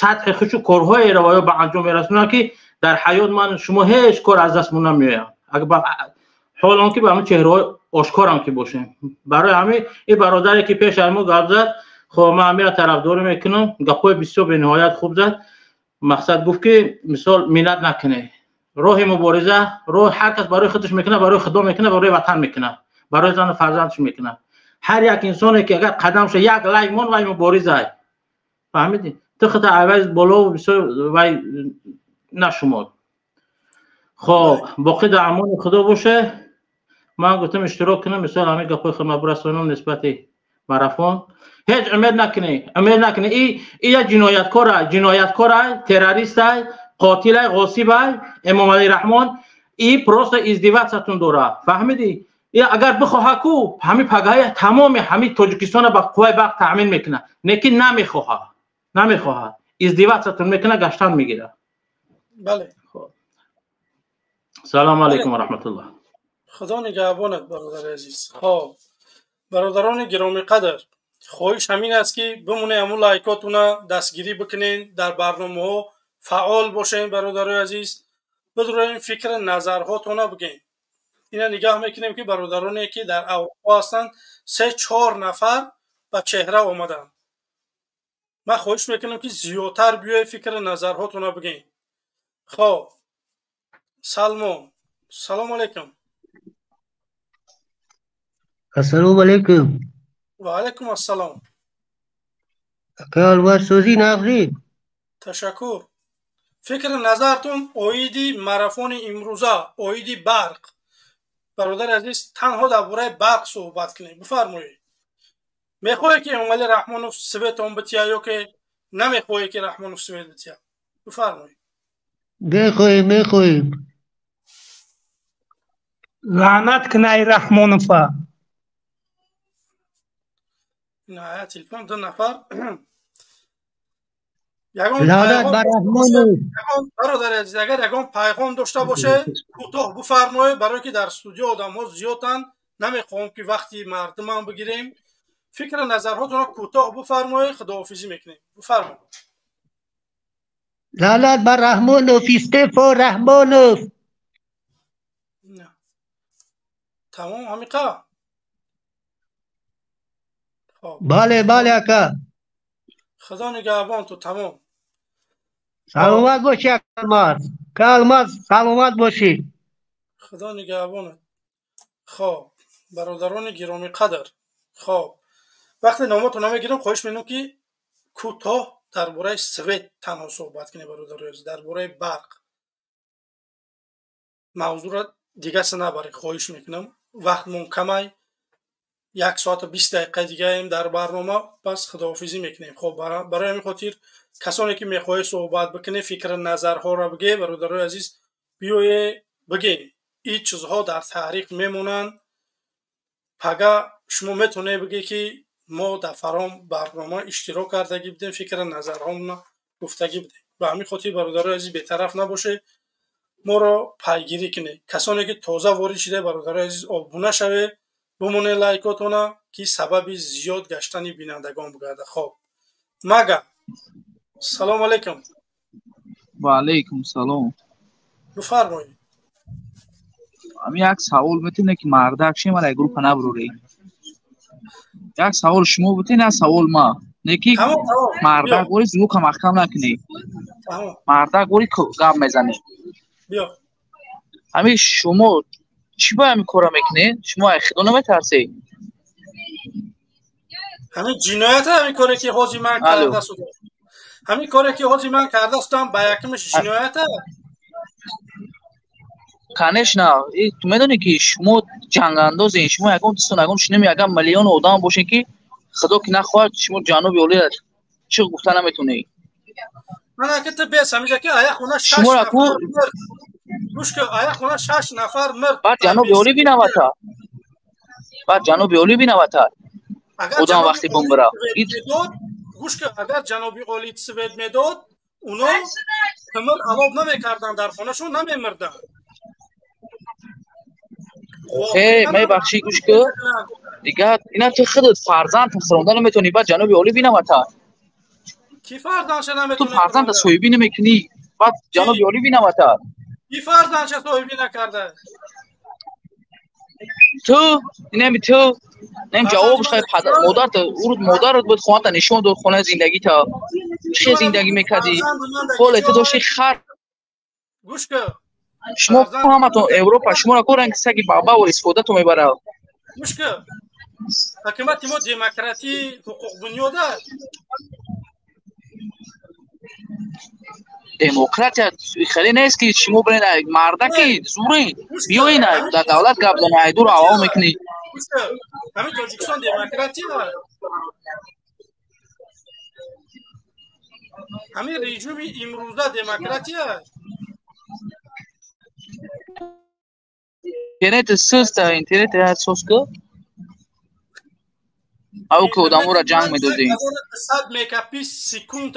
сатҳи хушу корҳоеро ваё ба анҷом мерасонанд, ки дар ҳаёт ман шумо ҳеҷ кор аз дастмон намеояд, ҳол он ки ба ҳамин чеҳраҳои ошкорам ки бошем. Барои ҳамин ин бародаре ки пеш аз мо гап зад, хоб, ман ҳаминро тарафдорӣ мекунам. Гапҳои бисёр бениҳоят хуб зад. Мақсад гуфт, ки мисол миннат накунед. Роҳи мубориза, роҳ ҳар кас барои худаш мекунад, барои худо мекунад, барои ватан мекунад, барои зану фарзандаш мекунад. Ҳар як инсоне ки агар қадамша як лайк мон, вай муборизай. Фаҳмидӣ? Ту худта айваз боло бисёр вай нашумод. Хоб, боқӣ дар амони худо боше. Ман гуфтам иштирок кунам, мисол ҳамин гапҳои худма бирасонам нисбати марафон. Ҳеҷ умед накунӣ, умед накунӣ. И як ҷинояткора, ҷинояткора, террористай, қотилай, ғосибай Эмомалӣ Раҳмон. И просто издеваться-тун дора. Фаҳмидӣ? И агар бихоҳад ку, ҳамин пагаҳи тамоми ҳамин Тоҷикистонро ба қувваи барқ таъмин мекунад. Не ки намехоҳад, намехоҳад, издеваться-тун мекунад, гаштан мегирад. Бале. Салому алайкум ва раҳматуллоҳ. Худо нигаҳбонат, бародари азиз. Хоб, бародарони гиромиқадр, хоҳиш ҳамин аст, ки бимоне, ҳамун лайкотуна дастгирӣ бикунен, дар барномаҳо фаъол бошем. Бародарои азиз, бидуроем, фикри назарҳотона бигем. Ина нигаҳ мекунем, ки бародароне ки дар Аврупо ҳастанд, се чор нафар ба чеҳра омаданд. Ман хоҳиш мекунам, ки зиёдтар биёед, фикри назарҳотона бигем. Хоб, Салмон, салому алайкум. Ассалому алайкум. Ва алайкум ассалом. Ака Алмаз, сӯзи нағзӣ? Ташаккур. Фикри назартон оиди марафони имрӯза, оиди барқ. Бародари азиз, танҳо дар бораи барқ суҳбат кунем, бифармоед. Мехоҳед, ки Эмомалӣ Раҳмонов светон бития, ё ки намехоҳед, ки Раҳмонов свет бития? Бифармоед. Мехоҳем, мехоҳем. Лаънат кунай Раҳмонова. На, телефон ду нафар. Лаънат ба Раҳмонов. Бародари азиз, агар ягон пайғом дошта боше, кӯтоҳ бифармоед, барое ки дар студио одамҳо зиёданд, намехоҳам, ки вақти мардумам бигирем. Фикри назарҳотонро кӯтоҳ бифармоед, худоҳофизӣ мекунем. Бифармоед. Лаънат ба Раҳмонов, истеъфо Раҳмонов. Тамом, ҳамиқа? Бале, бале, ака. Худо нигаҳбон ту, тамом. Саломат бошӣ, ака Алмаз. Ака Алмаз, саломат бошӣ. Худо нигаҳбонат. Хоб, бародарони гиромиқадр, хоб, вақте номотон намегирам, хоҳиш мекунам, ки кӯтоҳ дар бораи свет танҳо суҳбат кунем. Бародарои азиз, дар бораи барқ мавзӯъро дигаса набаред, хоҳиш мекунам. Вақтмон камай, 1 соату 20 дақиқа дигаем дар барнома, пас худоҳофизӣ мекунем. Хоб, барои ҳамин хотир касоне ки мехоҳед суҳбат бикунед, фикри назарҳоро бигӯед, бародарои азиз, биёед бигӯем. Ин чизҳо дар таърих мемонанд. Пага шумо метавонед бигӯед, ки мо дар фалон барнома иштирок кардагӣ будем, фикри назарҳомона гуфтагӣ будем. Ба ҳамин хотир, бародарои азиз, бетараф набошед, моро пайгирӣ кунед. Касоне ки тоза ворид шуда, бародарои азиз, обуна шавед, бимонед лайкотона, ки сабаби зиёд гаштани бинандагон бигардад. Хоб, мага, салому алайкум. Ва алайкум салом. Бифармоед. Ҳамин як савол метавонед, ки мардак шем, вале группа набуроред. Як савол шумо бутен, як савол ма. Не ки мардак гори звука маҳкам накунӣ, мардак гори гап мезанӣ. Ҳамин шумо чӣ ба ҳамин кора мекунед? Шумо ай худо наметарсед? Ҳамин ҷиноят, ҳамин коре ки ҳозир ман карда судам, ҳамин коре ки ҳозир ман карда судам, ба якумаш ҷиноята. Конечно, ту медонӣ ки шумо ҷангандозен, шумо ягон чизтон, ягон шинем, ягон миллион одам бошен ки худо ки нахоҳад шумо ҷаноби олӣ чӣ гуфта наметонӣ. Ман аки ту бес ҳамиҷа ки ая хона шаш нафар мурд. Гӯш кун, ая хона шаш нафар мурд. Баъд ҷаноби олӣ бинавата. Баъд ҷаноби олӣ бинавата. Одам вақти бомбара. Гӯш кун, агар ҷаноби олӣ свет медод, уно тимир алоб намекарданд, дар хонашон намемурданд. Э, мебахшӣ, гӯш кун. Дигар ина ту худат фарзанд хӯронда наметавонӣ, баъд ҷаноби олӣ бинавата. Ки фарзандша наметавонад? Ту фарзанда соҳибӣ намекунӣ, баъд ҷаноби олӣ бинавата. Ки фарзандша соҳибӣ накарда? Ту, инами ту, нем ҷавобш хай падар, модарта, урд модарат буд, хоната нишон дод, хонаи зиндагита. Чӣ зиндагӣ мекардӣ? Ҳоле ту дошти хар. Гӯш кун. Шумо ҳаматон Европа, шуморо ко ранги саги бабавор истифодатон мебарад. Гӯш кун. Ҳукумати мо демократӣ ҳуқуқбунёда. Демократия хеле нест ки шумо бирен мардаки зурен биёен дар давлат гап занед, айдур аво мекунед. Ҳамин Тоҷикистон демократия. Ҳамин режими имрӯза демократия. Интернет суста, интернет сос ку? Ав ки одаморо ҷанг медодем. 100 мегабит секунд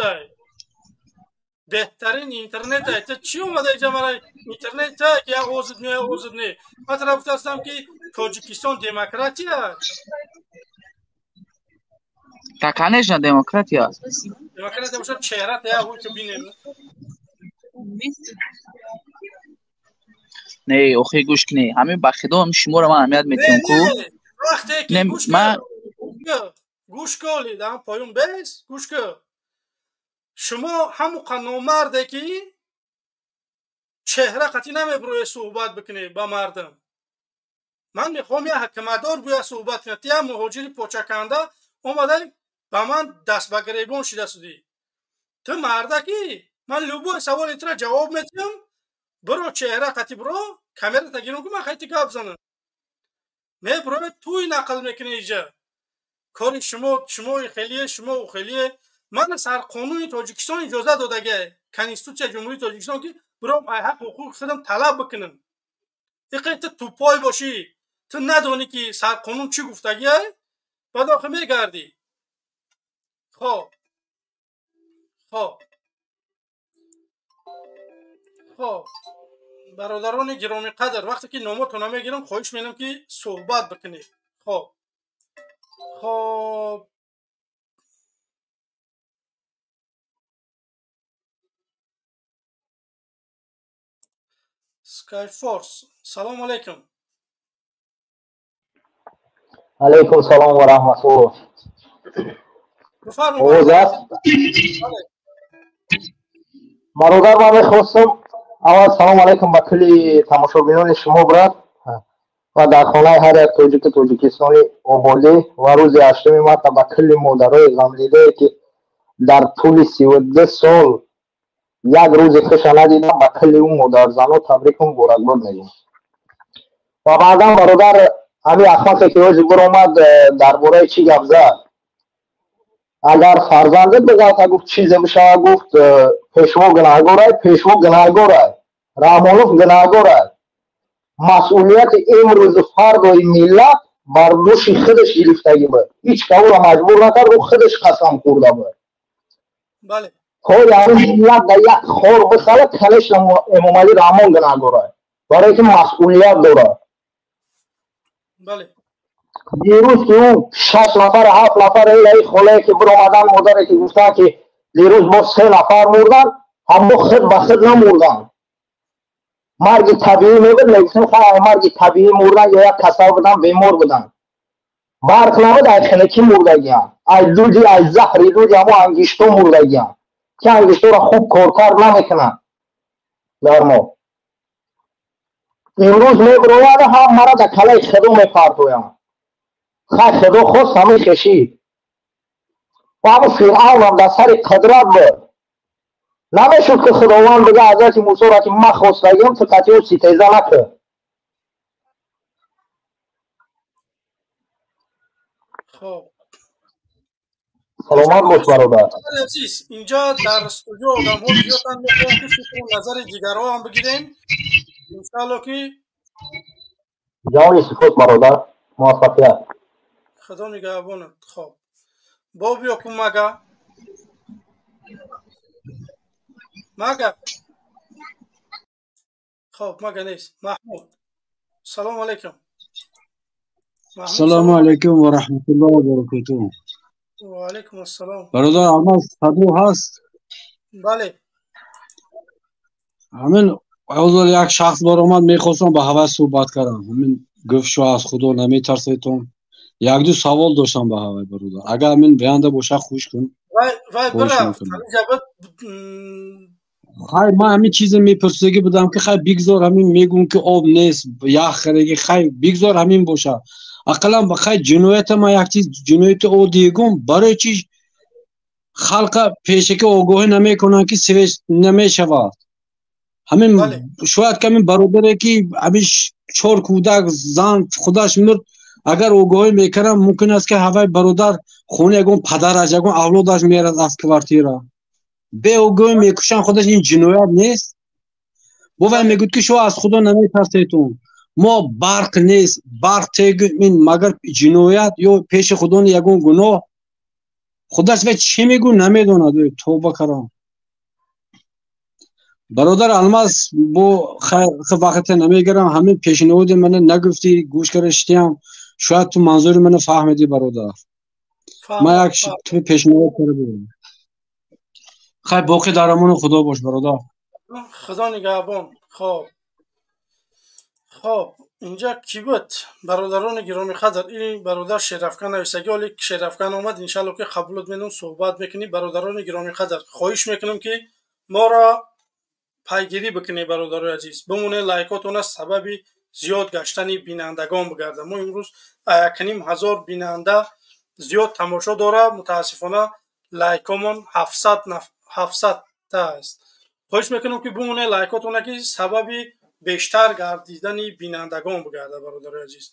беҳтарин интернет ай. Ту чӣ омада инҷа мара интернет ки як озид не, озид не. Ман тараф гуфтаастам ки Тоҷикистон демократия. Та конечно демократия. Демократия бошад чеҳрат як ки бинем. Не, охи гӯш кунӣ. Ҳамин ба худо ҳамин шуморо ман аҳамият метиҳам ку. Вақте ки гӯш кун. Гӯш кун, дар поён бес, гӯш кун. Шумо ҳамон номарде ки чеҳра қатъӣ намебурӯе суҳбат бикунӣ ба мардум. Ман мехоҳам як ҳакимадор гӯя суҳбат кунам. Ту як муҳоҷири почаканда омада ба ман даст ба гиребон шида судӣ. Ту мардаки ман любой саволи тура ҷавоб метиҳам. Биро чеҳра қатъӣ биро, камерата гирам ку ман хайти гап занам. Мебурӯе туй нақл мекунӣ иҷа. Кори шумо, шумои хелие, шумо хелие. Ман сарқонуни Тоҷикистон иҷоза додага, Конститутсияи Ҷумҳурии Тоҷикистон ки биром ай ҳақ ҳуқуқи худам талаб бикунам. Иқе ту тупой бошӣ, ту надонӣ ки сарқонун чӣ гуфтагиай, баъд охир мегардӣ. Хоб. Хоб. Хоб. Бародарони гиромиқадр, вақте ки номотонро мегирам, хоҳиш менам ки суҳбат бикунед. Хоб. Хоб. Skyforce. Салом алейкум. Алейкум салом ва раҳматуллоҳ. Овоз аст? Бародар, ман мехостам аввал салом алейкум ба кулли тамошобинони шумо брат ва дар хонаи ҳар як тоҷики тоҷикистони ободӣ ва рӯзи 8 марта ба кулли модарои ғамдидае ки дар тӯли 32 сол як рӯзи хуша надидам, ба кулли ӯ модарзано табрикум муборакбод мегӯям. Ва баъдан бародар, ҳамин ахмақе ки ҳозир биромад дар бораи чӣ гап зад, агар фарзандат бигавта гуфт чизе бишава, гуфт пешво гунаҳгорай, пешво гунаҳгорай, Раҳмонов гунаҳгорай. Масъулияти имрӯзу фардои миллат бар дӯши худаш гирифтагӣ буд. Ҳеҷ каоро маҷбур накард, ӯ худаш қасам хӯрда буд. Бале. Кори ҳамин миллат дар як хор бихалад, конечно Эмомалӣ Раҳмон гунаҳгорай, барое ки масъулият дорад. Бале. Дирӯз ки ӯ 6 нафар, 7 нафар илаи холае ки биромадан, модаре ки гуфтанд ки дирӯз боз 3 нафар мурданд, ҳаммо худ ба худ намурданд. Марги табиӣ мебуд, мегуфтем хай марги табиӣ мурдан ё як касал будан, бемор буданд. Барқ набуд, ай хинакӣ мурдагианд, ай дуди, ай заҳри дуди ҳамо ангишто мурдагианд ки ангишторо хуб коркард намекунанд дар мо. Имрӯз мебирояд ҳамаро дар калаи худо мепартоянд. Хай худо хост ҳамин хешид. Ва ҳамун Фиръавнам дар сари қудрат буд. Намешуд ки Худованд бига ҳазрати Мусоро ки ман хостагиам, ту қатъиё ситеза накун. Хоб. Саломат бош, бародар. Азиз, инҷа дар студио одамҳо зиёданд, мехоҳам ки фикру назари дигарҳо ҳам бигирем. Иншаалло ки Ҷавони сипос, бародар, муваффақият. Худо нигаҳбонат. Хоб. Бо биё ку мага. Мага. Хоб, мага нест. Маҳмуд. Салому алайкум. Ассалому алайкум ва раҳматуллоҳи ва баракотуҳ. Ва алайкум ассалом. Бародар Алмаз, садо ҳаст? Бале. Ҳамин ҳозир як шахс баромад, мехостам ба ҳавас суҳбат кардам. Ҳамин гуфт, шо аз Худо наметарсетон. Як-ду савол доштам ба ҳавай, бародар. Агар ҳамин биянда боша, хуш кун. Вай бирафт. Хай, ман ҳамин чизе мепурсидагӣ будам ки хай бигзор ҳамин мегӯм ки об нест, ях хараги, хай бигзор ҳамин боша. Ақаллан хай ҷиноята ман як чиз ҷинояти оддие гум, барои чи халқа пешаки огоҳӣ намекунанд ки свет намешавад. Ҳамин шояд ки ҳамин бародаре ки ҳамин чор кӯдак, зан, худаш мурд, агар огоҳӣ мекардам, мумкин аст ки ҳавай бародар хонаи ягон падараш, ягон авлодаш мерад аз квартира. Беогоҳӣ мекушанд худаш, ин ҷиноят нест? Бовай мегӯяд ки шумо аз Худо наметарсетон. Мо барқ нест, барқ тегӯ, магар ҷиноят ё пеши Худо ягон гуноҳ? Худаш вай чӣ мегӯ намедонад. Тавба кардам. Бародар Алмаз, бо вақте намегирам, ҳамин пешниҳоди мана нагуфтӣ, гӯш карда шитиям, шояд ту манзури мана фаҳмидӣ, бародар. Ман як ту пешниҳод карда будам. Хай, боқӣ дар амони Худо бош, бародар. Худо нигаҳбон. Хоб. Хоб, инҷа кӣ буд? Бародарони гиромиқадр, ин бародар Шерафкан нависагӣ, ҳоле Шерафкан омад, иншаалло ки қабулот менам, суҳбат мекунӣ. Бародарони гиромиқадр, хоҳиш мекунам ки моро пайгирӣ бикунед, бародарои азиз. Бимонед, лайкотона сабаби зиёд гаштани бинандагон бигардад. Мо имрӯз 1500 бинанда зиёд тамошо дора, мутаассифона лайкомон 700 та аст. Хоҳиш мекунам ки бимонед, лайкотона ки сабаби бештар гардидани бинандагон бигардад, бародарои азиз.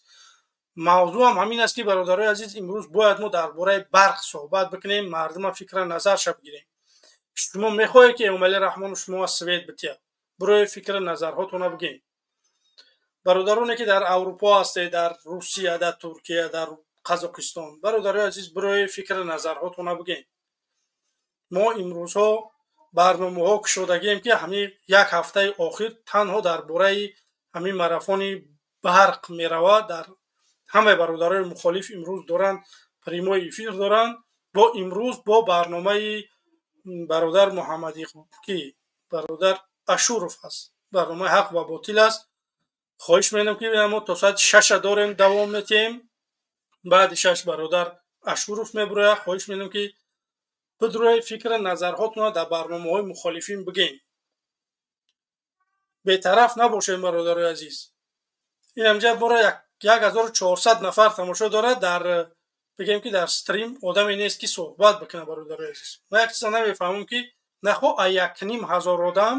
Мавзӯъам ҳамин аст ки, бародарои азиз, имрӯз бояд мо дар бораи барқ суҳбат бикунем, мардума фикра назарша бигирем. Шумо мехоҳед ки Эмомалӣ Раҳмонов шумо аз свет битиҳад? Бирои фикри назарҳотона бигем. Бародароне ки дар Аврупо ҳастед, дар Русия, дар Туркия, дар Қазоқистон, бародарои азиз, бирои фикри назарҳотона бигем. Мо имрӯзҳо барномаҳо кушодагием ки ҳамин як ҳафтаи охир танҳо дар бораи ҳамин марафони барқ меравад. Дар ҳамаи бародарои мухолиф имрӯз доранд, прямой эфир доранд. Бо имрӯз бо барномаи бародар Муҳаммади ки бародар Ашуров аст, барномаи ҳақ ва ботил аст. Хоҳиш менам ки мо то соати шаша дорем, давом метиҳем. Баъди шаш бародар Ашуров мебурояд. Хоҳиш менам ки бидрои фикри назарҳотона дар барномаҳои мухолифин бигем. Бетараф набошем, бародарои азиз. Ин ҳамҷа бора 1400 нафар тамошо дорад, дар бигем ки дар стрим одаме нест ки суҳбат бикунад, бародарои азиз. Ман як чиза намефаҳмам ки нахо 1500 одам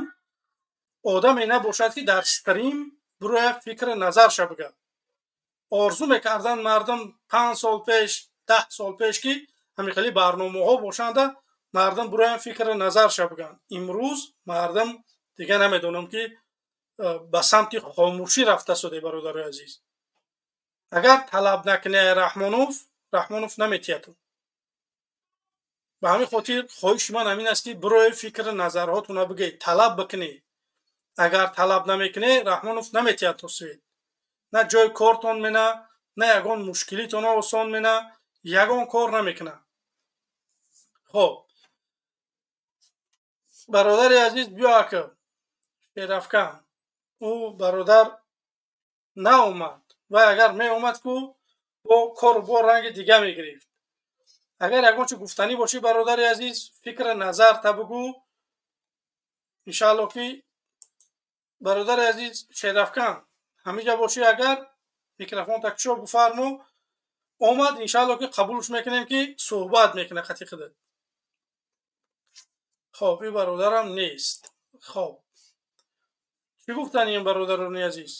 одаме набошад ки дар стрим бирояд фикри назарша бигад. Орзу мекарданд мардум 5 сол пеш, 10 сол пеш ки ҳамин хеле барномаҳо бошанда, мардум бироянд фикри назарша бигӯянд. Имрӯз мардум дига намедонам ки ба самти хомӯшӣ рафта шуде, бародарои азиз. Агар талаб накунӣ Раҳмонов, Раҳмонов наметиҳад. Ба ҳамин хотир хоҳиши ман ҳамин аст ки бирои фикри назарҳотона бигӯед, талаб бикунед. Агар талаб намекунед, Раҳмонов наметиҳад то свет. На ҷои кортон мена, на ягон мушкилитона осон мена, ягон кор намекунад. Хоб, бародари азиз, биё ака Шерафкан. Ӯ бародар наомад. Вай агар меомад ку бо кору бо ранги дига мегирифт. Агар ягон чи гуфтанӣ бошӣ, бародари азиз, фикри назарта бигӯ. Иншаалло ки бародари азиз Шерафкан ҳамиҷа бошӣ, агар микрофонта кушо бифармо. Омад, иншаалло ки қабулш мекунем ки суҳбат мекунад қати худат. Хоб, ин бародарам нест. Хоб, чӣ гуфтан ин бародарони азиз?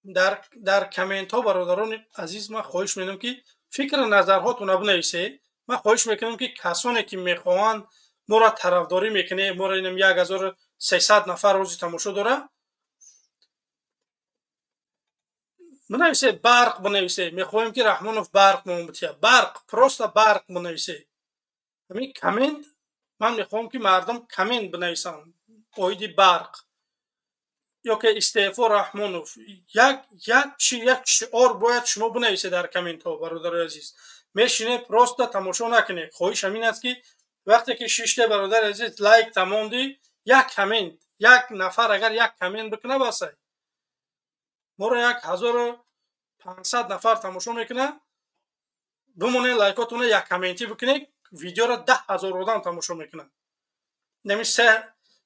Дар комментҳо, бародарони азиз, ман хоҳиш менам, ки фикру назарҳотонро бинависед. Ман хоҳиш мекунам, ки касоне ки мехоҳанд моро тарафдорӣ мекунед, моро инам 1300 нафар рӯзи тамошо дора, бинависед барқ, бинависед. Мехоҳем, ки Раҳмонов барқ мон бития. Барқ, просто барқ бинависед. Ҳамин коммент, ман мехоҳам, ки мардум коммент бинависанд оиди барқ ё ки истеъфо Раҳмонов. Як як чи як шиор бояд шумо бинависед дар комментҳо, бародарои азиз. Мешинед, просто тамошо накунед. Хоҳиш ҳамин аст, ки вақте ки шиште, бародари азиз, лайк тамомдӣ, як коммент, як нафар агар як коммент бикуна, басай. Моро 1500 нафар тамошо мекунад. Бимонед, лайкотона як комментӣ бикунед, видеоро 10 000 одам тамошо мекунад. Нами се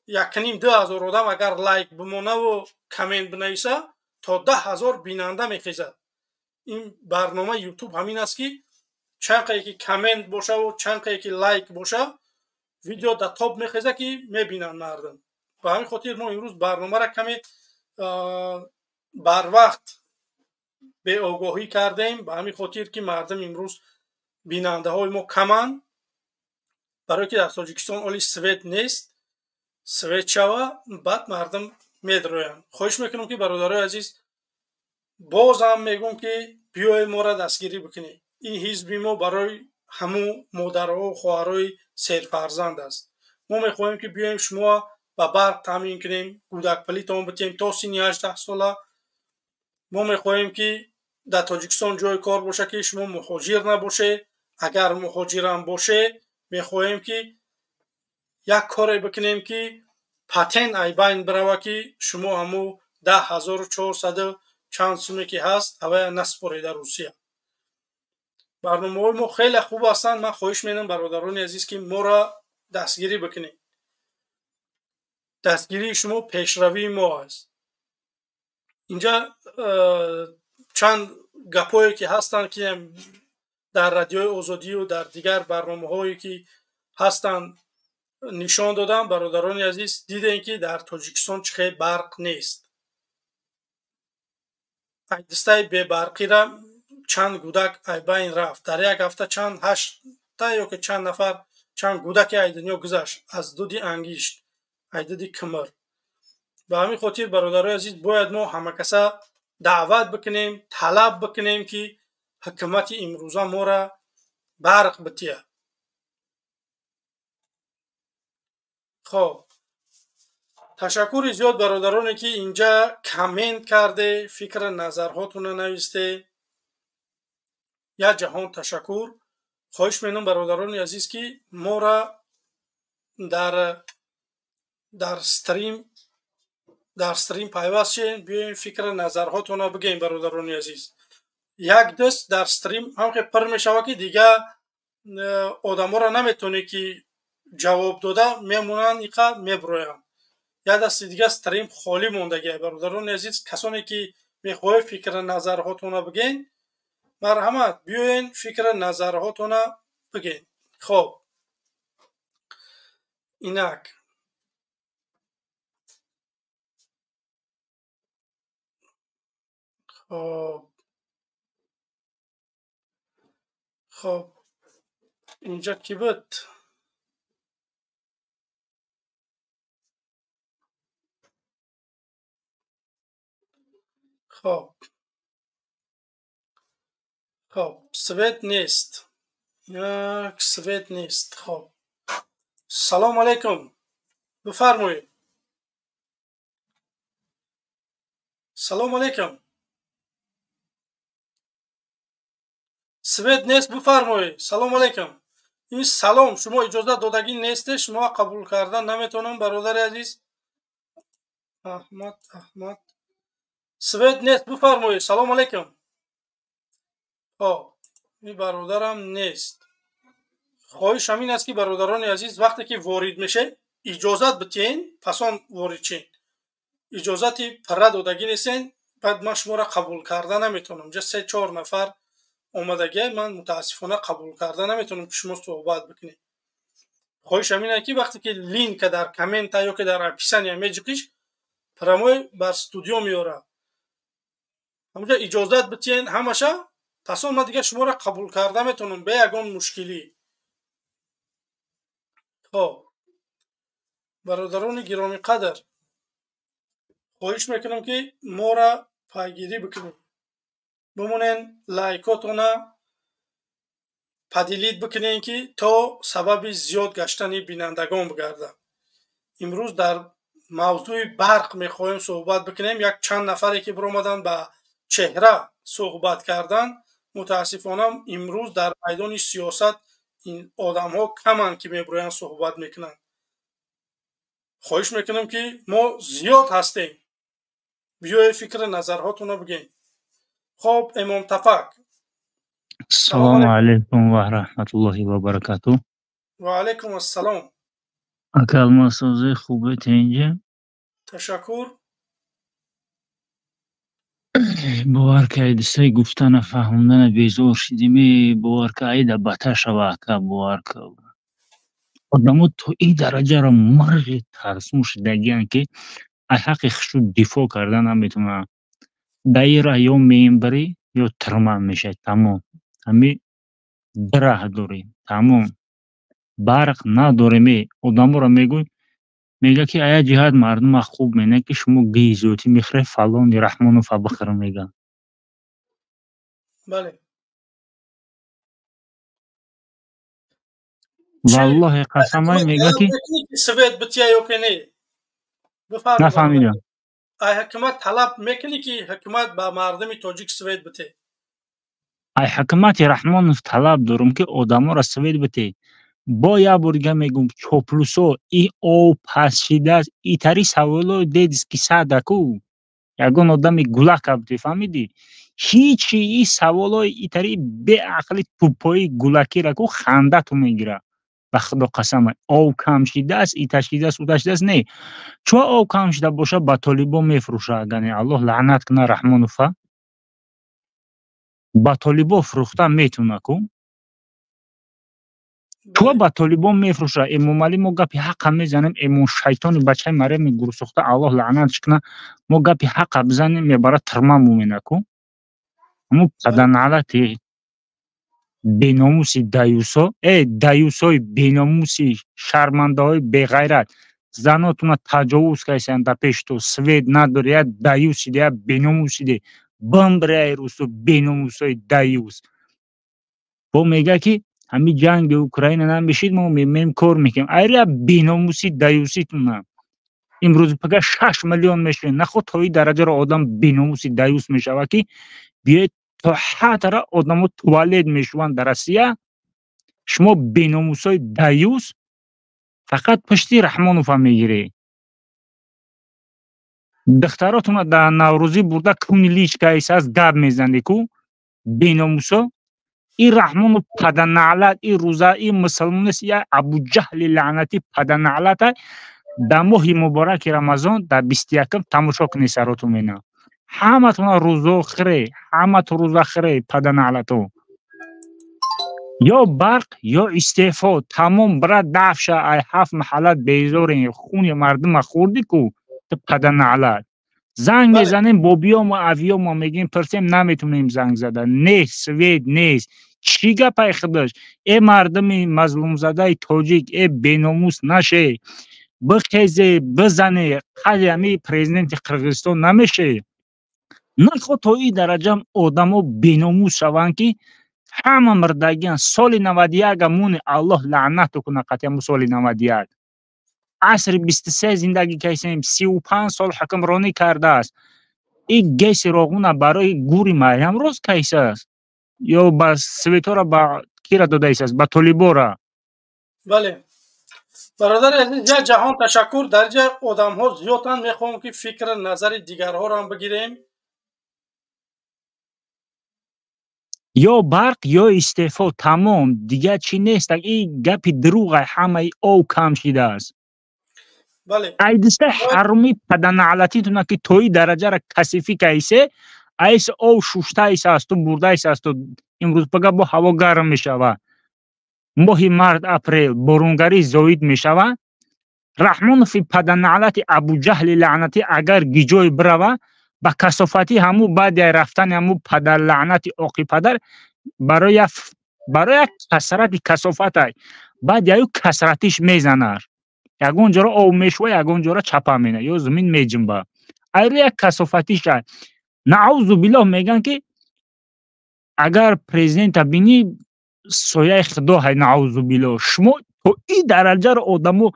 1,5-2 ҳазор одам агар лайк бимонаву коммент бинависа, то 10 000 бинанда мехезад. Ин барномаи Ютуб ҳамин аст, ки чанд қае ки коммент бошаву чанд қае ки лайк боша, видео да топ мехеза, ки мебинанд мардум. Ба ҳамин хотир мо имрӯз барномаро каме барвақт беогоҳӣ кардем. Ба ҳамин хотир, ки мардум имрӯз бинандаҳои мо каманд, барое ки дар Тоҷикистон оли свет нест. Свет шава, баъд мардум медроянд. Хоҳиш мекунам, ки бародарои азиз, бозам мегӯм, ки биёед, моро дастгирӣ бикунед. Ин ҳизби мо барои ҳамун модарҳо, хоҳарҳои серфарзанд аст. Мо мехоҳем, ки биёем, шумо ба барқ таъмин кунем, кӯдакпулитон битем то синни 18 сола. Мо мехоҳем, ки дар Тоҷикистон ҷои кор боша, ки шумо муҳоҷир набошед. Агар муҳоҷирам бошед, мехоҳем, ки як коре бикунем, ки патент айбайн бирава, ки шумо ҳамун 10 400 чанд суме ки ҳаст, ҳавая насупоред дар Русия. Барномаҳои мо хеле хуб ҳастанд. Ман хоҳиш менам, бародарони азиз, ки моро дастгирӣ бикунед. Дастгирии шумо пешравии мо аст. Инҷа чанд гапҳое ки ҳастанд, ки дар Радиои Озодию дар дигар барномаҳое ки ҳастанд, нишон додам. Бародарони азиз, дидем, ки дар Тоҷикистон чӣ хел барқ нест. Дастаи бебарқира чанд кӯдак айбайн рафт дар як ҳафта, чанд ҳаштта ё ки чанд нафар, чанд кӯдаке ай дунё гузашт аз дуди ангишт, ай дуди кимир. Ба ҳамин хотир, бародарои азиз, бояд мо ҳамакаса даъват бикунем, талаб бикунем, ки ҳукумати имрӯза моро барқ бития. Хоб, ташаккури зиёд, бародароне ки инҷа коммент карде, фикру назарҳотонро нависте. Як ҷаҳон ташаккур. Хоҳиш менам, бародарони азиз, ки моро дар стрим пайваст шем, биёем, фикру назарҳотонро бигӯем. Бародарони азиз, як даст дар стрим ҳамхе пур мешавад, ки дига одаморо наметавонӣ ки ҷавоб дода, мемонанд, иқа меброянд. Як дасти дига стрим холӣ мондагия. Бародарони азиз, касоне ки мехоҳед фикру назарҳотонро бигӯен, марҳамат, биёен, фикру назарҳотонро бигӯен. Хоб, инак. Хоб, инҷа кӣ буд? Хоб, свет нест, як свет нест. Хоб, салому алайкум, бифармоед. Салому алайкум, свет нест, бифармоед. Салому алайкум. Ин салом, шумо иҷозат додагӣ несте, шумо қабул кардан наметавонам, бародари азиз. Аҳмад, Аҳмад, свет нест, бифармоед. Салому алайкум. Хоб, ин бародарам нест. Хоҳиш ҳамин аст, ки бародарони азиз, вақте ки ворид мешед, иҷозат битиҳен, пас он ворид шен. Иҷозати пурра додагӣ нестен, баъд ман шуморо қабул карда наметавонам. Инҷа се чор нафар омадагия, ман мутаассифона қабул карда наметавонам, ки шумо суҳбат бикунед. Хоҳишам ин ки вақте ки линка дар коммента ё ки дар описания меҷиқиш, прямой бар студио меорад. Ҳамҷа иҷозат битиен ҳамаша, пас он ман дигар шуморо қабул карда метавонам бе ягон мушкилӣ. Хоб, бародарони гиромиқадр, хоҳиш мекунам ки моро пайгирӣ бикунед. Бимонен, лайкотона поделить бикунем, ки то сабаби зиёд гаштани бинандагон бигардад. Имрӯз дар мавзӯи барқ мехоҳем суҳбат бикунем. Як чанд нафаре ки биромаданд ба чеҳра суҳбат кардан, мутаассифона имрӯз дар майдони сиёсат ин одамҳо каманд ки мебироянд суҳбат мекунанд. Хоҳиш мекунам ки мо зиёд ҳастем, биёед фикри назарҳотонро бигӯем. Хоб, Эмом Тафак. Салому алайкум ва раҳматуллоҳи ва баракату. Ва алайкум ассалом. Ака Алмасози, хубе, тинҷе? Ташаккур. Бовар кардед, сай гуфтана фаҳмдана безор шидиме. Бовар ка, айда бата шава, ака, бовар ка. Одамо то ин дараҷаро марғи тарсун шидагиянд, ки аз ҳаққи хушу дифоъ карда наметавонанд. Дар ин раҳ ё мембарӣ, ё тирман мешавӣ, тамом. Ҳами ду раҳ дорӣ, тамом. Барқ надорем. Е одаморо мегӯй, мега ки ая ҷиҳат мардума хуб мене, ки шумо гии зиёдӣ мехӯре, фалони Раҳмонова бихӯр, мега. Бале. Валлоҳи қасамай, мега ки свет бития ё ки не? Бифарма. Нафаҳмидам. Ай ҳукумат талаб мекунӣ, ки ҳукумат ба мардуми тоҷик свет бите? Ай ҳукумати Раҳмонов талаб дорум, ки одаморо свет бите. Бо як бор дига мегӯм, чоплусо и об паст шидааст, итари саволои дедиски садаку ягон одами гулака бите, фаҳмидӣ? Ҳичи и саволои итари беақли тупои гулакира ку хандату мегира. Ба худо қасам, об кам шидааст, ита шидааст, ута шидааст, не. Чо об кам шида боша, ба толибо мефурӯша, агане Аллоҳ лаънат куна Раҳмонова. Ба толибо фурӯхта метавона ку? Чо ба толибон мефурӯша? Эмомалӣ, мо гапи ҳақа мезанем, эмон шайтони бачаи Марьями гурсӯхта, Аллоҳ лаънатш куна, мо гапи ҳақа бизанем, мебара тирма мумена ку? Ҳамун паданалати беномуси даюсо, э даюсои беномуси, шармандаҳои беғайрат, занотуна таҷовуз карданд дар пеши ту, свет надори, я даюсиде, я беномусиде, бамбри русу беномусои даюс. Бо мега ки ҳамин ҷанги Украина намешид, мо мемем кор мекунем. Айра беномуси даюситуна. Имрӯз пага 6 миллион мешавем. Наход то ин дараҷаро одам беномуси даюс мешавад, ки биёед то ҳатара одамо туалет мешуванд дар Россия, шумо беномусои даюс фақат пушти Раҳмонова мегиред. Духтаротуна дар Наврӯзӣ бурда куни личкаис аст гап мезанед ку беномусо. Ин Раҳмонов паданалат, ин рӯза, ин мусалмон нест, я Абуҷаҳли лаънатӣ паданалата. Дар моҳи мубораки Рамазон дар 21-м тамошо кунед сароту мена. Ҳаматона рӯзо хӯре, ҳаматон рӯза хӯре, паданалато. Ё барқ, ё истеъфо, тамом. Бира дафша, ай ҳафт маҳаллат безорем, хуни мардума хӯрдӣ ку ту паданалат. Занг мезанем бобиёмо, авиёмо, мегӯем, пурсем, наметавонем занг зада, нест свет, нест. Чӣ гапай худаш? Э мардуми мазлумзадаи тоҷик, э беномус наше, бихезе, бизане, қадри ҳами президенти Қирғизистон намеше. Нахо то ин дараҷа одамо беномус шаванд, ки ҳама мирдагиян. Соли 91 муни Аллоҳ лаънату куна қатъи соли 91. Асри 23 зиндагӣ кардем, 35 сол ҳукмронӣ кардааст. Ин геси Роғуна барои гури Марьям рост кайсааст? Ё ба светора ба кира додаистааст? Ба толибора? Бале. Бародари азиз, як ҷаҳон ташаккур. Дар ҷа одамҳо зиёданд, мехоҳам ки фикр назари дигарҳоро ҳам бигирем. Ё барқ, ё истеъфо, тамом. Дигар чӣ нест. Ин гапи дурӯғ, ҳамаи об кам шидааст. Бале. Айдиста ҳаруми паданалатитона, ки то ин дараҷара касифӣ кайсе, айс об шуштаис асту, бурдаис асту, имрӯз пага бо ҳаво гарм мешавад. Моҳи март, апрел боронгарӣ зоид мешавад. Раҳмонови паданалати Абуҷаҳли лаънатӣ агар гиҷой бирава, ба касофатӣ ҳаму баъди рафтани ҳаму падарлаънати оқи падар барои як касрати касофатай, баъд яю касратиш мезанад. Ягон ҷоро об мешува, ягон ҷоро чапа мена ё зимин меҷимба. Айру як касофатиша. Наъузу биллоҳ, мегӯянд ки агар президента бинӣ, сояи худо ҳай, наъузу биллоҳ. Шумо то ин дараҷаро одамо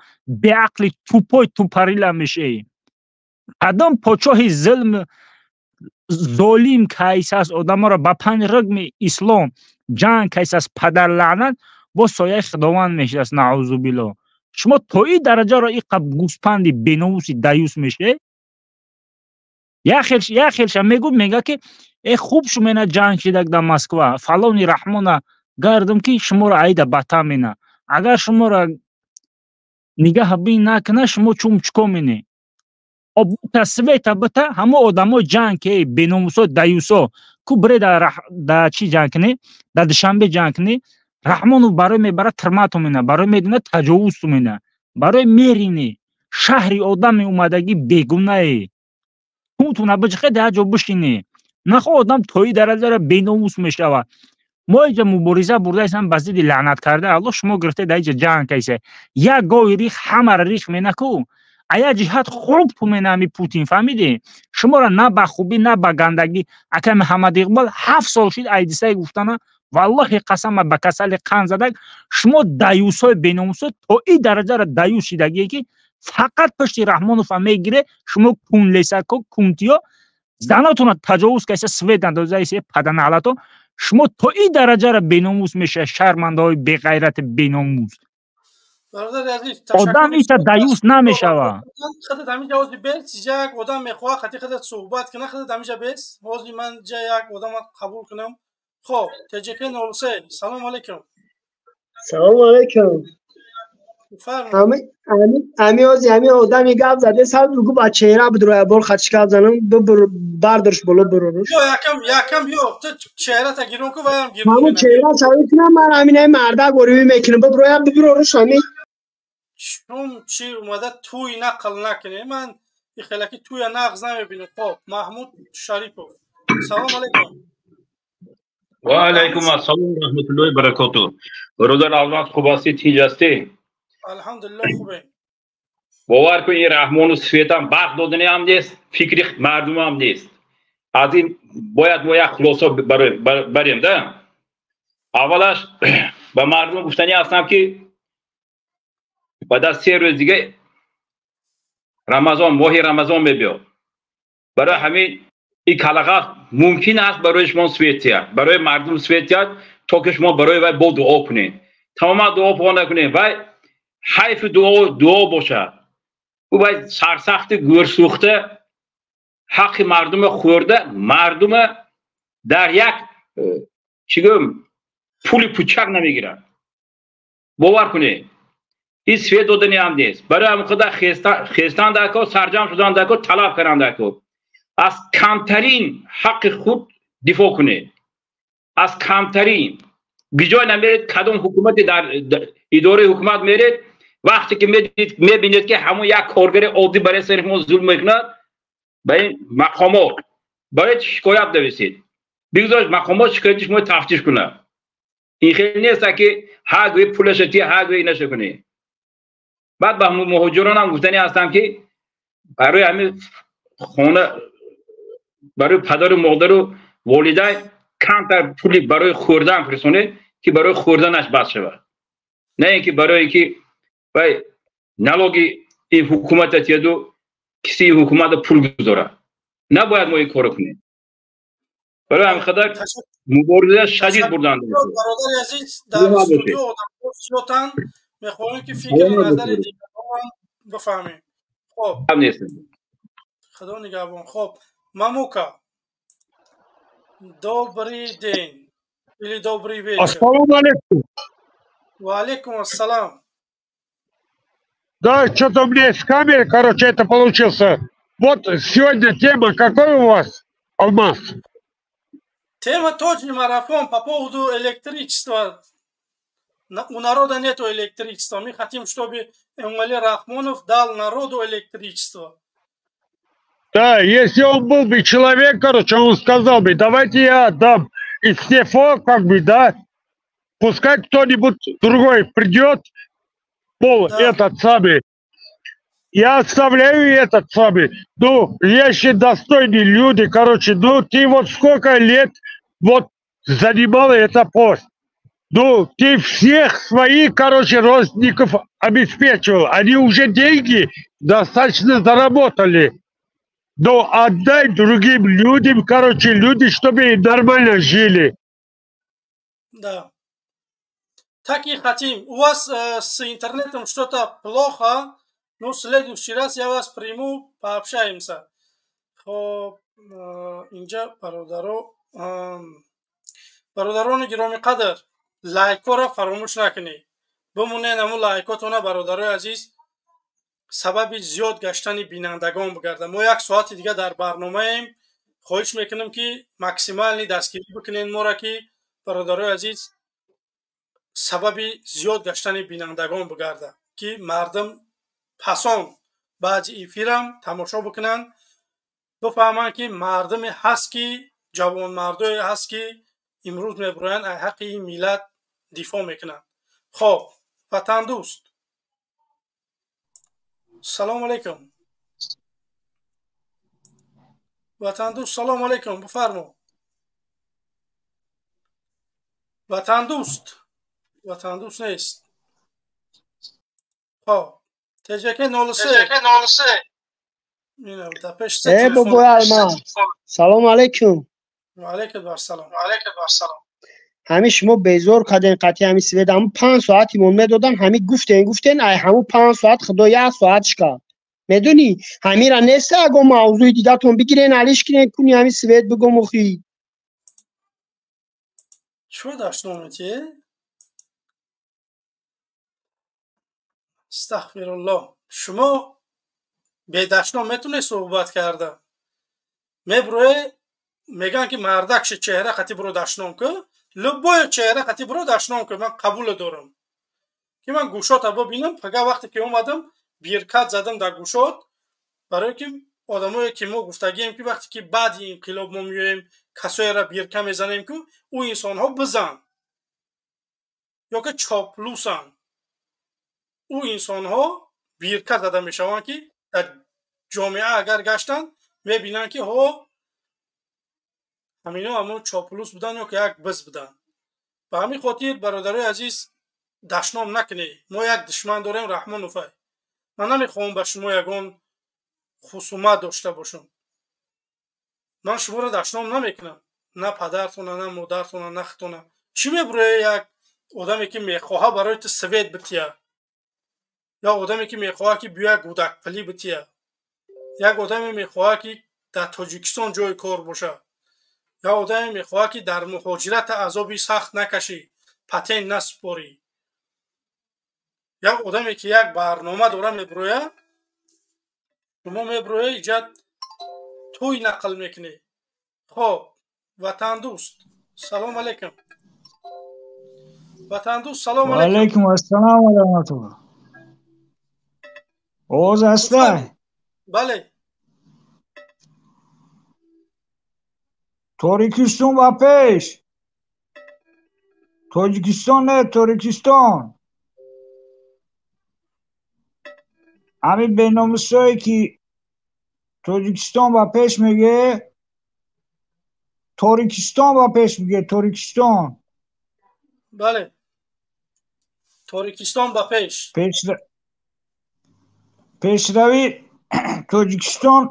беақли тупой тупарила мешавед. Кадом подшоҳи зулм золим кайсааст, одаморо ба панҷ рукни ислом ҷанг кайсааст, падарлаънат бо сояи худованд мешудааст, наъузу биллоҳ. Шумо то ин дараҷаро иқа гӯспанди беномуси даюс мешавед? Як хелша мегӯ, мега ки э хуб шумена ҷанг шидак дар Москва, фалони Раҳмона гардам ки шуморо аида бата мена. Агар шуморо нигаҳ бин накуна, шумо чум чико мене? Обта света бита ҳамо одамо ҷанг ки беномусо даюсо ку бире да чӣ ҷанг кунӣ, дар Душанбе ҷанг кунӣ, Раҳмонов барои мебарад тирмату мена, барои медона таҷовузту мена, барои меринӣ шаҳри одами омадагӣ бегунае. Тунтуна биҷихе дар ҷо бишинӣ. Нахо одам то ин дараҷаро беномус мешавад. Мо инҷа мубориза бурдаистам ба зидди лаънат карда Аллоҳ, шумо гирифта дар инҷа ҷанг кайсе. Як гови рих ҳамаро рих менаку. А як ҷиҳат хуб ту менами Путин, фаҳмидӣ? Шуморо на ба хубӣ, на ба гандагӣ. Акай Муҳаммад Иқбол 7 сол шид айдисаи гуфтана, валлоҳи қасам ба касали қанд задак, шумо даюсҳои беномусо то ин дараҷаро даюс шидагие ки фақат пушти Раҳмонова мегире, шумо кунлесако, кунтиё, занотона таҷовуз кайса, свет андозаисе паданалато, шумо то ин дараҷаро беномус мешавед, шармандаҳои беғайрати беномус. Бародари азиз, одам ита даюс намешавад. Худат ҳаминҷа ҳозир бес, як одам мехоҳад хати худат суҳбат кунад, худат ҳаминҷа бес. Ҳозир ман ҷа як одама қабул кунам. Хоб, ТЖК 03, салом алейкум. Салом алейкум. Ами ҳозир ҳами одами гап заде, сал бугу ба чеҳра бидроя бор хатиш гап занам, бардорш боло бироруш. Ё якам, якам ё, ту чеҳрата гирон ку, ваям гирон. Ҳамун чеҳра савӣ кунам, ман ҳаминаи мардак оривӣ мекунам, бидроя бибироруш ҳами. Чун чи омада туй нақл накунӣ, ман ихелаки туя нағз намебинам. Хоб, Маҳмуд Шарипов. Салом алейкум. Ва алайкум ассалом ва раҳматуллоҳи ва баракотуҳ. Бародар Алмаз, хуб ҳастӣ, тинҷ ҳастӣ? Алҳамдулиллоҳ, хубем. Бовар кун, ин Раҳмону светам барқ додани ҳам нест, фикри мардумам нест. Аз ин бояд мо як хулоса барем, да? Аввалаш ба мардум гуфтанӣ ҳастам ки баъд аз 3 рӯз дига Рамазон, моҳи Рамазон мебиёд. Барои ҳамин ин калағаф мумкин аст барои шумо свет диҳад, барои мардум свет диҳад, то ки шумо барои вай бо дуо кунед. Тамоман дуо по накунед, вай ҳайфи дуо бошад. Ӯ вай сарсахти гӯрсӯхта, ҳаққи мардума хӯрда, мардума дар як чӣ гӯям пули пучак намегирад. Бовар кунед, ин свет додани ҳам нест. Барои ҳамин қадар хестан дако, сарҷам шудан дако, талаб кардан дако. Аз камтарин ҳаққи худ дифоъ кунед. Аз камтарин. Биҷой намеред, кадом ҳукумати дар идораи ҳукумат меред, вақте ки мебинед ки ҳамон як коргари оддӣ барои сари шумо зулм мекунад, ба ин мақомот бояд шикоят нависед. Бигзор мақомот шикояти шумо тафтиш кунад. Ин хеле нест ки ҳар гӯи пулаша ти, ҳар гӯи инаша кунӣ. Баъд ба муҳоҷирон ҳам гуфтанӣ ҳастам ки барои ҳамин хона, барои падару модару волидайн камтар пули барои хӯрдан фирсонед ки барои хӯрданаш бас шавад, на ин ки барои ки вай налоги ин ҳукумата тияду киси ин ҳукумата пул гузорад. Набояд мо ин корро кунем. Барои ҳамин қадар мубориза шадид бурданд. Бародари азиз, дар студио одамҳо зиёданд, мехоҳем ки фикри назари дигарон бифаҳмем. Хоб, Худо нигаҳбон. Хоб, Мамука, добрый день или добрый вечер. Ассалому алейкум. Ва алейкум ассалам. Да, что-то у меня с камерой, короче, это получился. Вот сегодня тема какой у вас, Алмаз? Тема точный марафон по поводу электричества. У народа нету электричества. Мы хотим, чтобы Эмомали Рахмонов дал народу электричество. Да, если он был бы человек, короче, он сказал бы, давайте я отдам истефо, как бы, да, пускай кто-нибудь другой придет, пол, да, этот самый, я оставляю этот самый, ну, есть достойные люди, короче, ну, ты вот сколько лет вот занимал этот пост, ну, ты всех своих, короче, родственников обеспечивал, они уже деньги достаточно заработали. Но отдай другим людям, короче, люди, чтобы нормально жили. Да. Так и хотим. У вас с интернетом что-то плохо, но в следующий раз я вас приму, пообщаемся. Хоб, инҷа бародаро, бародарони гиромӣ қадр, лайкҳоро фаромӯш накунед. Бимонед ҳамун лайкотона, бародарои азиз, сабаби зиёд гаштани бинандагон бигардад. Мо як соати дига дар барномаем. Хоҳиш мекунам, ки максимальный дастгирӣ бикунед моро, ки бародарои азиз, сабаби зиёд гаштани бинандагон бигардад, ки мардум пасон баъди эфирам тамошо бикунанд, бифаҳманд, ки мардуме ҳаст, ки ҷавонмардое ҳаст, ки имрӯз мебироянд, аз ҳаққи ин миллат дифоъ мекунанд. Хоб, ватандӯст, салому алайкум. Ватандӯст, салому алайкум, бифармо. Ватандӯст, ватандӯст нест. Хоб, ТЖК 03 Э, бобои Алмаз, салому алайкум. Ва алайкум ассалом. Ҳамин шумо безор карден қатъи ҳамин свет, ҳамун 5 соати мон медодан, ҳамин гуфтен, гуфтен, ай ҳамун 5 соат худо як соат шикард. Медонӣ, ҳамира нест, аго мавзӯи дигатон бигирен, алиш кунен, куни ҳамин свет бигом охи. Чӣ дашномети? Астағфируллоҳ. Шумо бедашном метунед суҳбат карда? Мебурое, мегӯянд, ки мардак ши, чеҳра қати буро дашном ку, любое чеҳра қати буро дашном ку, ман қабуле дорам. Ки ман гӯшота бибинам, пага вақте ки омадам, биркат задам дар гӯшот, барое ки одамое ки мо гуфтагием, ки вақте ки баъди инқилоб мо меоем, касоеро бирка мезанем, ку ӯ инсонҳо бизан ё ки чоплусанд, ӯ инсонҳо бирка зада мешаванд, ки дар ҷомеа агар гаштанд, мебинанд, ки ҳо, ҳамино ҳамон чоплус буданд ё ки як биз буданд. Ба ҳамин хотир, бародарои азиз, дашном накунед. Мо як душман дорем, Раҳмоновай. Ман намехоҳам ба шумо ягон хусумат дошта бошам. Ман шуморо дашном намекунам, на падартона, на модартона, на хитона. Чӣ мебурӯе як одаме, ки мехоҳа барои ту свет бития, ё одаме, ки мехоҳа, ки биёя гудакпулӣ бития, як одаме мехоҳа, ки дар Тоҷикистон ҷои кор бошад, ё одаме мехоҳа, ки дар муҳоҷират азоби сахт накашӣ, патент насупорӣ, як одаме, ки як барнома дора, мебироя, шумо мебироя, иҷа тӯй нақл мекунӣ. Хоб, ватандӯст, салому алайкум. Ватандӯст, салому алайкум. Алайкум ассалом ва раҳматуллоҳ. Овоз ҳастай? Бале. Торикистон ба пеш. Тоҷикистон не, Торикистон. Ҳамин беномусое, ки Тоҷикистон ба пеш мегӯе, Торикистон ба пеш мегӯе, Торикистон. Бале, Торикистон ба пеш. Пешравии Тоҷикистон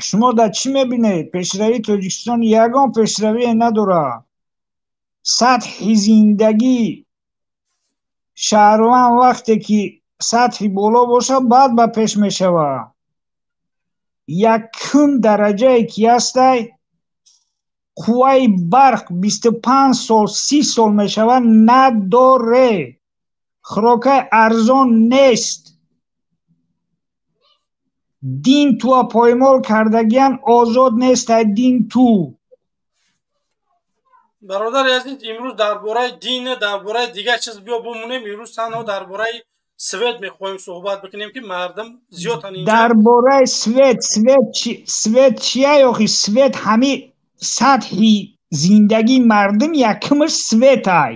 шумо дар чӣ мебинед? Пешравии Тоҷикистон ягон пешравие надорад. Сатҳи зиндагӣ шаҳрванд вақте ки сатҳи боло бошад, баъд ба пеш мешавад. Якум дараҷае ки ҳастай, қувваи барқ 25 сол, 30 сол мешавад, надоре. Хӯрокаи арзон нест. Дин туа поймол кардагиян, озод нестай дин ту. Бародари азиз, имрӯз дар бораи дин, дар бораи дигар чиз биё бимонем. Имрӯз танҳо дар бораи свет мехоҳем суҳбат бикунем, ки мардум зиёдтан инҷа. Дар бораи свет, свет свет чия охи? Свет ҳами сатҳи зиндагии мардум якумаш светай,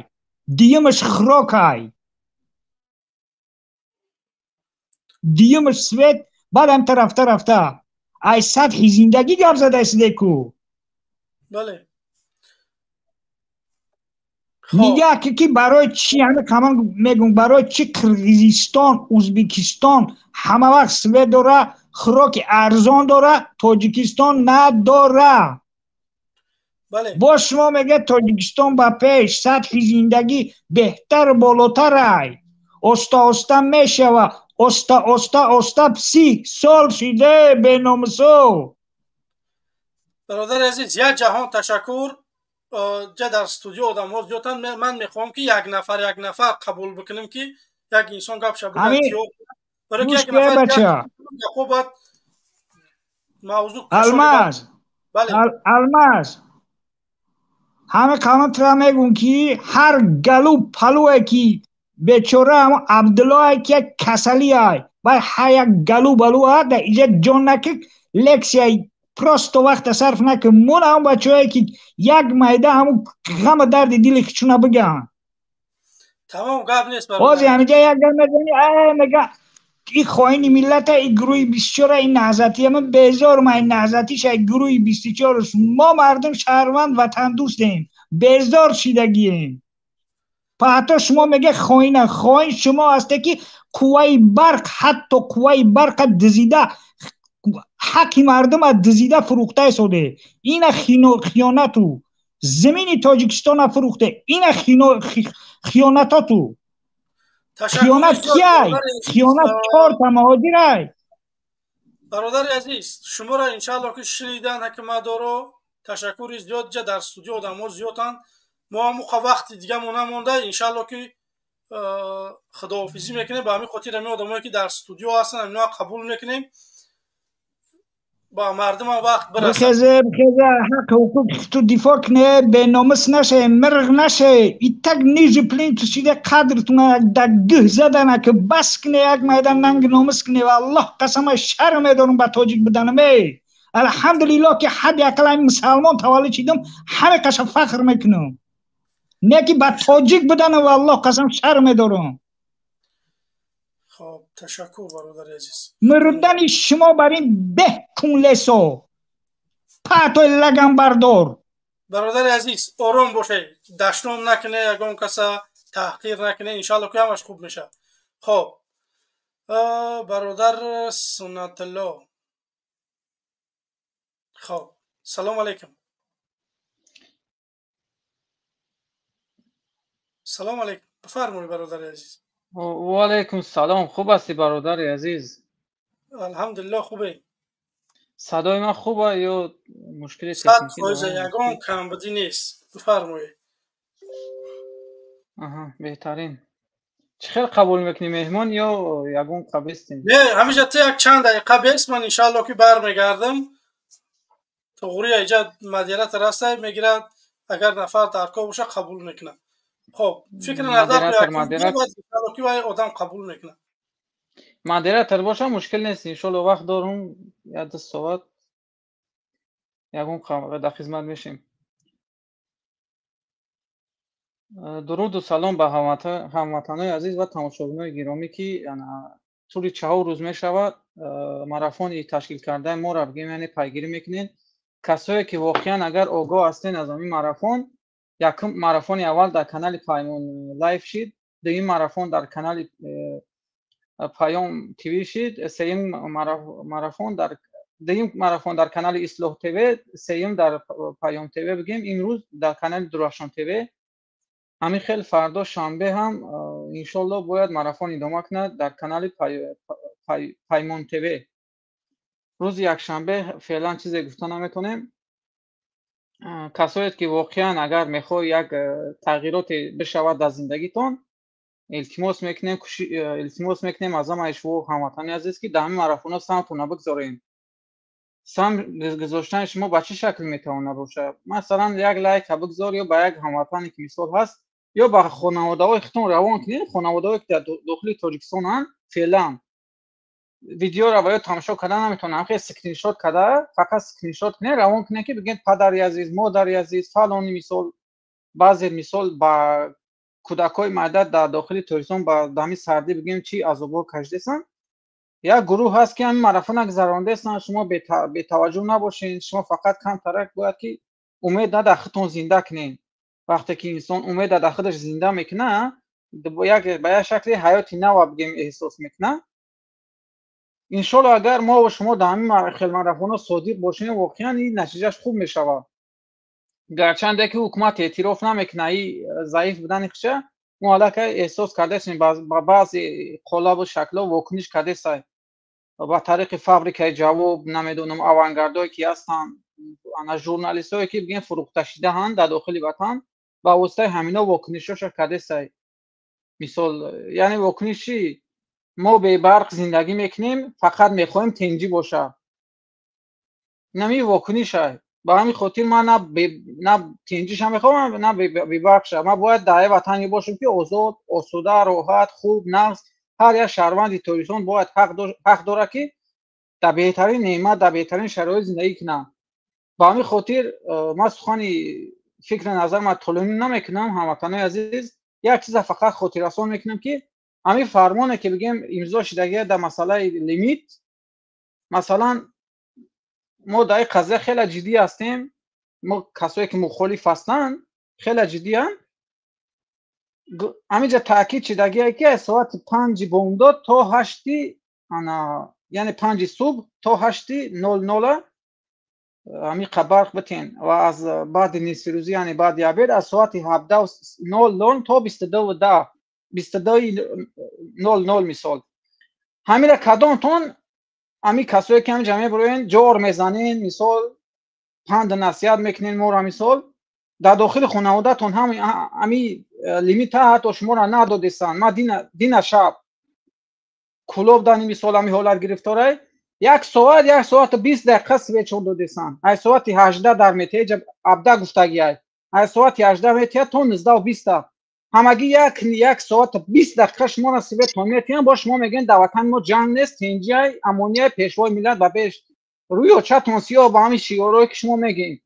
дуюмаш хӯрокай, дуюмаш свет, баъд ҳамта рафта рафта ай сатҳи зиндагӣ гап задаистеку. Бале. Нигоҳ ки, ки барои чӣ ҳами камон мегум, барои чӣ Қирғизистон, Узбекистон ҳама вақт свет дора, хӯроки арзон дора, Тоҷикистон надора? Боз шумо мегӯед Тоҷикистон ба пеш, сатҳи зиндагӣ беҳтару болотарай, оста оста мешава. Оста оста оста 30 сол шиде, беномусо. Бародари азиз, як ҷаҳон ташаккур. Ҷа дар студио одамҳо зиёдтанд. Ман мехоҳам, ки як нафар, як нафар қабул бикунем, ки як инсон гапша барои ки як нафар гапҳо бояд мавзӯъ. Алмаз, Алмаз, ҳама қавм тра мегӯм, ки ҳар галу палуе ки бечора ҳамо Абдуллое ки як касалиай, бай ҳар як галу балуа да иҷа ҷон накик, лексияй просто вақта сарф накун. Мон ҳамон бачаҳое ки як майда ҳамун ғама дарди дили хичуна биган. Тамом, гап нест. Ҳозир ҳамиҷа як гап мезани, мега и хоини миллата, и гурӯҳи 24-а, и наҳзатия. Ман безорум ай наҳзатиша, ай гурӯҳи 24-ш. Мо мардум шаҳрванд, ватандӯстем, безор шидагием. Ҳатто шумо мега хоина. Хоин шумо ҳасте, ки қувваи барқ, ҳатто қувваи барқа дизида, ҳаққи мардума дизида фурӯхта истоде. Ина хиёнату. Замини Тоҷикистона фурӯхте, ина хиёнатоту. Хиёнат кияй? Хиёнат чорта муҳоҷирай. Бародари азиз, шуморо иншаалло ки шунидан ҳакимадоро. Ташаккури зиёд. Ҷа дар студио одамҳо зиёданд, мо ҳамуқа вақти дигамо намонда, иншаалло ки худоҳофизӣ мекунем. Ба ҳамин хотир ҳамин одамое ки дар студио ҳастанд, ҳаминоа қабул мекунем, ба мардумам вақт бирасад. Бихезе, бихезе, ҳақ ҳуқуқ ту дифоъ кне, беномус наше, мирғ наше. Итак ниже плинтус шиде қадртуна да гӯҳ задана, ки бас кне, як майдан нанги номус кне. Валлоҳ қасама, шарм медорам ба тоҷик буданам. Эй, алҳамдулиллоҳ, ки ҳадди ақал ҳамин мусалмон таваллуд шидам, ҳаме қаша фахр мекунам. Не ки ба тоҷик буданам, валлоҳ қасам, шарм медорам. Хоб, ташаккур, бародари азиз. Мурдани шумо бар ин беҳ кун лесо паътой лаганбардор. Бародари азиз, ором бошед, дашном накуне, ягон каса таҳқир накуне, иншаалло ки ҳамаш хуб мешавад. Хоб, бародар Суннатулло, хоб, салому алайкум. Салому алайкум, бифармоед, бародари азиз. Ва алайкум салом. Хуб ҳастӣ, бародари азиз? Алҳамдулилло, хубе. Садои ман хуба ё мушкили 100%, ягон камбудӣ нест, бифармоед. Аҳа, беҳтарин. Чӣ хел қабул мекунӣ, меҳмон ё ягон қабестем? Не, ҳамиҷа ту як чанд дақиқа бест, ман иншаалло ки бармегардам. Туғри иҷа модератор ҳастай, мегирад, агар нафар дар кор боша, қабул мекунад. Хоб, фикр назар ки вай одам қабул мекунад. Модератор бошам, мушкил нест, иншолло вақт дорум, як ду соат ягон дар хизмат мешем. Дуруду салом ба ҳамватанои азиз ва тамошобинои гиромӣ, ки тӯли 4 рӯз мешавад марафони ташкил кардаи моро бигем, яъне пайгирӣ мекунед. Касое ки воқеан агар огоҳ ҳастен аз ҳамин марафон, якум марафони аввал дар канали Паймон лайв шид, дуюм марафон дар канали Паём ТВ шид, сеюм марафон дар дуюм марафон дар канали Ислоҳ ТВ, сеюм дар Паём ТВ бигем, имрӯз дар канали Дурахшон ТВ. Ҳамин хел фардо шанбе ҳам иншолло бояд марафон идома кунад дар канали Паймон ТВ. Рӯзи якшанбе феълан чизе гуфта наметонем. Касоед ки воқеан агар мехоҳед як тағйироте бишавад дар зиндагитон, илтимос мекунем аз ҳамаи шумо ҳамватани азиз, ки дар ҳамин марафонҳо саҳмтонро бигзорем. Сам гузоштани шумо ба чӣ шакл метавонад бошад? Масалан, як лайка бигзор ё ба як ҳамватане ки мисол ҳаст, ё ба хонаводаҳои худтон равон кунед, хонаводаҳое ки дар дохили Тоҷикистонанд, феълан видеоро ва ё тамошо карда наметавонанд, ҳамхел скриншот карда, фақат скриншот кунед, равон кунед, ки бигӯед падари азиз, модари азиз, фалони мисол, баъзе мисол ба кӯдакҳои майда дар дохили Тоҷикистон ба дами сардӣ бигӯем чӣ азобҳо кашидастанд. Як гурӯҳ ҳаст ки ҳамин марафона гузарондастанд, шумо бетаваҷҷӯҳ набошед, шумо фақат камтарак бояд ки умед на дар худтон зинда кунед. Вақте ки инсон умеда дар худаш зинда мекунад, ба як шакли ҳаёти нава бигем эҳсос мекунад. Иншолло агар мо ва шумо дар ҳамин хел марафонҳо содиқ бошем, воқеан ин натиҷааш хуб мешавад. Гарчанде ки ҳукумат эътироф намекунад ин заиф будани худша, мо аллакай эҳсос кардаастем ба баъзе қолабу шаклҳо вокуниш кардастем. Ба тариқи фабрикаи ҷавоб, намедонам, авангардое ки ҳастанд, ана журналистҳое ки бигем фурӯхташидаанд дар дохили ватан, ба воситаи ҳамино вокунишҳоша кардастем. Мисол, яъне вокуниш чӣ? Мо бебарқ зиндагӣ мекунем, фақат мехоҳем тинҷӣ бошад. Инами вокунишай. Ба ҳамин хотир ман на тинҷиша мехоҳам, на бебарқша. Ман бояд дар як ватане бошам ки озод, осуда, роҳат, хуб, нағз. Ҳар як шаҳрванди Тоҷикистон бояд ҳақ дорад ки дар беҳтарин неъмат, дар беҳтарин шароит зиндагӣ кунад. Ба ҳамин хотир ман сухани фикри назар ман тӯлонӣ намекунам, ҳамватанои азиз. Як чиза фақат хотиррасон мекунам ки ҳамин фармоне ки бигем имзо шудагия дар масъалаи лимит, масалан мо дар ин қазия хеле ҷиддӣ ҳастем, мо касое ки мухолиф ҳастанд хеле ҷиддианд. Ҳаминҷа таъкид шудагие ки аз соати 5 бомдод то 8, ана яъне 5 субҳ то 8:00 ҳамин барқ битен ва аз баъди нисфирӯзӣ, яъне баъди обед аз соати 17:00 то 22:10, 22:00 мисол. Ҳамира кадомтон ҳамин касое ки ҳаминҷа мебуроен ҷор мезанен, мисол панд насиҳат мекунен моро, мисол дар дохили хонаводатон ҳами лимита ҳатто шуморо надодестанд. Ман дина шаб Кулоб дани мисол ҳами ҳолат гирифторай, як соат, як соату 20 дақиқа свечон додестанд. Аз соати 18 дар метеҷа 17 гуфтагиай, аз соати 18 метея то 19:20, ҳамагӣ як соату 20 дақиқа шуморо светон метиҳанд. Бо шумо мегӯянд дар ватани мо ҷанг нест, тинҷиай, амониай, пешвои миллат ба пеш. Рӯи очатон сиёҳ ба ҳамин шиорое ки шумо мегӯед.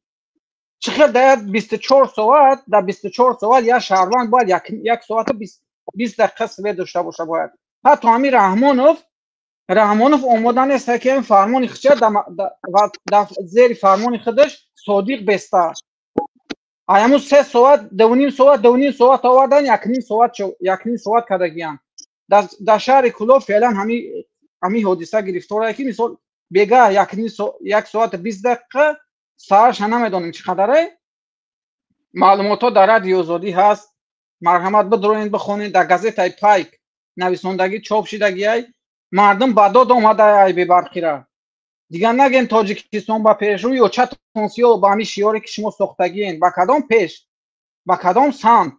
Чӣ хел дар 24 соат, дар 24 соат як шаҳрванд бояд як соату 20 дақиқа свет дошта боша бояд. Ҳатто ҳамин Раҳмонов омода нест ки ҳамин фармони худша дар зери фармони худаш содиқ беста. Ҳамун 3 соат, 2.5 соат, 2.5 соат овардан, 1.5 соат, 1.5 соат кардагиянд. Дар шаҳри Кулоб феълан ҳамин ҳодиса гирифторае ки мисол бегаҳ 1 соату 20 дақиқа, саҳарша намедонем чӣ қадаре. Маълумотҳо дар Радиои Озодӣ ҳаст, марҳамат бидроен бихонед. Дар газетаи Пайк нависондагӣ чоп шидагиай. Мардум ба дод омадаай бебарқира. Дигар нагем Тоҷикистон ба пеш, рӯи очатон сиёҳ ба ҳамин шиоре ки шумо сохтагиен. Ба кадом пеш, ба кадом самт?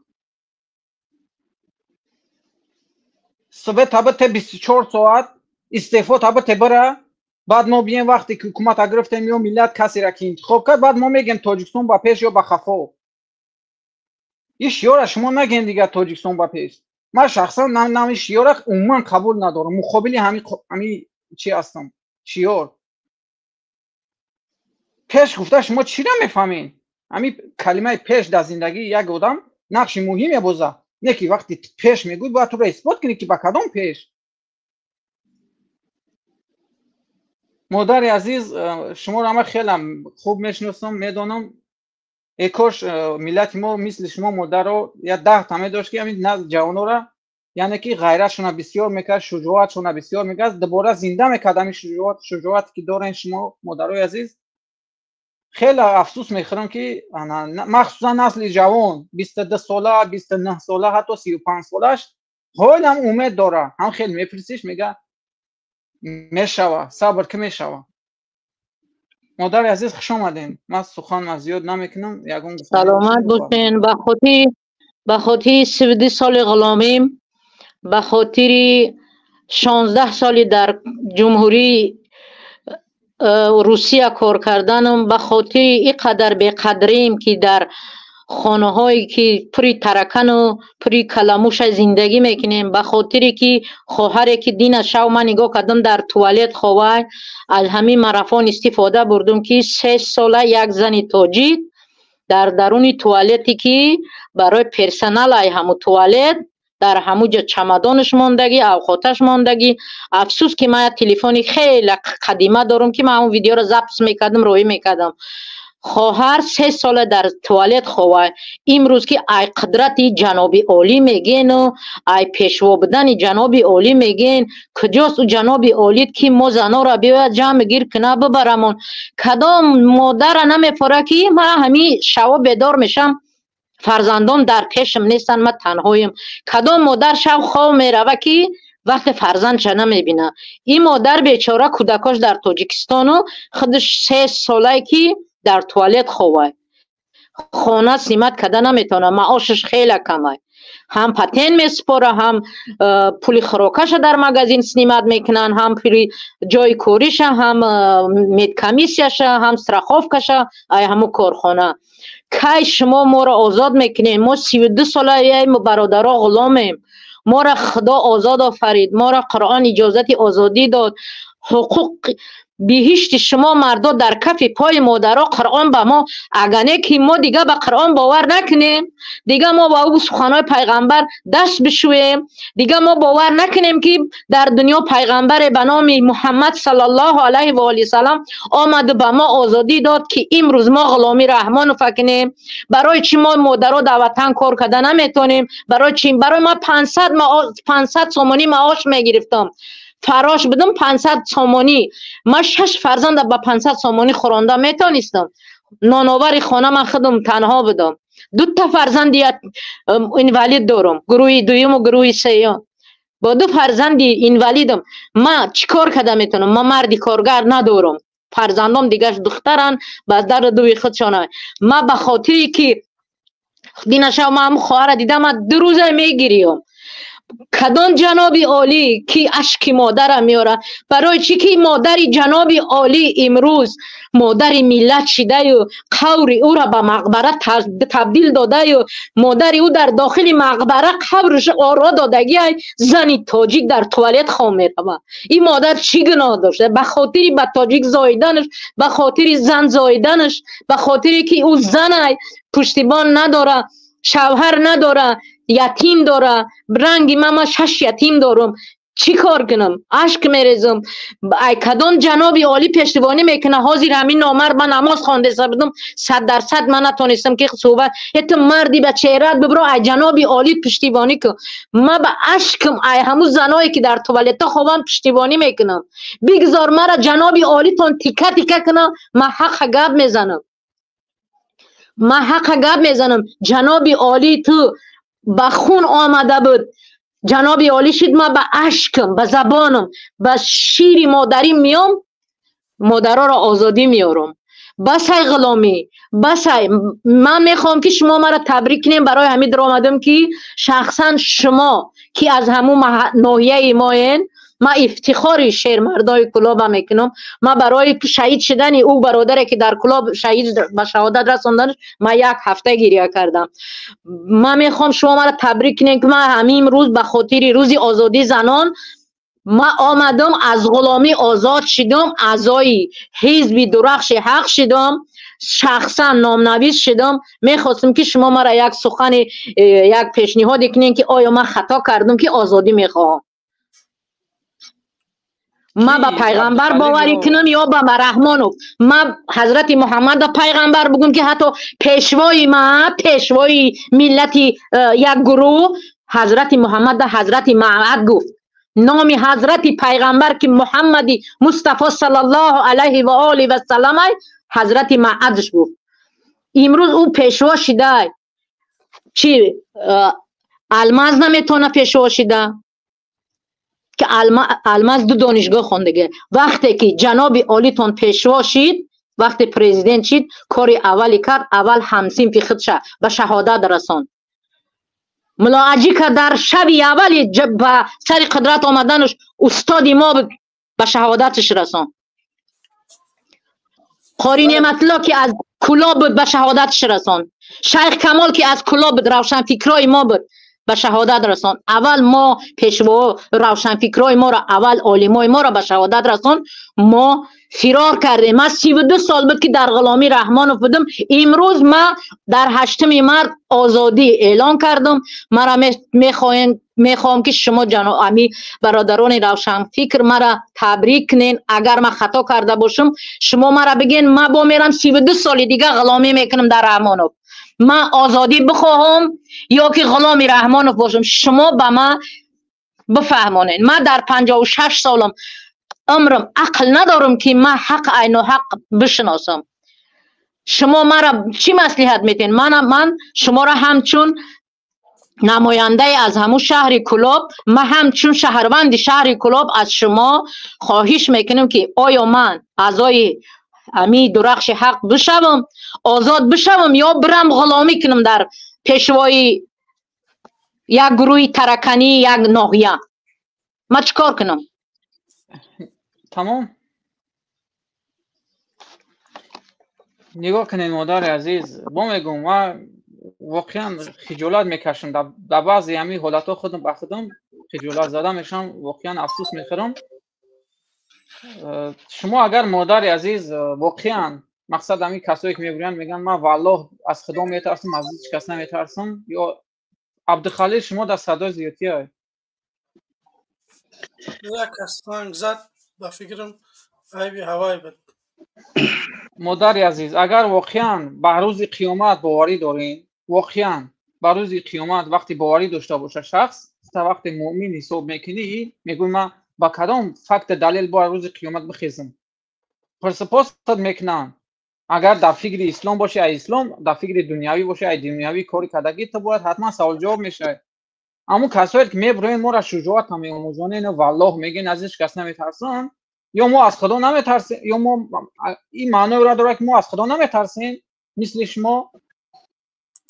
Свет табите 24 соат, истеъфо табите бира, баъд мо бием вақте ки ҳукумата гирифтем ё миллат касеро ки интихоб кард, баъд мо мегем Тоҷикистон ба пеш ё ба хафо. Ин шиора шумо нагем дигар Тоҷикистон ба пеш. Ман шахсан ин шиора умуман қабул надорам, муқобили ҳамин чи ҳастам шиор. Пеш гуфта шумо чиро мефаҳмед? Ҳамин калимаи пеш дар зиндагии як одам нақши муҳим мебозад. Не ки вақте пеш мегӯй бояд туро исбот кунӣ ки ба кадом пеш. Модари азиз, шуморо ман хеле хуб мешиносам, медонам. Э кош миллати мо мисли шумо модаро я 10 та медошт ки ҳамин ҷавонора, яъне ки ғайратшона бисёр мекард, шуҷоатшона бисёр мекард, дубора зинда мекард ҳамин шуҷоате ки дорен шумо модарои азиз. Хеле афсӯс мехӯрам ки махсусан насли ҷавон 22 сола, 29 сола, ҳатто 35 солаш ҳолам умед дора. Ҳам хеле мепурсиш, мега мешава, сабр ки мешава. Модари азиз, хуш омадем. Ман сухан зиёд намекунам, ягон саломат бошен. Ба хотири 32 соли ғуломим, ба хотири 16 соли дар ҷумҳурии Русия кор карданам, ба хотири ин қадар беқадрим, ки дар хонаҳое ки пури таракану пури каламуша зиндагӣ мекунем, ба хотире ки хоҳаре ки дина шав ман нигоҳ кардам дар туалет ховай, аз ҳамин марафон истифода бурдум, ки 3 сола як зани тоҷик дар даруни туалете, ки барои персонал ай ҳаму туалет, дар ҳамуҷа чамадонаш мондагӣ, авқоташ мондагӣ. Афсӯс, ки ман як телефони хеле қадима дорам, ки ман ҳамун видеоро запись мекардам, роҳӣ мекардам. Хоҳар 3 сола дар туалет ховай. Имрӯз ки ай қудрати ҷаноби олӣ мегену ай пешво будани ҷаноби олӣ меген, куҷост ӯ ҷаноби олит, ки мо занора биёяд, ҷамъ гир куна, бибарамон? Кадом модара намепора, ки ман ҳамин шаво бедор мешам, фарзандон дар пешам нестанд, ман танҳоем? Кадом модар шав хов мерава, ки вақте фарзандша намебина? Ин модар бечора, кӯдакош дар Тоҷикистону худаш 3 солае, ки дар туалет ховай, хона снимать карда наметавонад, маошаш хеле камай, ҳам патент месупора, ҳам пули хӯрокаша дар магазин снимать мекунанд, ҳам пули ҷои кориша, ҳам медкомиссияша, ҳам страховкаша ай ҳаму корхона. Кай шумо моро озод мекунем? Мо 32 солаи бародаро ғуломем. Моро Худо озод офарид, моро Қуръон иҷозати озодӣ дод. Ҳуқуқ биҳишти шумо мардо дар кафи пои модаро. Қуръон ба мо агане, ки мо дига ба Қуръон бовар накунем, дига мо ба ӯ суханҳои пайғамбар даст бишӯем, дига мо бовар накунем, ки дар дунё пайғамбаре ба номи Муҳаммад саллаллоҳу алайҳи ва олиҳи салам омаду ба мо озодӣ дод, ки имрӯз мо ғуломи Раҳмонова кунем. Барои чӣ мо модаро дар ватан кор карда наметонем? Барои чӣ? Барои ма 500 сомонӣ маош мегирифтам, фарош будам, 500 сомонӣ. Ман шаш фарзанда ба 500 сомонӣ хӯронда метонистам. Ноновари хона ман худам танҳо будам. Дута фарзанди инвалид дорам, гурӯҳи дуюму гурӯҳи сеюм. Бо ду фарзанди инвалидам ман чӣ кор карда метавонам? Ман марди коргар надорам. Фарзандом дигаш духтаранд, ба дару дуи худшона. Ман ба хотире ки динашав ман ҳамун хоҳара дидам, ман 2 рӯза мегириём. Кадом ҷаноби олӣ, ки ашки модарам меорад? Барои чӣ ки модари ҷаноби олӣ имрӯз модари миллат шидаю, қаври ӯра ба мақбара табдил додаю, модари ӯ дар дохили мақбара қабрш оро додагиай, зани тоҷик дар туалет хоб меравад. Ин модар чӣ гуноҳ дошта? Ба хотири ба тоҷик зоиданаш, ба хотири зан зоиданаш, ба хотире ки ӯ занай, пуштибон надора, шавҳар надора, ятим дора. Ранги ман шаш ятим дорам. Чӣ кор кунам? Ашк мерезам. Ай кадом ҷаноби олӣ пештивонӣ мекуна? Ҳозир ҳамин номард, ман намоз хондаиста будам, 100% ман натонистам ки суҳбат. Это марди ба чеҳраат бибро, ай ҷаноби олӣ пуштибонӣ кун. Ман ба ашкам ай ҳамун заное, ки дар туалетҳо хобанд, пуштибонӣ мекунам. Бигзор мара ҷаноби олитон тика тика кунам, ман ҳаққа гап мезанам, ман ҳаққа гап мезанам. Ҷаноби олӣ, ту ба хун омада буд, ҷаноби олӣ шуд. Ман ба ашкам, ба забонам, ба шири модарӣ меом, модароро озодӣ меорам. Басай ғуломӣ, басай. Ман мехоҳам, ки шумо маро табрик кунем. Барои ҳамин даромадам, ки шахсан шумо, ки аз ҳамун ноҳияи моен, ман ифтихори шермардои Кулоба мекунам. Ман барои шаҳид шудани ӯ бародаре, ки дар Кулоб шаҳид ба шаҳодат расонданаш, ман як ҳафта гиря кардам. Ман мехоҳам шумо маро табрик кунем, ки ман ҳамин рӯз ба хотири рӯзи озодии занон ман омадам, аз ғуломӣ озод шудам, аъзои ҳизби Дурахши ҳақ шудам, шахсан номнавис шудам. Мехостам, ки шумо маро як сухани, як пешниҳоде кунем, ки оё ман хато кардам, ки озодӣ мехоҳам? Ман ба пайғамбар боварӣ кунам ё ба Раҳмонов? Ман ҳазрати Муҳаммада пайғамбар бугум, ки ҳатто пешвои ма, пешвои миллати як гурӯҳ, ҳазрати Муҳаммада ҳазрати Маъад гуфт. Номи ҳазрати пайғамбар, ки Муҳаммади Мустафо саллаллоҳу алайҳи ва олиҳи васалламай, ҳазрати Маъадш гуфт. Имрӯз ӯ пешво шидай, чи Алмаз наметавона пешво шида, ки Алмаз ду донишгоҳ хондага? Вақте ки ҷаноби олитон пешво шид, вақте президент шид, кори аввали кард, аввал ҳамсинфи худша ба шаҳодат расонд. Мулоаҷика дар шаби аввали ба сари қудрат омаданаш устоди мо буд, ба шаҳодаташ расон. Қори Неъматулло ки аз Кулоб буд ба шаҳодатш расон. Шайх Камол ки аз Кулоб буд, равшанфикрои мо буд, ба шаҳодат расон. Аввал мо пешво равшанфикрои моро, аввал олимои моро ба шаҳодат расон. Мо фирор кардем. Ман 32 сол буд ки дар ғуломӣ Раҳмонов будам. Имрӯз ман дар 8 март озодӣ эълон кардам. Мара мехоҳам ки шумо ами бародарони равшанфикр мара табрик кунен. Агар ман хато карда бошам, шумо мара биген. Ман бо мерам 32 соли дига ғуломӣ мекунам дар Раҳмонов. Ман озодӣ бихоҳам ё ки ғуломи Раҳмонов бошам, шумо ба ман бифаҳмонед. Ман дар 56 солам умрам ақл надорам ки ман ҳақ ай ноҳақ бишиносам. Шумо мара чӣ маслиҳат метиҳед? Ман шуморо ҳамчун намояндаи аз ҳамун шаҳри Кулоб, ман ҳамчун шаҳрванди шаҳри Кулоб аз шумо хоҳиш мекунам ки оё ман аъзои ами дурахши ҳақ бишавам, озод бишавам ё бирам ғуломӣ кунам дар пешвои як гурӯҳи тараканӣ як ноҳия? Ман чӣ кор кунам? Тамом. Нигоҳ кунед модари азиз, бо мегӯм ман воқеан хиҷолат мекашам дар баъзе ҳамин ҳолатҳо, худам ба худам хиҷолат зада мешавам, воқеан афсӯс мехӯрам. Шумо агар модари азиз воқеан мақсад ҳамин касое ки мегӯянд, мегӯянд ман валлоҳ аз худо метарсам, аз ҳеҷ кас наметарсам, ё Абдухалил шумо дар садои зиёдтия? Як кас занг зад, ба фикрам айби ҳавай буд. Модари азиз, агар воқеан ба рӯзи қиёмат боварӣ дорем, воқеан ба рӯзи қиёмат вақте боварӣ дошта боша шахс, та вақте муъмин ҳисоб мекунӣ, мегӯй ман ба кадом факт далел бояд рӯзи қиёмат бихезам? Пурсупосат мекунанд. Агар дар фикри ислом бошӣ, ай ислом, дар фикри дунявӣ бошӣ, ай дунявӣ кори кардагӣ, ту бояд ҳатман савол-ҷавоб мешавӣ. Аммо касое ки мебироен моро шуҷоат ҳам меомӯзонен, валлоҳ мегӯен аз ҳеҷ кас наметарсам, ё мо аз худо наметарсем, ё мо ин маъноеро дорад ки мо аз худо наметарсем мисли шумо.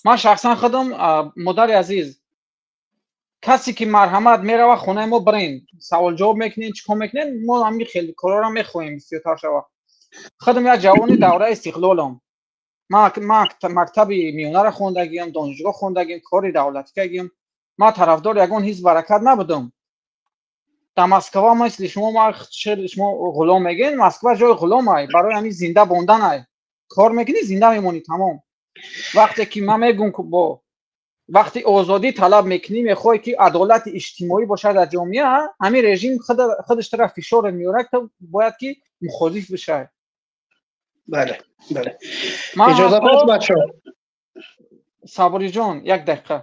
Ман шахсан худам, модари азиз, касе ки марҳамат мерава хонаи мо бирен, савол-ҷавоб мекунен, чӣ кор мекунен, мо ҳамин хеле корҳоро мехоҳем бисёртар шава. Худам як ҷавони давраи истиқлолам. Ман мактаби миёнаро хондагиам, донишгоҳ хондагиам, кори давлатӣ кардагиам. Ман тарафдори ягон ҳизб ҳаракат набудам. Дар Москва мисли шумо, шумо ғулом мегӯед, Москва ҷои ғулом ай, барои ҳамин зинда мондан ай. Кор мекунӣ, зинда мемонӣ, тамом. Вақте ки ман мегӯм бо вақти озодӣ талаб мекунӣ, мехоҳӣ ки адолати иҷтимоӣ бошад дар ҷомеа, ҳамин режим худаш тараф фишор меорад, ту бояд ки мухолиф бишавӣ. Бале, бале. Иҷоза аст бачаҳо? Сабриҷон, як дақиқа.